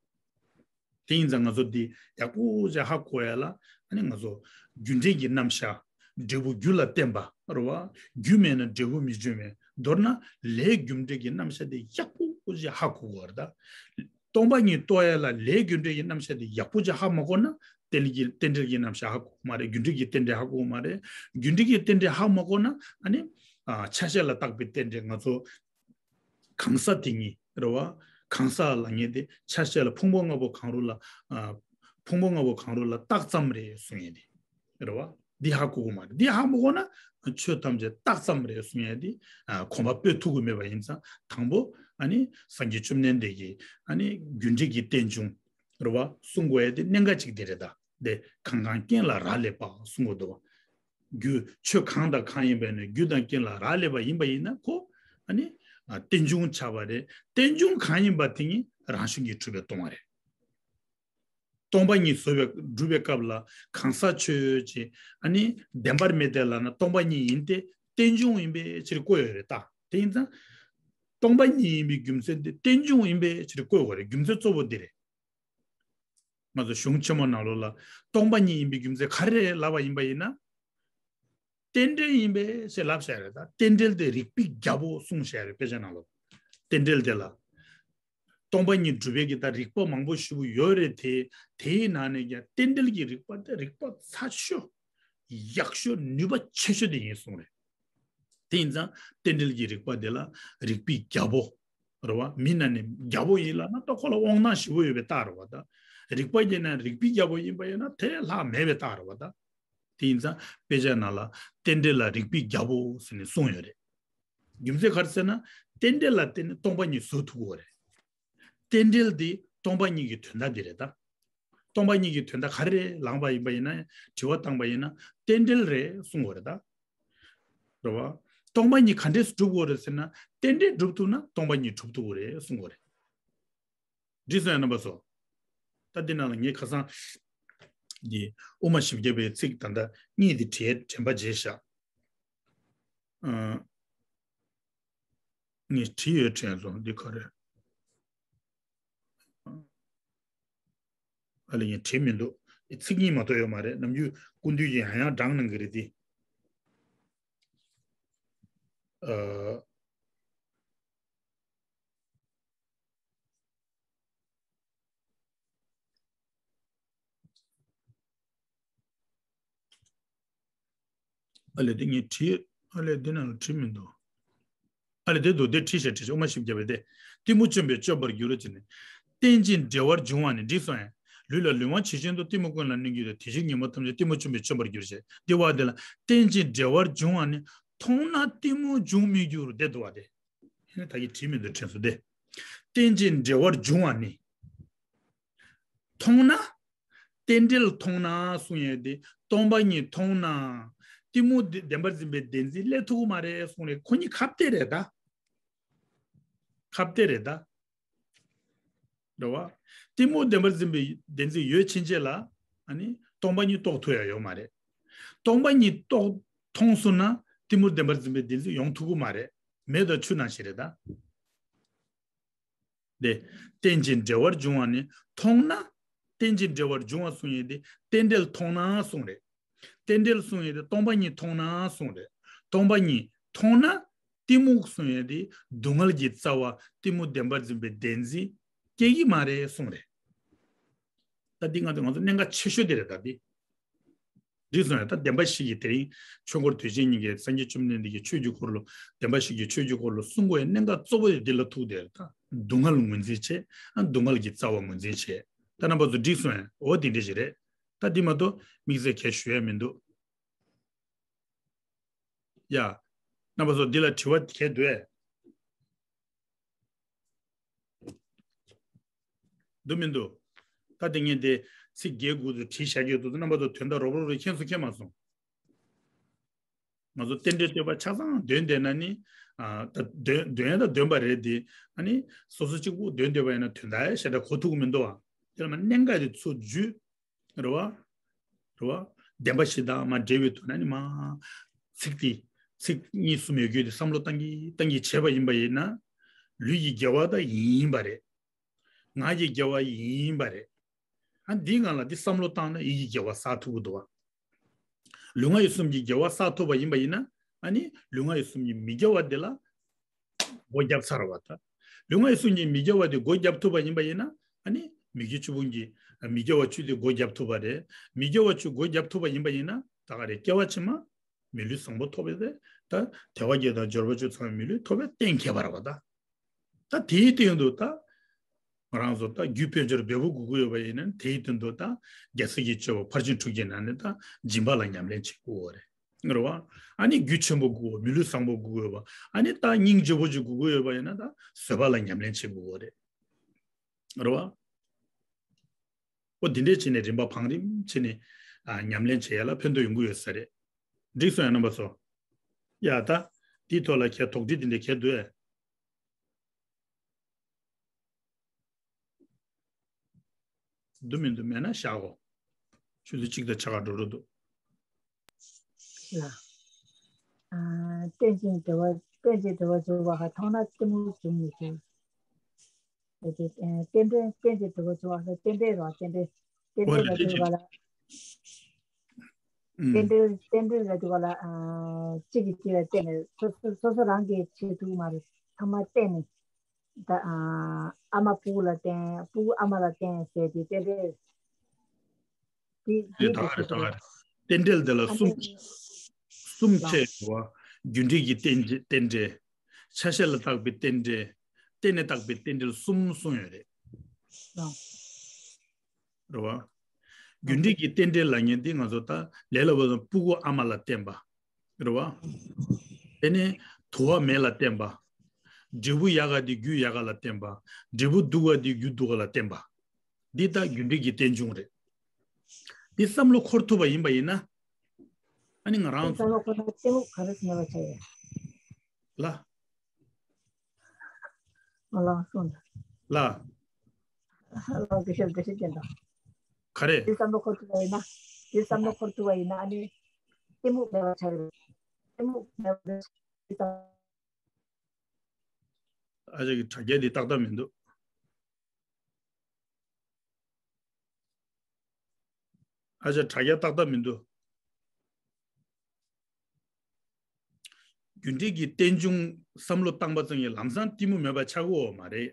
དེ་ཡིན་ཙང་ང་ཚོ་འདི་ཡག་པོ་ཅིག་ཧ་གོ་ཡ་ལ། ཨ་ནི་ང་ཚོ་རྒྱུ་འབྲས་ཀྱི་རྣམ་གཞག་འབྲས་བུ་རྒྱུ་ལ་བརྟེན་པ་རེད་བ། རྒྱུ་མེད་ན་འབྲས་བུ་མི་འབྱུང་བས། མདོར་ན་ལས་རྒྱུ་འབྲས་ཀྱི་རྣམ་གཞག་དེ་ཡག་པོ་ཅིག་ཧ་གོ་དགོས་རེད་ད། སྟོང་པ་ཉིད་རྟོགས་ཡ་ལ་ལས་རྒྱུ་འབྲས་ཀྱི་རྣམ་གཞག་དེ་ཡག་པོ་ཅིག་ཧ་མ་གོ་ན། རྟེན་གྱི་རྟེན་འབྲེལ་གྱི་རྣམ་གཞག་ཧ་གོ་གི་མ་རེད། རྒྱུ་འབྲས་ཀྱི་རྟེན་འབྲེལ་ཧ་གོ་གི་མ་རེད། རྒྱུ་འབྲས་ཀྱི་རྟེན་འབྲེལ་ཧ་མ་གོ་ན། ཨ་ནི་ཨ་ཆ་ཤས་ལ་བཏགས་པའི་རྟེན་འབྲེལ། ང་ཚོ་གང་ཟག་དེ་ཉིད་རེད་བ། གང་ཟག་ལབ་མཁན་དེ་ཆ་ཤས་ལ་ཕུང་པོ་ལྔ་པོ་གང་རུང་ལ། ཨ་ཕུང་པོ་ལྔ་པོ་གང་རུང་ལ་རྟགས་ཙམ་རེད་གསུང་ཡས་དེ་རེད་བ། འདི་ཧ་གོ་གི་མ་རེད། འདི་ཧ་མ་གོ་ན་ཆོས་ཐམས་ཅད་རྟགས་ཙམ་རེད་གསུང་ཡས་དེ། ཨ་གོམ་པ་སྤོས་ཐུབ་ཀྱི་མེད་པ་ཡིན་ཙང་། དང་པོ་ཨ་ནི་སངས་རྒྱས་བཅོམ་ལྡན་འདས་ཀྱིས་ཨ་ནི་རྒྱུ་འབྲས་ཀྱི་རྟེན་འབྱུང་རེད་བ་གསུང་དགོས་ཡས་དེ་གནད་འགག་ཅིག་དེ་རེད་ད། དེ་གང་གང་རྐྱེན་ལ་རག་ལས་པ་གསུང་དགོས་འདུག་བ། རྒྱུ་ཆོས་གང་དང་གང་ཡིན་པ་ཡིན་ན་རྒྱུ་དང་རྐྱེན་ལ་རག་ལས་པ་ཡིན་པ་ཡིན་ན་ཁོ་ཨ་ནི་ཨ་རྟེན་འབྱུང་ཆགས་པ་རེད། རྟེན་འབྱུང་གང་ཡིན་པ་དེ་ཉིད་རང་བཞིན་གྱིས་གྲུབ་པའི་སྟོང་པ་རེད། སྟོང་པ་ཉིད་བཟོ་བའི་སྒྲུབ་པའི་སྐབས་ལ་གང་ཟག་ཆོས་ཅན་ཨ་ནི་བདེན་པར་མེད་དེ་ལབ་ན་སྟོང་པ་ཉིད་ཡིན་ཏེ། རྟེན་འབྱུང་ཡིན་པའི་ཕྱིར་བཀོད་ཡོད་རེད་ད། དེ་ཡིན་ཙང་སྟོང་པ་ཉིད་ཡིན་པའི་རྒྱུ་མཚན་དེ་རྟེན་འབྱུང་ཡིན་པའི་ཕྱིར་བཀོད་དགོས་རེད། རྒྱུ་མཚན་གཙོ་བོ་འདི་རེད། ང་ཚོ་གཞུང་ཆེན་མོ་ནང་ལོགས་ལ་སྟོང་པ་ཉིད་ཡིན་པའི་རྒྱུ་མཚན་ག་རེ་རེད་ལབ་པ་ཡིན་པ་ཡིན་ན། རྟེན་འབྲེལ་ཡིན་པས་ཞེས་ལབ་བཞག་རེད། ད་རྟེན་འབྲེལ་དེ་རིགས་པའི་རྒྱལ་པོ་གསུངས་བཞག་རེད། དཔེ་ཆ་ནང་ལ་རྟེན་འབྲེལ་དེ་ལ། སྟོང་པ་ཉིད་སྒྲུབ་པའི་གི་ད་རིགས་པ་མང་པོ་ཞེ་པོ་ཡོད་རེད་དེ། དེའི་ནང་ནས་ཀྱང་རྟེན་འབྲེལ་གྱི་རིགས་པ་དེ་རིགས་པ་ཚ་ཤོས། ཡག་ཤོས། ནུས་པ་ཆེ་ཤོས་དེ་ཡིན་གསུངས་རེད། དེ་ཡིན་ཙང་རྟེན་འབྲེལ་གྱི་རིགས་པ་དེ་ལ་རིགས་པའི་རྒྱལ་པོ། རེད་བ། མི་ན་ནི་རྒྱལ་པོ་ཡིན་ལབ་ན་ད་ཁོ་ལ་དབང་ཐང་ཞེ་པོ་ཡོད་པའི་རྟགས་རེད་བ་ད། རིགས་པ་ཡིན་ན་རིགས་པའི་རྒྱལ་པོ་ཡིན་པ་ཡིན་ན་དེ་ལས་ལྷག་མེད་པའི་རྟགས་རེད་བ་ད། དེ་ཡིན་ཙང་དཔེ་ཆ་ནང་ལ་རྟེན་འབྲེལ་ལ་རིགས་པའི་རྒྱལ་པོ་ཟེར་ནས་གསུངས་ཡོད་རེད། རྒྱུ་མཚན་ག་རེ་ཟེར་ན། རྟེན་འབྲེལ་ལ་བརྟེན་ནས་སྟོང་པ་ཉིད་བཟོ་ཐུབ་ཀྱི་ཡོད་རེད། རྟེན་འབྲེལ་འདི་སྟོང་པ་ཉིད་ཀྱི་དོན་དག་འདི་རེད་ད། སྟོང་པ་ཉིད་ཀྱི་དོན་དག་ག་རེ་རེད་ལངས་པ་ཡིན་པ་ཡིན་ན། དྲི་བ་བཏང་པ་ཡིན་ན་རྟེན་འབྲེལ་རེད་གསུང་གི་ཡོད་རེད་ད། རེད་བ། སྟོང་པ་ཉིད་ག་འདྲས་སུ་སྒྲུབ་དགོས་རེད་ཟེར་ན། རྟེན་འབྲེལ་སྒྲུབ་ཐུབ་ན་སྟོང་པ་ཉིད་སྒྲུབ་ཐུབ་ཀྱི་རེད་གསུང་གི་ཡོད་རེད། འགྲིག་སོང་ཡ་རྣམ་པ་ཚོ། ད་འདི་ནང་ལ་ངས་ཁ་སང་། འདི་དབུ་མ་བཞི་བརྒྱ་པའི་ཚིག་ད་ལྟ་གཉིས་འདི་བྲིས་དྲན་པ་བརྗེད་བཞག་ཨ། ངས་བྲིས་ཡོད་དྲན་སོང་། འདི་ག་རེ། ཨ་ལས་ངས་བྲིས་མི་འདུག་ཚིག་གཉིས་མ་གཏོགས་ཡོད་མ་རེད། ནམ་རྒྱུན་སྐུ་མདུན་གྱིས་ཡང་ཡང་བགྲངས་གནང་གི་རེད་དེ། ཨ། ཨ་ལས་དེ་ངས་བྲིས། ཨ་ལས་དེ་ནང་ལ་བྲིས་མི་འདུག་ཨ་ལས་དེ་འདུག་དེ་བྲིས་ཤག་བྲིས་ཤག་དབུ་མ་བཞི་བརྒྱ་པའི་དེ། གཏི་མུག་བཅོམ་པས་སྐྱོབ་པར་འགྱུར་ཅེས་ནས། རྟེན་ཅིང་འབྲེལ་བར་འབྱུང་བ་ནི། འགྲིག་སོང་ཡ། ལུས་ལ་ལུས་དབང་ཇི་བཞིན་དུ། གཏི་མུག་ཀུན་ལ་གནོད་བགྱིད་དེ། དེ་ཕྱིར་ཉོན་མོངས་ཐམས་ཅད་གཏི་མུག་བཅོམ་པས་སྐྱོབ་པར་འགྱུར་ཞེས། འདི་བ་དེ་ལ་རྟེན་ཅིང་འབྲེལ་བར་འབྱུང་བ་ནི། མཐོང་ན་གཏི་མུག་འབྱུང་མི་འགྱུར་དེ་འདུག་བ་དེ། ད་གིན་བྲིས་མི་འདུག་དྲན་སོང་སྟེ། རྟེན་ཅིང་འབྲེལ་བར་འབྱུང་བ་ནི། མཐོང་ན། རྟེན་འབྲེལ་མཐོང་ན་གསུང་ཡས་དེ། སྟོང་པ་ཉིད་མཐོང་ན། གཏི་མུག་བདེན་པར་འཛིན་པའི་བདེན་འཛིན་སླེབས་ཐུབ་ཀྱི་མ་རེད་གསུང་རེད། ཁོ་གཉིས་ཁ་གཏད་རེད་ད། ཁ་གཏད་རེད་ད། རེད་བ། གཏི་མུག་བདེན་པར་འཛིན་པའི་བདེན་འཛིན་ཡོད་ཕྱིན་ཆད་ལ། ཨ་ནི་སྟོང་པ་ཉིད་རྟོགས་ཐུབ་ཡ་ཡོད་མ་རེད། སྟོང་པ་ཉིད་རྟོགས། མཐོང་སོང་ན་གཏི་མུག་བདེན་པར་འཛིན་པའི་བདེན་འཛིན་ཡོང་ཐུབ་ཀྱི་མ་རེད། མེ་དང་ཆུ་ནང་བཞིན་རེད་ད། དེ། རྟེན་ཅིང་འབྲེལ་བར་འབྱུང་བ་ནི། མཐོང་ན། རྟེན་ཅིང་འབྲེལ་བར་འབྱུང་བ་གསུང་ཡས་དེ་རྟེན་འབྲེལ་མཐོང་ན་གསུང་རེད། རྟེན་འབྲེལ་གསུང་ཡས་དེ་སྟོང་པ་ཉིད་མཐོང་ན་གསུང་རེད། སྟོང་པ་ཉིད་མཐོང་ན། གཏི་མུག་གསུང་ཡས་དེ་སྡུག་བསྔལ་གྱི་རྩ་བ་གཏི་མུག་བདེན་པར་འཛིན་པའི་བདེན་འཛིན་སྐྱེ་གི་མ་རེད་གསུང་རེད། ད་འདི་ང་ཚོ་ང་ཚོ་གནད་འགག་ཆེ་ཤོས་དེ་རེད་ད་འདི། འགྲིག་སོང་ཡ། ད་བདེན་པ་བཞི་གི་དེ་རིང་ཆོས་འཁོར་དུས་ཆེན་གཉིས་ཀྱི་སངས་རྒྱས་བཅོམ་ལྡན་འདས་ཀྱི་ཆོས་ཀྱི་འཁོར་ལོ། བདེན་པ་བཞི་གི་ཆོས་ཀྱི་འཁོར་ལོ་གསུང་དགོས་ཡ་གནད་འགག་གཙོ་བོ་དེ་འདི་ལ་ཐུག་བསྡད་རེད་ད། སྡུག་བསྔལ་ངོས་འཛིན་བྱེད། ཨ། སྡུག་བསྔལ་གྱི་རྩ་བ་ངོས་འཛིན་བྱེད། ད་རྣམ་པ་ཚོ་འགྲིག་སོང་ཡ། འོ་དེ་འདྲ་ཞིག་རེད། ད་འདི་མ་གཏོགས་དམིགས་བསལ་གས་ཞུ་ཡ་མི་འདུག་ཡ། རྣམ་པ་ཚོ་འདི་ལ་དྲི་བ་གས་འདུག་ཨེ། འདུག་མི་འདུག་ད་དེ་ངས་དེ་ཚིག་བརྒྱད་དགུ་ཚོ་བྲིས་བཞག་གི་འདུག་རྣམ་པ་ཚོ་དོན་དག་རོབ་རོབ་རེ་མཁྱེན་སོང་མཁྱེན་མ་སོང་། ང་ཚོ་རྟེན་འབྲེལ་བསྟོད་པ་ཆ་ཚང་འདོན་བསྡད་ན་ནི། ཨ། ད་འདོན་འདོན་ཡ་ད་འདོན་པ་རེད་དེ། ཨ་ནི་སོ་སོ་གཅིག་པུ་འདོན་བསྡད་པ་ཡིན་ན་དོན་དག་ཞེ་དྲག་གོ་ཐུབ་ཀྱི་མི་འདུག་ཨ། དེ་ལ་མ་གནད་འགག་དེ་ཚོ་བརྗོད། རེད་བ། རེད་བ། བདེན་པ་བཞི་དང་མ་འབྲེལ་བའི་ཐོག་ནས་ནི་མ། ཚིག་དེ། ཚིག་གཉིས་གསུམ་ཡོད་རྒྱུ་དེ་བསམ་བློ་བཏང་གི་བཏང་གི་བྱས་པ་ཡིན་པ་ཡིན་ན། ལུས་ཀྱི་དགེ་བ་ད་ཡིན་པ་རེད། ངག་གི་དགེ་བ་ཡིན་པ་རེད། ཨ། འདིའི་སྒང་ལ་འདི་བསམ་བློ་བཏང་ན་ཡིད་ཀྱི་དགེ་བ་བསགས་ཐུབ་ཀྱི་འདུག་བ། ལུས་ངག་ཡིད་གསུམ་གྱི་དགེ་བ་བསགས་ཐུབ་པ་ཡིན་པ་ཡིན་ན། ཨ་ནི་ལུས་ངག་ཡིད་གསུམ་གྱི་མི་དགེ་བ་དེ་ལ་སྒོ་བརྒྱབ་ཚར་བ་ད། ལུས་ངག་ཡིད་གསུམ་གྱི་མི་དགེ་བ་དེ་སྒོ་བརྒྱབ་ཐུབ་པ་ཡིན་པ་ཡིན་ན། ཨ་ནི་མི་དགེ་བཅུ་སྤོང་གི་མི་དགེ་བ་བཅུ་དེ་སྒོ་བརྒྱབ་ཐུབ་པ་རེད། མི་དགེ་བ་བཅུ་སྒོ་བརྒྱབ་ཐུབ་པ་ཡིན་པ་ཡིན་ན་ད་ག་རེ་སྐྱེ་བ་ཕྱི་མ། མི་ལུས་བཟང་པོ་ཐོབ་པའི་ཚེ། ད་དལ་བ་བརྒྱད་དང་འབྱོར་པ་བཅུ་ཚང་བའི་མི་ལུས་ཐོབ་པའི་གཏན་འཁེལ་བ་རེད་བ་ད། ད་དེའི་སྟེང་དུ་ད། ང་རང་ཚོ་ད་རྒྱུ་དཔལ་འབྱོར་འབེལ་པོ་དགོས་ཀྱི་ཡོད་པ་ཡིན་ན་དེའི་སྟེང་དུ་ད། རྒྱལ་སྲིད་ཀྱི་སྤྱོད་པ་ཕར་ཕྱིན་དྲུག་གི་ནང་ནས་ད་སྦྱིན་པ་ལ་ཉམས་ལེན་བྱེད་དགོས་པ་རེད། རེད་བ། ཨ་ནི་རྒྱུ་ཆེན་པོ་དགོས། མི་ལུས་བཟང་པོ་དགོས་ཀྱི་ཡོད་པ། ཨ་ནི་ད་སྙིང་རྗེ་པོ་ཅིག་དགོས་ཀྱི་ཡོད་པ་ཡིན་ན་ད་བཟོད་པ་ལ་ཉམས་ལེན་བྱེད་དགོས་པ་རེད། རེད་བ། ཨོ་འདི་འདྲས་བྱས་ནས་རིམ་པ་བང་རིམ་བྱས་ནས། ཨ། ཉམས་ལེན་བྱེད་ཡ་ལ་ཕན་ཐོགས་ཡོང་གི་ཡོད་ས་རེད། འགྲིག་སོང་ཡ་རྣམ་པ་ཚོ། ཡ་ད། འདིའི་ཐོག་ལ་ཁྱེད་དོགས་འདྲི་འདི་འདྲས་གས་འདུག་ཨེ། འདུག་མི་འདུག་མེད་ན་བཞག་གོ། ཆུ་ཚོད་གཅིག་དང་ཕྱེད་ཀ་འགྲོ་རོགས་འདུག་ལ། ཨ། རྟེན་ཅིང་འབྲེལ་བ། རྟེན་ཅིང་འབྲེལ་བར་འབྱུང་བ་ག་མཐོང་ན་གཏི་མུག་འབྱུང་མི་འབྱུང་། རེད་དེ། ཨ། རྟེན་འབྲེལ། རྟེན་ཅིང་འབྲེལ་བར་འབྱུང་བ་རྟེན་འབྲེལ་རོ། རྟེན་འབྲེལ། རྟེན་འབྲེལ་ལ་འབྲེལ་བ་ལ། ཨུམ། རྟེན་འབྲེལ་རྟེན་འབྲེལ་ལ་དུ་བ་ལ་ཨ་གཅིག་གིས་གཅིག་ལ་བརྟེན་ནས་སོ་སོ་སོ་སོ་རང་གིས་བྱེད་ཐུབ་མ་རེད། ཚང་མ་བརྟེན་ནས་ད་ཨ་ཨ་མ་སྤུ་གུ་ལ་བརྟེན། སྤུ་གུ་ཨ་མ་ལ་བརྟེན་ཟེར་དེ་རྟེན་འབྲེལ་དེ་དེ་དེ་ད་ག་རེད་ད་ག་རེད། རྟེན་འབྲེལ་དེ་ལ་ཨ་གསུམ་ནི་གསུམ་ལ་ཕྱེ་ཡོད་པ། རྒྱུ་འབྲས་ཀྱི་རྟེན་རྟེན་འབྲེལ། ཆ་ཤས་ལ་བཏགས་པའི་རྟེན་འབྲེལ། རྟེན་ལ་བཏགས་པའི་རྟེན་འབྲེལ་གསུམ་གསུངས་ཡོད་རེད། ལ། རེད་བ། རྒྱུ་འབྲས་ཀྱི་རྟེན་འབྲེལ་ལབ་མཁན་འདི་ང་ཚོ་ད་ལས་སླ་པོ་སོང་། སྤུ་གུ་ཨ་མ་ལ་བརྟེན་པ། རེད་བ། དེ་ནས་དུ་བ་མེ་ལ་བརྟེན་པ། འབྲས་བུ་ཡག་ག་དེ་རྒྱུ་ཡག་ག་ལ་བརྟེན་པ། འབྲས་བུ་སྡུག་ག་དེ་རྒྱུ་སྡུག་ག་ལ་བརྟེན་པ། འདི་ད་རྒྱུ་འབྲས་ཀྱི་རྟེན་འབྱུང་རེད། འདི་བསམ་བློ་འཁོར་ཐུབ་པ་ཡིན་པ་ཡིན་ན། ཨ་ནི་ང་རང་ཚོ་བསམ་བློ་འཁོར་ན་གཏི་མུག་ག་རེ་མེད་པ་ཆགས་ཡོད། ལ། ང་ལ་གསུངས་དང་། ལ། ལ་དེ་ཤེས་དེ་ཤེས་ཀྱི་འདུག་ག་རེ། དེ་བསམ་བློ་འཁོར་ཐུབ་པ་ཡིན་ན། དེ་བསམ་བློ་འཁོར་ཐུབ་པ་ཡིན་ན་ཨ་ནི་གཏི་མུག་མེད་པ་ཆགས་ཡོད། གཏི་མུག་མེད་པ་ཆགས་ཡོད། ཨ་ཅག་གི་དྲ་རྒྱ་འདི་ཏག་ཏག་མི་འདུག་ཨ་ཅག་དྲ་རྒྱ་ཏག་ཏག་མི་འདུག་རྒྱུ་འབྲས་ཀྱི་རྟེན་འབྱུང་བསམ་བློ་བཏང་པ་ཙམ་གྱིས་ལམ་སང་གཏི་མུག་མེད་པ་ཆགས་ཀྱི་ཡོད་མ་རེད།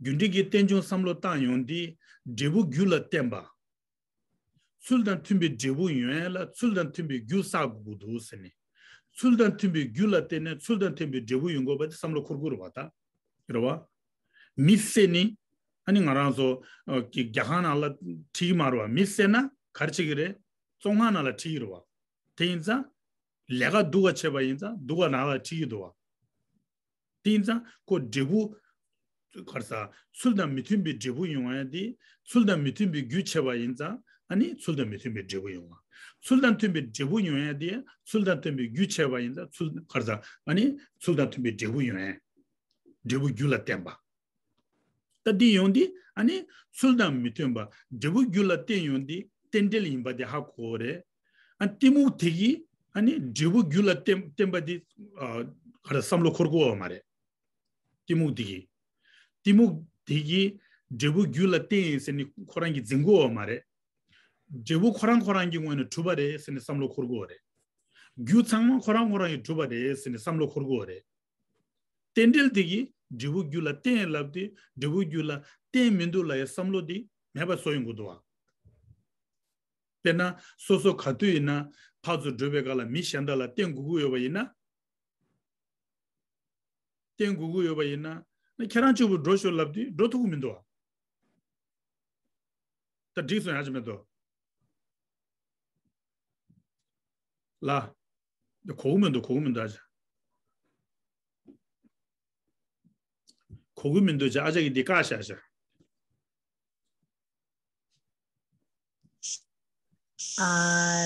རྒྱུ་འབྲས་ཀྱི་རྟེན་འབྱུང་བསམ་བློ་བཏང་ཡོང་དུས་འབྲས་བུ་རྒྱུ་ལ་བརྟེན་པ། ཚུལ་དང་མཐུན་པའི་འབྲས་བུ་ཡོང་ཡ་ལ་ཚུལ་དང་མཐུན་པའི་རྒྱུ་བསགས་དགོས་ཀྱི་འདུག་ཟེར་ནས། ཚུལ་དང་མཐུན་པའི་རྒྱུ་ལ་བརྟེན་ནས་ཚུལ་དང་མཐུན་པའི་འབྲས་བུ་ཡོང་དགོས་པ་དེ་བསམ་བློ་འཁོར་དགོས་རེད་བ་ད། རེད་བ། མི་བསད་ནི། ཨ་ནི་ང་རང་ཚོ་ཨ་གི་རྒྱ་ཁང་ནང་ལ་ཁྲིད་ཀྱི་མ་རེད་བ། མི་བསད་ན་ག་རེ་བྱེད་ཀྱི་རེད། བཙོན་ཁང་ནང་ལ་ཁྲིད་ཀྱི་རེད་བ། དེ་ཡིན་ཙང་། ལས་ཀ་སྡུག་ག་བྱས་པ་ཡིན་ཙང་སྡུག་ག་ནང་ལ་ཁྲིད་ཀྱི་འདུག་བ། དེ་ཡིན་ཙང་ཁོ་འབྲས་བུ། ག་རེ་ཟ། ཚུལ་དང་མི་མཐུན་པའི་འབྲས་བུ་ཡོང་བ་ཡང་དེ། ཚུལ་དང་མི་མཐུན་པའི་རྒྱུ་བྱས་པ་ཡིན་ཙང་ཨ་ནི་ཚུལ་དང་མི་མཐུན་པའི་འབྲས་བུ་ཡོང་བ། ཚུལ་དང་མཐུན་པའི་འབྲས་བུ་ཡོང་ཡང་དེ་ཚུལ་དང་མཐུན་པའི་རྒྱུ་བྱས་པ་ཡིན་ཙང་ཚུལ་ག་རེ་ཟ། ཨ་ནི་ཚུལ་དང་མཐུན་པའི་འབྲས་བུ་ཡོང་ཡང་། འབྲས་བུ་རྒྱུ་ལ་བརྟེན་པ། ད་འདི་ཡོང་དུས་ཨ་ནི་ཚུལ་དང་མི་མཐུན་པ་འབྲས་བུ་རྒྱུ་ལ་བརྟེན་ཡོང་དུས་རྟེན་འབྲེལ་ཡིན་པ་དེ་ཧ་གོ་རེད། ཨ་གཏི་མུག་དེ་གིས་ཨ་ནི་འབྲས་བུ་རྒྱུ་ལ་བརྟེན་བརྟེན་པ་དེ་ཨ་ག་རེ་བསམ་བློ་འཁོར་གོ་བ་མ་རེད། གཏི་མུག་དེ་གིས། གཏི་མུག་དེ་གིས་འབྲས་བུ་རྒྱུ་ལ་བརྟེན་ཡིན་ཟེར་ནས་ཁོ་རང་གིས་འཛིན་གོ་བ་མ་རེད། འབྲས་བུ་ཁོ་རང་ཁོ་རང་གི་ངོས་ནས་གྲུབ་པ་རེད་ཟེར་ནས་བསམ་བློ་འཁོར་གོ་བ་རེད། རྒྱུ་ཚང་མ་ཁོ་རང་ཁོ་རང་གི་གྲུབ་པ་རེད་ཟེར་ནས་བསམ་བློ་འཁོར་གོ་བ་རེད། རྟེན་འབྲེལ་དེ་གིས་འབྲས་བུ་རྒྱུ་ལ་བརྟེན་ལབ་དུས་འབྲས་བུ་རྒྱུ་ལ་བརྟེན་མི་འདུག་ལབ་ཡའི་བསམ་བློ་དེ་མེད་པ་བཟོ་ཡོང་གི་འདུག་བ། དཔེར་ན་སོ་སོ་ག་དུས་ཡིན་ན་ཕར་ཚུར་འགྲོ་བའི་སྐབས་ལ་མི་གཞན་དག་ལ་བརྟེན་དགོས་ཀྱི་ཡོད་པ་ཡིན་ན། བརྟེན་དགོས་ཀྱི་ཡོད་པ་ཡིན་ན། ཁྱེད་རང་གཅིག་པུ་འགྲོ་ཤོག་ལབ་དུས་འགྲོ་ཐུབ་ཀྱི་མི་འདུག་བ། ད་འགྲིག་སོང་ཡག་ཅིག་མེད་དོ། ལ། འདི་གོ་གི་མི་འདུག་གོ་གི་མི་འདུག་ཨ་ཅག་གོ་གི་མི་འདུག་ཅག་ཨ་ཅག་གིས་འདི་བཀག་བཞག་ཅག་ཨ་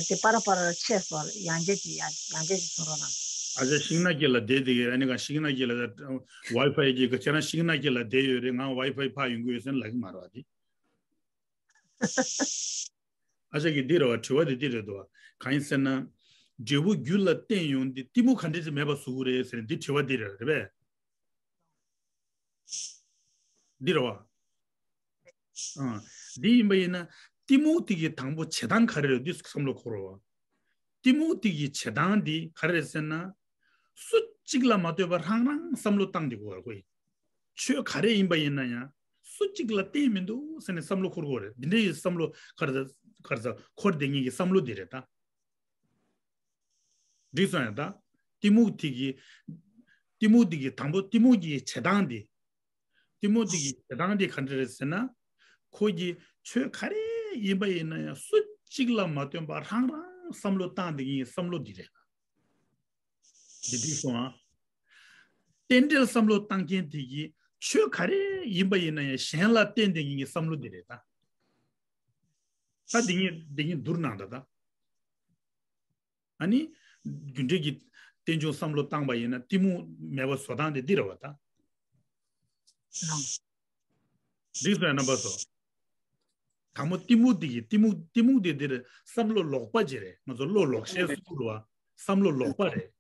དེ་པར་པར་ཆད་སོང་། ཡང་བསྐྱར་ཅིག་ཡང་ཡང་བསྐྱར་ཅིག་གསུང་རོགས་གནང་། ཨ་ཅག་ཤིང་ནགས་དཀྱིལ་ལ་བསྡད་དེ་གི་ཨ་ནི་ག་ཤིང་ནགས་དཀྱིལ་ལ་ཝའི་ཕའི་གི་ཁྱེད་རང་ཤིང་ནགས་དཀྱིལ་ལ་བསྡད་ཡོད་རེད། ང་ཝའི་ཕའི་ཕར་ཡོང་གི་ཡོད་ཟེར་ལབ་གི་མ་རེད་བ་དེ། ཨ་ཅག་གིས་འདི་རེད་བ། དྲི་བ་དེ་འདི་རེད་འདུག་བ། གང་ཡིན་ཟེར་ན། འབྲས་བུ་རྒྱུ་ལ་བརྟེན་ཡོང་དུས་གཏི་མུག་ག་འདྲས་ཅིག་མེད་པ་བཟོ་གི་རེད་ཟེར་ནས་འདི་དྲི་བ་འདི་རེད་རེད་པས། འདི་རེད་བ། ཨ། འདི་ཡིན་པ་ཡིན་ན་གཏི་མུག་དེ་གི་དང་པོ་བྱེད་སྟངས་ག་རེ་རེད་འདི་བསམ་བློ་འཁོར་བ། གཏི་མུག་དེ་གི་བྱེད་སྟངས་འདི་ག་རེ་རེད་ཟེར་ན། སུ་གཅིག་ལ་མ་ལྟོས་པར་རང་རང་བསམ་བློ་བཏང་བསྡད་དགོས་པ་ཁོ་ཡིན། ཆོས་ག་རེ་ཡིན་པ་ཡིན་ན་ཡང་སུ་གཅིག་ལ་བརྟེན་མི་འདུག་ཟེར་ནས་བསམ་བློ་འཁོར་དགོས་རེད། འདི་འདྲ་ཡི་བསམ་བློ་ག་རེ་ཟ་ག་རེ་ཟ་འཁོར་བསྡད་མཁན་གྱི་བསམ་བློ་འདི་རེད་ད། འགྲིག་སོང་ཡ་ད། གཏི་མུག་དེ་གི། གཏི་མུག་དེ་གི་དང་པོ་གཏི་མུག་གི་བྱེད་སྟངས་དེ། གཏི་མུག་དེ་གི་བྱེད་སྟངས་དེ་ག་འདྲ་རེད་ཟེར་ན། ཁོ་གི་ཆོས་ག་རེ་ཡིན་པ་ཡིན་ན་ཡང་སུ་གཅིག་ལ་མ་ལྟོས་པར་རང་རང་བསམ་བློ་བཏང་བསྡད་མཁན་གྱི་བསམ་བློ་འདི་རེད། འདི་འགྲིག་སོང་ཨ། རྟེན་འབྲེལ་བསམ་བློ་བཏང་མཁན་དེ་གི་ཆོས་ག་རེ་ཡིན་པ་ཡིན་ན་ཡང་གཞན་ལ་བརྟེན་བསྡད་མཁན་གྱི་བསམ་བློ་འདི་རེད་ད། ད་འདི་གཉིས་འདི་གཉིས་བསྡུར་གནང་ད་ད། ཨ་ནི། རྒྱུ་འབྲས་ཀྱི་རྟེན་འབྱུང་བསམ་བློ་བཏང་པ་ཡིན་ན་གཏི་མུག་མེད་པ་བཟོ་སྟངས་དེ་འདི་རེད་བ་ད། ལགས། འགྲིག་སོང་ཡ་རྣམ་པ་ཚོ། དང་པོ་གཏི་མུག་འདི་གི་གཏི་མུག་གཏི་མུག་དེ་འདི་རེད། བསམ་བློ་ལོག་པ་ཅིག་རེད། ང་ཚོ་བློ་ལོག་ཤེས་སུ་རེད་བ། བསམ་བློ་ལོག་པ་རེད།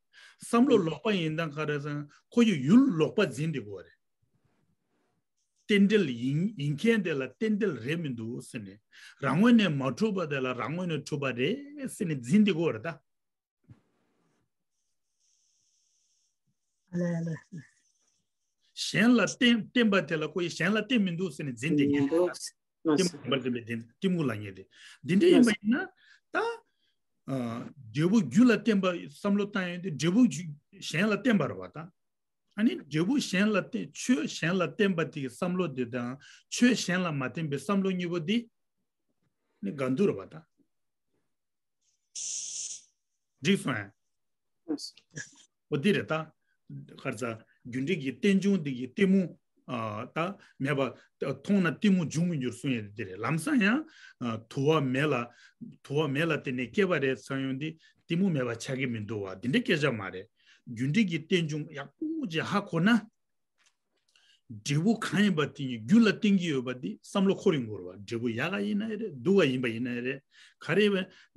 བསམ་བློ་ལོག་པ་ཡིན་ད་ག་རེ་ཟེར་ན་ཁོ་ཡི་ཡུལ་ལོག་པ་འཛིན་བསྡད་དགོས་པ་རེད། རྟེན་འབྲེལ་ཡིན་ཡིན་མཁན་དེ་ལ་རྟེན་འབྲེལ་རེད་མི་འདུག་ཟེར་ནས། རང་ངོས་ནས་མ་གྲུབ་པ་དེ་ལ་རང་ངོས་ནས་གྲུབ་པ་རེད་ཟེར་ནས་འཛིན་བསྡད་དགོས་རེད་ད། ཨ་ལས་ཨ་ལས། གཞན་ལ་བརྟེན་བརྟེན་པ་དེ་ལ་ཁོ་ཡིས་གཞན་ལ་བརྟེན་མི་འདུག་ཟེར་ནས་འཛིན་བསྡད་མཁན་མི་འདུག། རེད་ད། གཏི་མུག་བདེན་པར་འཛིན་པའི་བདེན་གཏི་མུག་ལབ་མཁན་དེ། འདི་འདྲ་ཡིན་པ་ཡིན་ན་ད། ཨ། འབྲས་བུ་རྒྱུ་ལ་བརྟེན་པ་བསམ་བློ་བཏང་ཡོང་དུས་འབྲས་བུ་རྒྱུ་གཞན་ལ་བརྟེན་པ་རེད་བ་ད། ཨ་ནི་འབྲས་བུ་གཞན་ལ་བརྟེན་ཆོས་གཞན་ལ་བརྟེན་པ་དེ་གི་བསམ་བློ་དེ་དང་ཆོས་གཞན་ལ་མ་བརྟེན་པའི་བསམ་བློ་གཉིས་པོ་འདི་ནི་འགལ་འདུ་རེད་བ་ད། འགྲིག་སོང་ངས། འོ་འདི་རེད་ད། ཁར་ཚ་རྒྱུ་འབྲས་ཀྱི་རྟེན་འབྱུང་འདི་གི་གཏི་མུག་ཨ། ད་མེད་པ་མཐོང་ན་གཏི་མུག་འབྱུང་མི་འགྱུར་གསུང་ཡས་འདི་རེད། ལམ་སང་ཡང་ཨ། དུ་བ་མེ་ལ་དུ་བ་མེ་ལ་བརྟེན་ནས་སྐྱེས་པ་རེད་ཟེར་ཡོང་དུས་གཏི་མུག་མེད་པ་ཆགས་ཀྱི་མི་འདུག་བ། འདི་འདྲའི་སྐད་ཆ་མ་རེད། རྒྱུ་འབྲས་ཀྱི་རྟེན་འབྱུང་ཡག་པོ་ཅིག་ཧ་གོ་ན། འབྲས་བུ་གང་ཡིན་པ་དེ་ཉིད་རྒྱུ་ལ་བརྟེན་གྱི་ཡོད་པ་འདི་བསམ་བློ་འཁོར་ཡོང་གི་རེད་བ། འབྲས་བུ་ཡག་ག་ཡིན་ན་ཡང་རེད། སྡུག་ག་ཡིན་པ་ཡིན་ན་ཡང་རེད། ག་རེ་ཡིན་པ་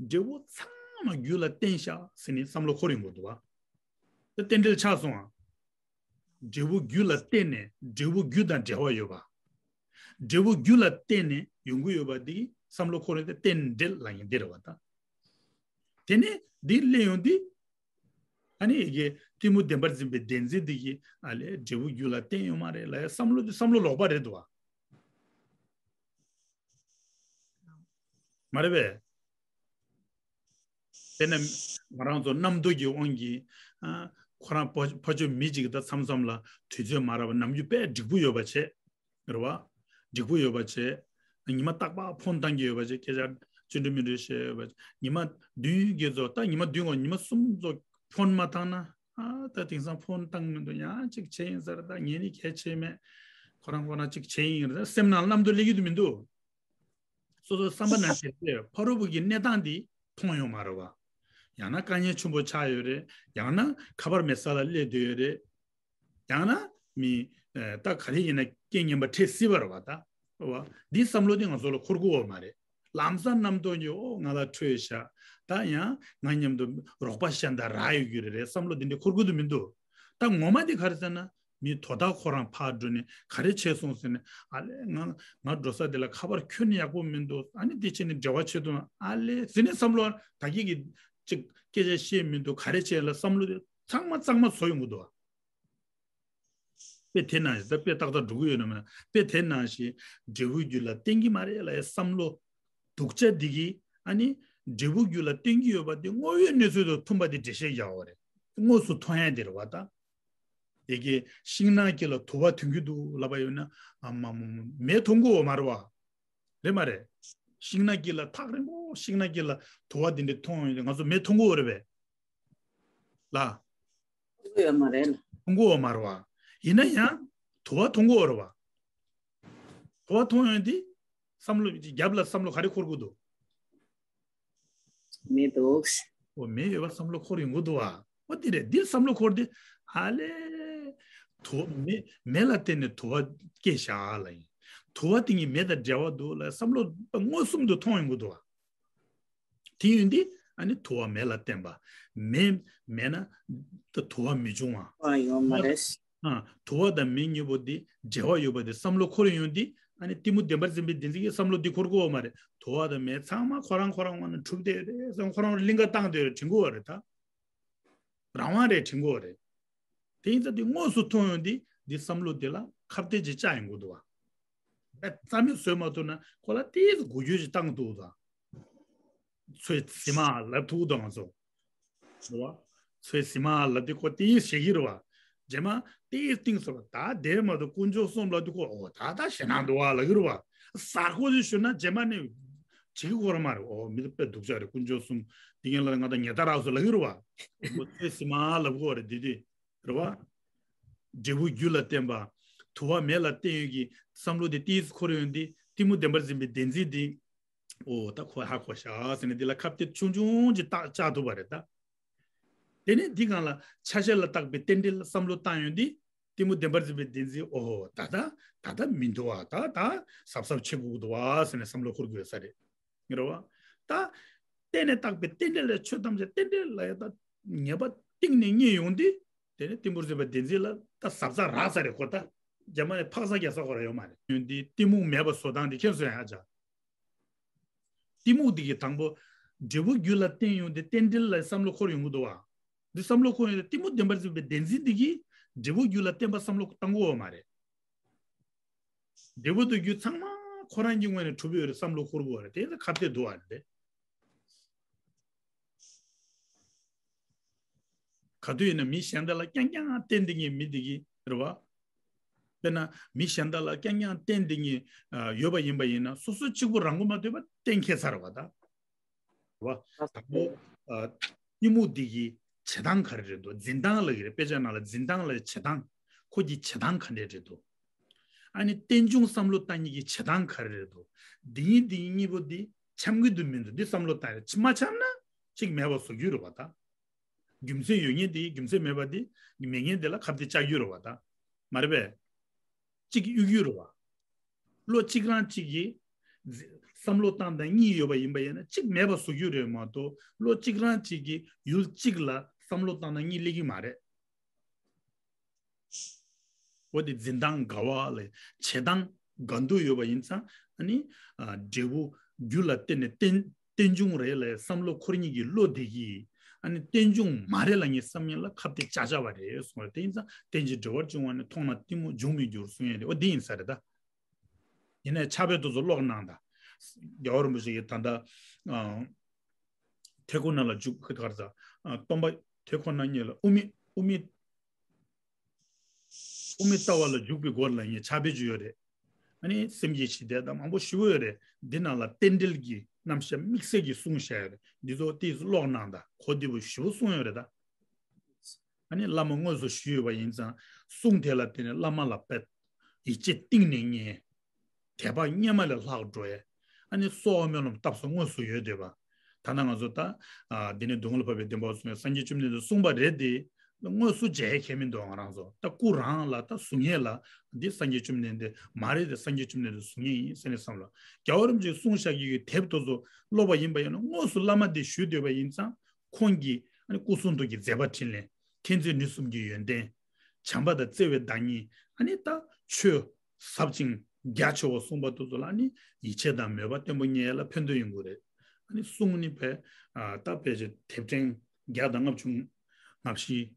འབྲས་བུ་ཚང་མ་རྒྱུ་ལ་བརྟེན་བཞག་ཟེར་ནས་བསམ་བློ་འཁོར་ཡོང་གི་འདུག་བ། དེ་རྟེན་འབྲེལ་ཆགས་སོང་ཨ། འབྲས་བུ་རྒྱུ་ལ་བརྟེན་ནས་འབྲས་བུ་རྒྱུ་དང་འབྲེལ་བ་ཡོད་པ། འབྲས་བུ་རྒྱུ་ལ་བརྟེན་ནས་ཡོང་གི་ཡོད་པ་འདི་བསམ་བློ་འཁོར་ཡོང་དེ་རྟེན་འབྲེལ་ལབ་མཁན་འདི་རེད་བ་ད། དེ་ནས་འདི་སླེབས་ཡོང་དུས། ཨ་ནི་ཡི་གེ་གཏི་མུག་བདེན་པར་འཛིན་པའི་བདེན་འཛིན་འདི་གིས་ཨ་ལས་འབྲས་བུ་རྒྱུ་ལ་བརྟེན་ཡོད་མ་རེད་ལབ་ཡ་བསམ་བློ་འདི་བསམ་བློ་ལོག་པ་རེད་འདུག་བ། མ་རེད་པས། དེ་ནས་ང་རང་ཚོ་རྣམ་རྟོག་གི་དབང་གིས་ཨ། ཁོ་རང་ཕ་ཕ་ཆོས་མི་གཅིག་གི་ད་མཚམས་མཚམས་ལ་དུས་ཚོད་མ་རག་པ་ནམ་རྒྱུན་དཔེ་འགྲིག་པོ་ཡོད་པ་བྱས། རེད་བ། འགྲིག་པོ་ཡོད་པ་བྱས། ཉི་མ་རྟག་པར་ཕོན་བཏང་གི་ཡོད་པ་བྱས། སྐད་ཆ་ཅི་འདྲ་མི་འདྲ་བཤད་ཡོད་པ་བྱས། ཉི་མ་བདུན་གྱི་ཚོ་ད་ཉི་མ་བདུན་གོ་ཉི་མ་གསུམ་ཚོ་ཕོན་མ་བཏང་ན། ཨ་ད་དེང་སང་ཕོན་བཏང་མི་འདུག་ཡང་གཅིག་བྱས་ཡིན་ཟེར། ད་ངས་ནི་གལ་ཆེ་མེད། ཁོ་རང་ཁོ་རང་གཅིག་བྱས་ཡིན་རེད། སེམས་ནང་རྣམ་རྟོག་སླེབས་ཀྱི་འདུག་མི་འདུག་སོ་སོའི་བསམ་པ་ནང་བཞིན་དེ་ཕ་རོལ་པོ་གི་གནས་སྟངས་འདི་མཐོང་ཡོང་མ་རེད་བ། ཡང་ན་དཀའ་ངལ་ཆེན་པོ་ཆགས་ཡོད་རེད། ཡང་ན་ཁ་པར་མེད་ས་ལ་སླེབས་བསྡད་ཡོད་རེད། ཡང་ན་མི་ཨ་ད་ག་རེ་ཡིན་ན་རྐྱེན་ངན་པ་འཕྲད་སྲིད་པ་རེད་བ་ད། རེད་བ། འདི་བསམ་བློ་འདི་ང་ཚོ་ལ་འཁོར་གྱི་ཡོད་མ་རེད། ལམ་སང་རྣམ་རྟོག་གིས་ཨོ་ང་ལ་འཕྲོད་ཤག་ད་ཡང་ང་མཉམ་དུ་རོགས་པ་གཞན་དང་རག་ཡོད་རྒྱུ་རེད་རེད་བསམ་བློ་འདི་འདྲ་འཁོར་གྱི་འདུག་མི་འདུག་ད་ངོ་མ་འདི་ག་རེ་ཟེར་ན། མི་དོ་བདག་ཁོ་རང་ཕར་འགྲོ་ནས་ག་རེ་བྱས་སོང་ཟེར་ནས། ཨ་ལས་ང་ང་འགྲོ་ས་དེ་ལ་ཁ་པར་ཁྱོན་ནས་ཡག་པོ་མི་འདུག་ཨ་ནི་དེ་བྱས་ནས་འབྲེལ་བ་བྱེད་དུས་ཨ་ལས་ཟེར་ནས་བསམ་བློ་ད་གིན་གྱི་ཅིག་སྐད་ཆ་བཤད་མི་འདུག་ག་རེ་བྱས་ལ་བསམ་བློ་དེ་གཙང་མ་གཙང་མ་བཟོ་ཡོང་གི་འདུག་དཔེ་དེ་ནང་བཞིན་ད་དཔེ་ཏག་ཏག་འགྲོ་གི་ཡོད་ན་མེད་ན། དཔེ་དེ་ནང་བཞིན་འབྲས་བུ་རྒྱུ་ལ་བརྟེན་གྱི་མ་རེད་ལབ་ཡ་བསམ་བློ་སྡུག་ཅག་འདི་གིས་ཨ་ནི་འབྲས་བུ་རྒྱུ་ལ་བརྟེན་གྱི་ཡོད་པ་དེ་དངོས་ཡོད་གནས་ཚུལ་དང་མཐུན་པ་དེ་འགྲེལ་བཤད་རྒྱག་པ་རེད། དངོས་སུ་མཐོང་ཡ་དེ་རེད་བ་ད། དེ་གའི་ཤིང་ནགས་དཀྱིལ་ལ་དུ་བ་ཐོན་གྱི་འདུག་ལབ་པ་ཡོད་ན། ཨ་མ་མོ་མོ་མེ་ཐོན་གྱི་ཡོད་མ་རེད་བ། རེད་མ་རེད། ཤིང་ནགས་དཀྱིལ་ལ་ཐག་རིང་པོ་ཤིང་ནགས་དཀྱིལ་ལ་དུ་བ་དེ་འདྲ་མཐོང་ཡོང་དུས་ང་ཚོ་མེ་ཐོན་གྱི་ཡོད་རེད་པས། ལ། ཐུག་ཡོད་མ་རེད་ལ། མཐོང་གི་ཡོད་མ་རེད་བ། ཡིན་ན་ཡང་དུ་བ་མཐོང་གི་ཡོད་རེད་བ། དུ་བ་མཐོང་ཡོང་དུས་བསམ་བློ་རྒྱབ་ལ་བསམ་བློ་ག་རེ་འཁོར་གྱི་འདུག་མེ་འདུག་འོ་མེ་ཡོད་པ་བསམ་བློ་འཁོར་ཡོང་གི་འདུག་བ། འོ་དེ་རེད། འདིར་བསམ་བློ་འཁོར་དུས་ཨ་ལས། དུ་བ་མེ་མེ་ལ་བརྟེན་ནས་དུ་བ་སྐྱེས་བཞག་ལ་ཡིན། དུ་བ་དེ་གཉིས་མེ་དང་འབྲེལ་བ་འདུག་ལ་བསམ་བློ་མངོན་སུམ་དུ་མཐོང་ཡོང་གི་འདུག་བ། དེ་ཡིན་དུས་ཨ་ནི་དུ་བ་མེ་ལ་བརྟེན་པ། མེ་མེད་ན་ད་དུ་བ་མི་འབྱུང་བ། བ་ཡོད་མ་རེད། ཨ། དུ་བ་དང་མེ་གཉིས་པོ་འདི་འབྲེལ་བ་ཡོད་པ་དེ་བསམ་བློ་འཁོར་ཡོང་དུས་ཨ་ནི་གཏི་མུག་བདེན་པར་འཛིན་པའི་བདེན་འཛིན་གྱི་བསམ་བློ་འདི་འཁོར་གྱི་ཡོད་མ་རེད། དུ་བ་དང་མེ་ཚང་མ་ཁོ་རང་ཁོ་རང་ངོས་ནས་གྲུབ་བསྡད་ཡོད་རེད་བསམ་ཁོ་རང་གླིང་ག་བཏང་བསྡད་ཡོད་རེད་དྲན་གྱི་ཡོད་རེད་ད། རང་དབང་རེད་དྲན་གྱི་ཡོད་རེད། དེ་ཡིན་ཙང་དེ་དངོས་སུ་མཐོང་ཡོང་དུས་འདི་བསམ་བློ་དེ་ལ་ཁ་གཏད་ཅིག་བཅག་ཡོང་གི་འདུག་བ། རྩ་མེད་བཟོས་མ་ཐུབ་ན་ཁོ་ལ་ཏོག་ཙམ་འགུལ་སྐྱོད་ཅིག་བཏང་ཐུབ་དང་། ཚོད་ཟིན་མ་ལབ་ཐུབ་དང་ང་ཚོ། རེད་བ། ཚོད་ཟིན་མ་ལབ་དུས་ཁོ་ཏོག་ཙམ་ཞེད་ཀྱི་རེད་བ། རྗེས་མ་ཏོག་ཙམ་གཏིང་ཟབ་ད་བསྡད་མ་ཐུབ་དཀོན་མཆོག་གསུམ་ལབ་དུས་ཁོ་ཨོ་ད་ད་ཞེད་སྣང་འདུག་བ་ལབ་ཀྱི་རེད་བ། གཟའ་འཁོར་ཅིག་ཞུ་ན་རྗེས་མ་ནི་བྱེད་ཀྱི་ཁོ་རང་མ་རེད། ཨོ་མི་དེ་དཔེ་སྡུག་ཅག་རེད། དཀོན་མཆོག་གསུམ་འདི་ངན་ལ་ང་ད་ཉེས་རྡུང་རག་སོང་ལབ་ཀྱི་རེད་བ། ཁོ་ཚོད་ཟིན་མ་ལབ་ཀྱི་ཡོད་རེད། འདི་དུས་རེད་བ། འབྲས་བུ་རྒྱུ་ལ་བརྟེན་པ། དུ་བ་མེ་ལ་བརྟེན་ཡོད་ཀྱི་བསམ་བློ་དེ་ཏོག་ཙམ་འཁོར་ཡོང་དུས་གཏི་མུག་བདེན་པར་འཛིན་པའི་བདེན་འཛིན་དེ། ཨོ་ད་ཁོ་ཧ་གོ་ཤག་ཟེར་ནས་འདི་ལ་ཁ་གཏད་ཆུང་ཆུང་ཅིག་བཏགས་བཅག་ཐུབ་པ་རེད་ད། དེ་ནས་འདི་སྒང་ལ་ཆ་ཤས་ལ་བཏགས་པའི་རྟེན་འབྲེལ་ལ་བསམ་བློ་བཏང་ཡོང་དུས་གཏི་མུག་བདེན་པར་འཛིན་པའི་བདེན་འཛིན་ཨོ་ད་ད་ད་ད་མི་འདུག་བ། ད་ད་གཟབ་གཟབ་བྱེད་དགོས་འདུག་བ་ཟེར་ནས་བསམ་བློ་འཁོར་དགོས་ས་རེད། རེད་བ། ད་རྟེན་ནས་བཏགས་པའི་རྟེན་འབྲེལ་ལ་ཆོས་ཐམས་ཅད་རྟེན་འབྲེལ་ལ་ཡ་ད་ངེས་པ་གཏིང་ནས་རྙེད་ཡོང་དུས་དེ་ནས་གཏི་མུག་བདེན་པར་འཛིན་ལ་ད་གཟབ་གཟབ་རག་ས་རེད་ཁོ་ད། རྒྱ་མ་ནས་འཕག་འཚག་རྒྱག་ས་ཁོ་ར་ཡོད་མ་རེད། ཡོང་དེ་གཏི་མུག་མེད་པ་བཟོ་སྟངས་དེ་ཁྱེད་ཚོ་ཡང་ཧ་ཅང་། གཏི་མུག་དེ་གི་དང་པོ་འབྲས་བུ་རྒྱུད་ལ་བརྟེན་ཡོང་དེ་རྟེན་འབྲེལ་ལ་བསམ་བློ་འཁོར་ཡོང་གི་འདུག་བ། འདི་བསམ་བློ་འཁོར་ཡོང་དེ་གཏི་མུག་བདེན་པར་འཛིན་པའི་བདེན་འཛིན་དེ་གིས་འབྲས་བུ་རྒྱུད་ལ་བརྟེན་པ་བསམ་བློ་བཏང་གི་ཡོད་མ་རེད། འབྲས་བུ་དང་རྒྱུ་ཚང་མ་ཁོ་རང་གི་ངོས་ནས་གྲུབ་ཡོད་རེད་བསམ་བློ་འཁོར་གྱི་ཡོད་རེད། དེ་ཚོ་ཁ་གཏད་འདུག་བ་རེད། ག་དུས་ཡིན་ན་མི་གཞན་དག་ལ་རྐྱང་རྐྱང་བརྟེན་བསྡད་མཁན་མི་དེ་གི་རེད་བ། དཔེར་ན་མི་གཞན་དག་ལ་རྐྱང་རྐྱང་བརྟེན་བསྡད་མཁན་ཡོད་པ་ཡིན་པ་ཡིན་ན་སོ་སོ་གཅིག་པུ་རང་མགོ་མ་ཐོན་པ་གཏན་འཁེལ་ཚར་བ་དང་། བ། དང་པོ། ཨ། གཏི་མུག་འདི་གི་བྱེད་སྟངས་ག་རེ་རེད་འདུག་འཛིན་སྟངས་ལ་གི་རེད། དཔེ་ཆ་ནང་ལ་འཛིན་སྟངས་ལ་བྱེད་སྟངས། ཁོ་གི་བྱེད་སྟངས་ག་འདྲས་རེད་འདུག་ཨ་ནི་རྟེན་འབྱུང་བསམ་བློ་བཏང་མཁན་གྱི་བྱེད་སྟངས་ག་རེ་རེད་འདུག་འདི་གཉིས་འདི་གཉིས་པོ་འདི་འཆམ་གི་འདུག་མི་འདུག་འདི་བསམ་བློ་བཏང་ཡ། མ་འཆམ་ན་གཅིག་མེད་པ་བཟོ་རྒྱུ་རེད་བ་ད། རྒྱུ་མཚན་ཡོད་མཁན་དེ་རྒྱུ་མཚན་མེད་པ་དེ། མེད་མཁན་དེ་ལ་ཁ་གཏད་བཅག་རྒྱུ་རེད་བ་ད། མ་རེད་པས། གཅིག་གཡུག་རྒྱུ་རེད་བ། བློ་གཅིག་རང་གཅིག་གིས་བསམ་བློ་བཏང་སྟངས་གཉིས་ཡོད་པ་ཡིན་པ་ཡིན་ན་གཅིག་མེད་པ་བཟོ་རྒྱུ་རེད་མ་གཏོགས་བློ་གཅིག་རང་གཅིག་གིས་ཡུལ་གཅིག་ལ་བསམ་བློ་བཏང་སྟངས་གཉིས་སླེབས་ཀྱི་མ་རེད། འོ་དེ་འཛིན་སྟངས་འགལ་བ་ལས་བྱེད་སྟངས་འགལ་འདུ་ཡོད་པ་ཡིན་ཙང་ཨ་ནི། ཨ། འབྲས་བུ་རྒྱུ་ལ་བརྟེན་ནས་རྟེན་རྟེན་འབྱུང་རེད་ལ་བསམ་བློ་འཁོར་མཁན་གྱི་བློ་དེ་གིས་ཨ་ནི་རྟེན་འབྱུང་མ་རེད་ལབ་མཁན་བསམ་མཁན་ལ་ཁ་གཏད་བཅག་བཅག་པ་རེད་གསུངས་པ་རེད། དེ་ཡིན་ཙང་རྟེན་ཅིང་འབྲེལ་བར་འབྱུང་བ་ནི་མཐོང་ན་གཏི་མུག་འབྱུང་མི་འགྱུར་གསུང་ཡས་རེད། འོ་དེ་ཡིན་ས་རེད་ད། ཡིན་ནའི་ཕྱག་དཔེ་དེ་ཚོ་ཀློག་གནང་དང་། རྒྱལ་བ་རིན་པོ་ཆེ་གིས་ད་ལྟ། ཨ། ཐེ་ཁོ་ན་ལ་འཇུག་གི་གར་ས། ཨ། སྟོན་པ་ཐེ་ཁོ་ན་གཉིས་ལ་དབུ་མའི་དབུ་མའི་དབུ་མའི་ལྟ་བ་ལ་འཇུག་པའི་སྐོར་ལ་ངས་ཕྱག་དཔེ་ཅིག་ཡོད་རེད། ཨ་ནི་སེམས་ཀྱི་ཞི་བདེ་དང་མང་པོ་ཞེ་པོ་ཡོད་རེད། འདི་ནང་ལ་རྟེན་འབྲེལ་གྱི་རྣམ་གཞག་དམིགས་བསལ་གྱི་གསུང་བཤད་ཡོད་རེད། འདི་ཚོ་ཏོག་ཙམ་ཀློག་གནང་དང་། གོ་བདེ་པོ་ཞེ་པོ་གསུང་ཡོད་རེད་ད། ཨ་ནི་བླ་མ་དངོས་སུ་ཞུས་ཡོད་པ་ཡིན་ཙང་གསུང་དེ་ལ་བརྟེན་ནས་བླ་མ་ལ་དཔེ་ཡིད་ཆེས་གཏིང་ནས་རྙེད། དད་པ་སྔོན་མ་ལས་ལྷག་འགྲོ་ཡས། ཨ་ནི་གསོལ་བ་སྨོན་ལམ་བཏབ་སོ་དངོས་སུ་ཡོད་བསྡད་པ། ད་ལྟ་ང་ཚོ་ད། ཨ། འདི་ནས་སྡུག་བསྔལ་འཕགས་པའི་བདེན་པ་གསུང་ཡས་སངས་རྒྱས་བཅོམ་ལྡན་འདས་གསུངས་པ་རེད་དེ། དངོས་སུ་མཇལ་མཁན་མི་འདུག་ང་རང་ཚོ་ད་སྐུ་རང་ལ་ད་གཟུགས་བརྙན་ལ་འདི་སངས་རྒྱས་བཅོམ་ལྡན་འདས་མ་རེད་དེ་སངས་རྒྱས་བཅོམ་ལྡན་འདས་གཟུགས་བརྙན་ཡིན་ཟེར་ནས་བསམ་ལ། རྒྱལ་བ་རིན་པོ་ཆེས་གསུངས་བཞག་རྒྱུ་གི་དེབ་དེ་ཚོ་ཀློག་པ་ཡིན་པ་ཡིན་ན་དངོས་སུ་བླ་མ་འདི་ཞུས་བསྡད་པ་ཡིན་ཙང་། ཁོང་གིས་ཨ་ནི་སྐུ་གསུང་ཐུགས་ཀྱི་མཛད་པ་འཕྲིན་ལས། མཁྱེན་བརྩེ་ནུས་གསུམ་གྱི་ཡོན་ཏན། བྱམས་པ་དང་བརྩེ་བའི་བདག་ཉིད། ཨ་ནི་ད་ཆོས་ཟབ་ཅིང་རྒྱ་ཆེ་བ་གསུངས་པ་དེ་ཚོ་ལ་ཨ་ནི་ཡིད་ཆེས་དང་མོས་པ་བརྟན་པོ་རྙེད་ཡ་ལ་ཕན་ཐོགས་ཡོང་གི་རེད། ཨ་ནི་གསུང་ནི་བས། ཨ། ད་ཕལ་ཆེར་དེབ་ཕྲེང་བརྒྱ་དང་ལྔ་བཅུ་ང་བཞི།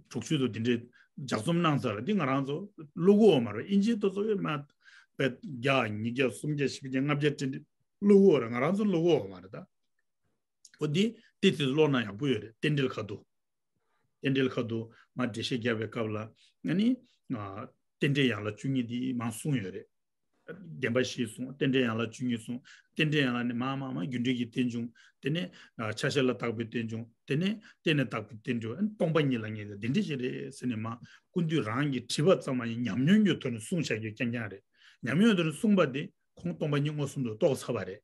དྲུག་ཅུ་དུ་འདི་འདྲའི་ལྗགས་རྩོམ་གནང་ཚར་རེད། འདི་ང་རང་ཚོ་ཀློག་གི་ཡོད་མ་རེད། ཨིན་ཇི་དེ་ཚོ་ཡོད་མ་རེད། བརྒྱ་ཉིས་བརྒྱ་སུམ་བརྒྱ་བཞི་བརྒྱ་ལྔ་བརྒྱ་བྲིས་ཏེ་ཀློག་གི་ཡོད་རེད། ང་རང་ཚོ་ཀློག་གི་ཡོད་མ་རེད་ད། འོ་འདི་ཏོག་ཙམ་ཀློག་ན་ཡག་པོ་ཡོད་རེད། རྟེན་འབྲེལ་ཁ་ཐུག་རྟེན་འབྲེལ་ཁ་ཐུག་མར་འགྲེལ་བཤད་རྒྱབ་པའི་སྐབས་ལ་ཨ་ནི། ཨ། རྟེན་འབྲེལ་ཡན་ལག་བཅུ་གཉིས་འདི་མར་གསུངས་ཡོད་རེད། བདེན་པ་བཞི་གསུངས། རྟེན་འབྲེལ་ཡན་ལག་བཅུ་གཉིས་གསུངས། རྟེན་འབྲེལ་ཡན་ལག་ནས་མར་མར་མར་རྒྱུ་འབྲས་ཀྱི་རྟེན་འབྱུང་། དེ་ནས། ཨ། ཆ་ཤས་ལ་བཏགས་པའི་རྟེན་འབྱུང་། དེ་ནས་རྟེན་ལ་བཏགས་པའི་རྟེན་འབྱུང་། ཨ་ནི་སྟོང་པ་ཉིད་ལ་ངེས་ཏེ་འདི་འདྲ་ཞིག་རེད་ཟེར་ནས་མར་ཀུན་བཏུས་རང་གིས་བྲིས་པ་ཙམ་མ་ཡིན་ཉམས་མྱོང་གི་ཐོག་ནས་གསུངས་བཞག་རྒྱུ་རྐྱང་རྐྱང་རེད། ཉམས་མྱོང་གི་ཐོག་ནས་གསུངས་པ་དེ་ཁོང་སྟོང་པ་ཉིད་མངོན་སུམ་དུ་རྟོགས་ཚར་བ་རེད།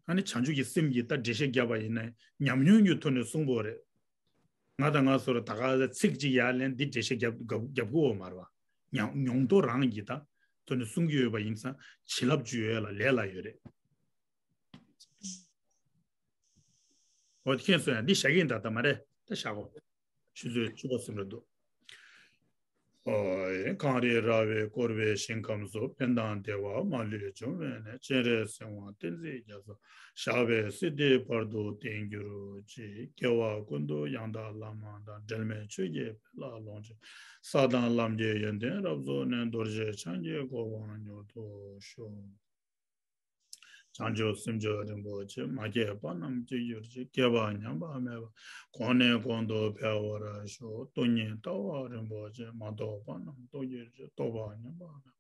ཨ་ནི་བྱང་ཆུབ་ཀྱི་སེམས་ཀྱིས་ད་འགྲེལ་བཤད་བརྒྱབ་པ་ཡིན་ན་ཉམས་མྱོང་གི་ཐོག་ནས་གསུངས་པ་རེད། ང་དང་ང་ཚོར་ད་ག་ཚིག་གཅིག་ཡར་ལེན་འདི་འགྲེལ་བཤད་རྒྱབ་རྒྱབ་རྒྱབ་དགོས་པ་མ་རེད་བ། ཉམས་མྱོང་ཐོག་རང་གིས་ད་ཐོག་ནས་གསུང་གི་ཡོད་པ་ཡིན་ཙང་བྱིན་རླབས་ཅིག་ཡོད་ལ་ལས་སླ་ཡོད་རེད། འོ་དེ་ཁྱེད་ཚོ་ཡང་འདི་བཞག་གི་ཡིན་ད་ད་མ་རེད་ད་བཞག་གོ། ཆུ་ཚོད་བཅུ་པ་ཟིན་འགྲོ་འདུག་ཨོ་ཡེ། གངས་རི་ར་བས་བསྐོར་བའི་ཞིང་ཁམས་སུ། ཕན་དང་བདེ་བ་མ་ལུས་འབྱུང་བའི་གནས། སྤྱན་རས་གཟིགས་དབང་བསྟན་འཛིན་རྒྱ་མཚོ། ཞབས་པད་སྲིད་མཐའི་བར་དུ་བརྟན་གྱུར་ཅིག་སྐྱེ་བ་ཀུན་ཏུ་ཡང་དག་བླ་མ་དང་། འབྲལ་མེད་ཆོས་ཀྱི་དཔལ་ལ་ལོངས་སྤྱོད། ས་དང་ལམ་གྱི་ཡོན་ཏན་རབ་རྫོགས་ནས། རྡོ་རྗེ་འཆང་གི་གོ་འཕང་མྱུར་དུ་ཤོག་བྱང་ཆུབ་སེམས་མཆོག་རིན་པོ་ཆེ། མ་སྐྱེས་པ་རྣམས་སྐྱེ་གྱུར་ཅིག་སྐྱེས་པ་ཉམས་པ་མེད་པ། གོང་ནས་གོང་དུ་འཕེལ་བར་ཤོག་སྟོང་ཉིད་ལྟ་བ་རིན་པོ་ཆེ། མ་རྟོགས་པ་རྣམས་རྟོགས་གྱུར་ཅིག་རྟོགས་པ་ཉམས་པ་མེད་པ།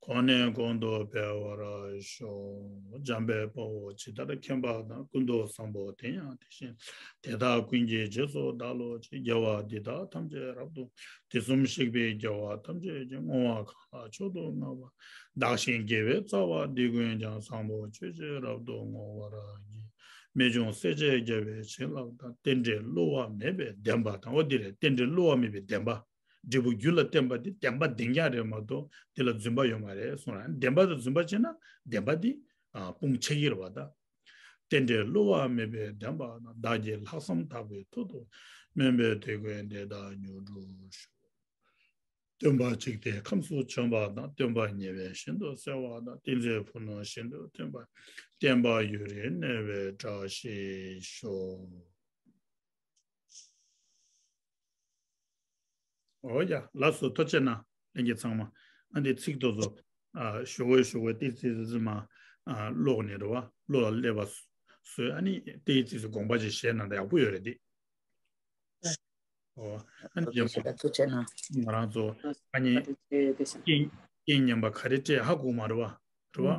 གོང་ནས་གོང་དུ་འཕེལ་བར་ཤོག་འཇམ་དཔལ་དཔའ་བོས་ཇི་ལྟར་མཁྱེན་པ་དང་། ཀུན་ཏུ་བཟང་པོ་དེ་ཡང་དེ་བཞིན་དེ་དག་ཀུན་གྱི་རྗེས་སུ་བདག་སློབ་ཅིང་། དགེ་བ་འདི་དག་ཐམས་ཅད་རབ་ཏུ། དུས་གསུམ་གཤེགས་པའི་རྒྱལ་བ་ཐམས་ཅད་ཀྱིས། བསྔོ་བ་གང་ལ་མཆོག་ཏུ་བསྔགས་པ། བདག་གཞན་དགེ་བའི་རྩ་བ་འདི་ཀུན་ཀྱང་། བཟང་པོ་སྤྱོད་ཕྱིར་རབ་ཏུ་བསྔོ་བར་བགྱི། རྨད་བྱུང་སྲས་བཅས་རྒྱལ་བའི་བྱིན་རླབས་དང་། རྟེན་འབྲེལ་བསླུ་བ་མེད་པའི་བདེན་པ་དང་། འོ་འདི་རེད། རྟེན་འབྲེལ་བསླུ་བ་མེད་པའི་བདེན་པ། འབྲས་བུ་རྒྱུད་ལ་བརྟེན་པ་འདི་བདེན་པ་བདེན་རྐྱང་རེད་མ་གཏོགས་འདི་ལ་རྫུན་པ་ཡོད་མ་རེད་གསུངས་ར། བདེན་པ་དང་རྫུན་པ་བྱས་ན་བདེན་པ་འདི་ཨ་དཔུང་ཆད་ཀྱི་རེད་བ་ད། རྟེན་འབྲེལ་བསླུ་བ་མེད་པའི་བདེན་པ་དང་། བདག་གི་ལྷག་བསམ་དག་པའི་མཐུ་སྟོབས། སྨོན་པའི་དེད་དགོས་འདི་དག་མྱུར་འགྲུབ་ཤོག་སྟོན་པ་གཅིག་སྟེ་ཁམས་སུ་བྱོན་པ་དང་། སྟོན་པ་ཉེ་བས་ཤིན་ཏུ་གསལ་བ་དང་། ཏིང་འཛིན་ཕུ་ནུ་ཤིན་ཏུ་མཐུན་པ། བསྟན་པ་ཡུན་རིང་གནས་པའི་བཀྲ་ཤིས་ཤོག། འོ་ཡ། ལགས་སོ། ཐུགས་རྗེ་གནང་། ལྷན་རྒྱས་ཚང་མ། ཨ་འདི་ཚིག་ཏོ་ཚོ། ཨ་ཞུ་བའི་ཞུ་བའི་ཏི་ཙི་ཙི་ཙི་མ། ཨ་ཀློག་ནས་རེད་བ། བློ་ལ་སླེབས་པ་བཟོས། ཨ་ནི་ཏི་ཙི་ཙི་དགོངས་པ་ཅིག་བཞེས་གནང་ད་ཡག་པོ་ཡོད་རེད་འདི། འོ། ཨ་ནི་ཐུགས་རྗེ་ཆེ། ཐུགས་རྗེ་གནང་། ང་རང་ཚོ་ཨ་ནི་བཀའ་དྲིན་ཆེ། དེ་བཞིན་རྐྱེན་རྐྱེན་ངན་པ་ག་རེ་སྤྲད་ཧ་གོ་མ་རེད་བ། རེད་བ།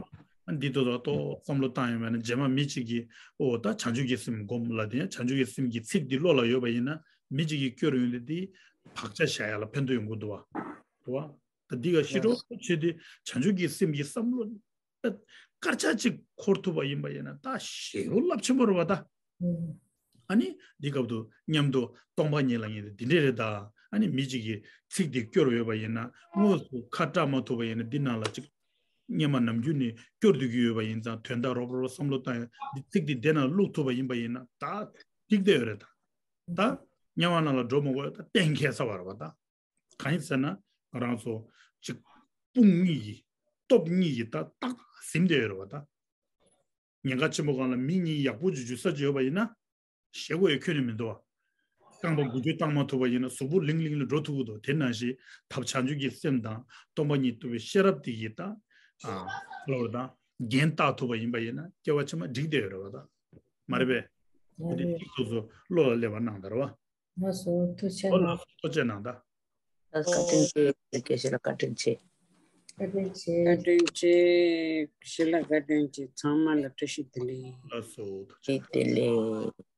ཨ་འདི་ཏོ་ཏོ་ཏོ་བསམ་བློ་བཏང་ཡོང་བ་ན། རྗེས་མ་མི་གཅིག་གིས་ཨོ་ད་བྱང་ཆུབ་ཀྱི་སེམས་སྒོམ་ལབ་དེ་ཡང་བྱང་ཆུབ་ཀྱི་སེམས་ཀྱི་ཚིག་འདི་བློ་ལ་ཡོད་པ་ཡིན་ན། མི་གཅིག་གིས་སྐྱོར་ཡོང་དུས་འདི་བག་ཆགས་བཞག་ཡ་ལ་ཕན་ཐོགས་ཡོང་གི་འདུག་བ། རེད་བ། ད་འདི་ག་ཤི་གྲོགས་བྱེད་དུས་བྱང་ཆུབ་ཀྱི་སེམས་ཀྱི་བསམ་བློ་དཀར་ཆག་ཅིག་འཁོར་ཐུབ་པ་ཡིན་པ་ཡིན་ན་ད་ཞེ་པོ་རླབས་ཆེན་པོ་རེད་བ་ད། ཨ་ནི་འདི་སྐབས་སུ་མཉམ་དུ་སྟོང་པ་ཉིད་ལ་ངེས་ཏེ་འདི་འདྲས་རེད་ད། ཨ་ནི་མི་གཅིག་གིས་ཚིག་འདི་སྐྱོར་ཡོད་པ་ཡིན་ན། དངོས་སུ་ཁ་བཀྲ་མ་ཐུབ་པ་ཡིན་ན། འདི་ནང་ལ་ཅིག་སྔོན་མ་ནམ་རྒྱུན་ནས་སྐྱོར་སྡོད་ཀྱི་ཡོད་པ་ཡིན་ཙང་། དོན་དག་རོབ་རོབ་བསམ་བློ་བཏང་ཡ། འདི་ཚིག་འདི་འདི་ནང་བླུག་ཐུབ་པ་ཡིན་པ་ཡིན་ན་ད་འགྲིག་བསྡད་ཡོད་རེད་ད། ད་དམྱལ་བ་ནང་ལ་འགྲོ་མ་དགོས་ཡ་ད་གཏན་འཁེལ་ཚར་བ་རེད་བ་ད། གང་ཡིན་ཟེར་ན། ང་རང་ཚོ་ཅིག་དཔུང་གཉིས་ཀྱིས་སྟོབས་གཉིས་ཀྱིས་ད་ཏག་ཏག་ཟིན་བསྡད་ཡོད་རེད་བ་ད། ཉེན་ཁ་ཆེན་པོ་སྒང་ལ་མི་གཉིས་ཡག་པོ་ཅིག་འཇུ་ས་ཅིག་ཡོད་པ་ཡིན་ན། ཞེད་དགོས་ཡ་ཁྱོན་ནས་མི་འདུག་བ། རྐང་པ་འགུལ་སྐྱོད་བཏང་མ་ཐུབ་པ་ཡིན་ན་གཟུགས་པོ་ལིང་ལིང་ལ་འགྲོ་ཐུབ་ཀྱི་འདུག། དེ་ནང་བཞིན་ཐབས་བྱང་ཆུབ་ཀྱི་སེམས་དང་སྟོང་པ་ཉིད་རྟོགས་པའི་ཤེས་རབ་དེ་ཡིས་ད། ཨ་ལོར་དང་འགན་བཏགས་ཐུབ་པ་ཡིན་པ་ཡིན་ན་སྐྱེ་བ་ཕྱི་མ་འགྲིག་བསྡད་ཡོད་རེད་བ་ད། མ་རེད་པས། དེ་འདྲའི་ཚིག་ཏོ་ཚོ་བློ་ལ་སླེབས་པ་གནང་ད་རེད་བ། ལགས་སོ། ཐུགས་རྗེ་ཨོ་ལགས་གནང་། སོ། ཐུགས་རྗེ་གནང་ད། ལགས་སོ། བཀའ་དྲིན་ཆེ། དགེ་བཤེས་ལགས་བཀའ་དྲིན་ཆེ། བཀའ་དྲིན་ཆེ། བཀའ་དྲིན་ཆེ། བཀྲ་ཤིས་ལགས་བཀའ་དྲིན་ཆེ། ཚང་མ་ལ་བཀྲ་ཤིས་བདེ་ལེགས། ལགས་སོ། ཐུགས་རྗེ། བདེ་ལེགས།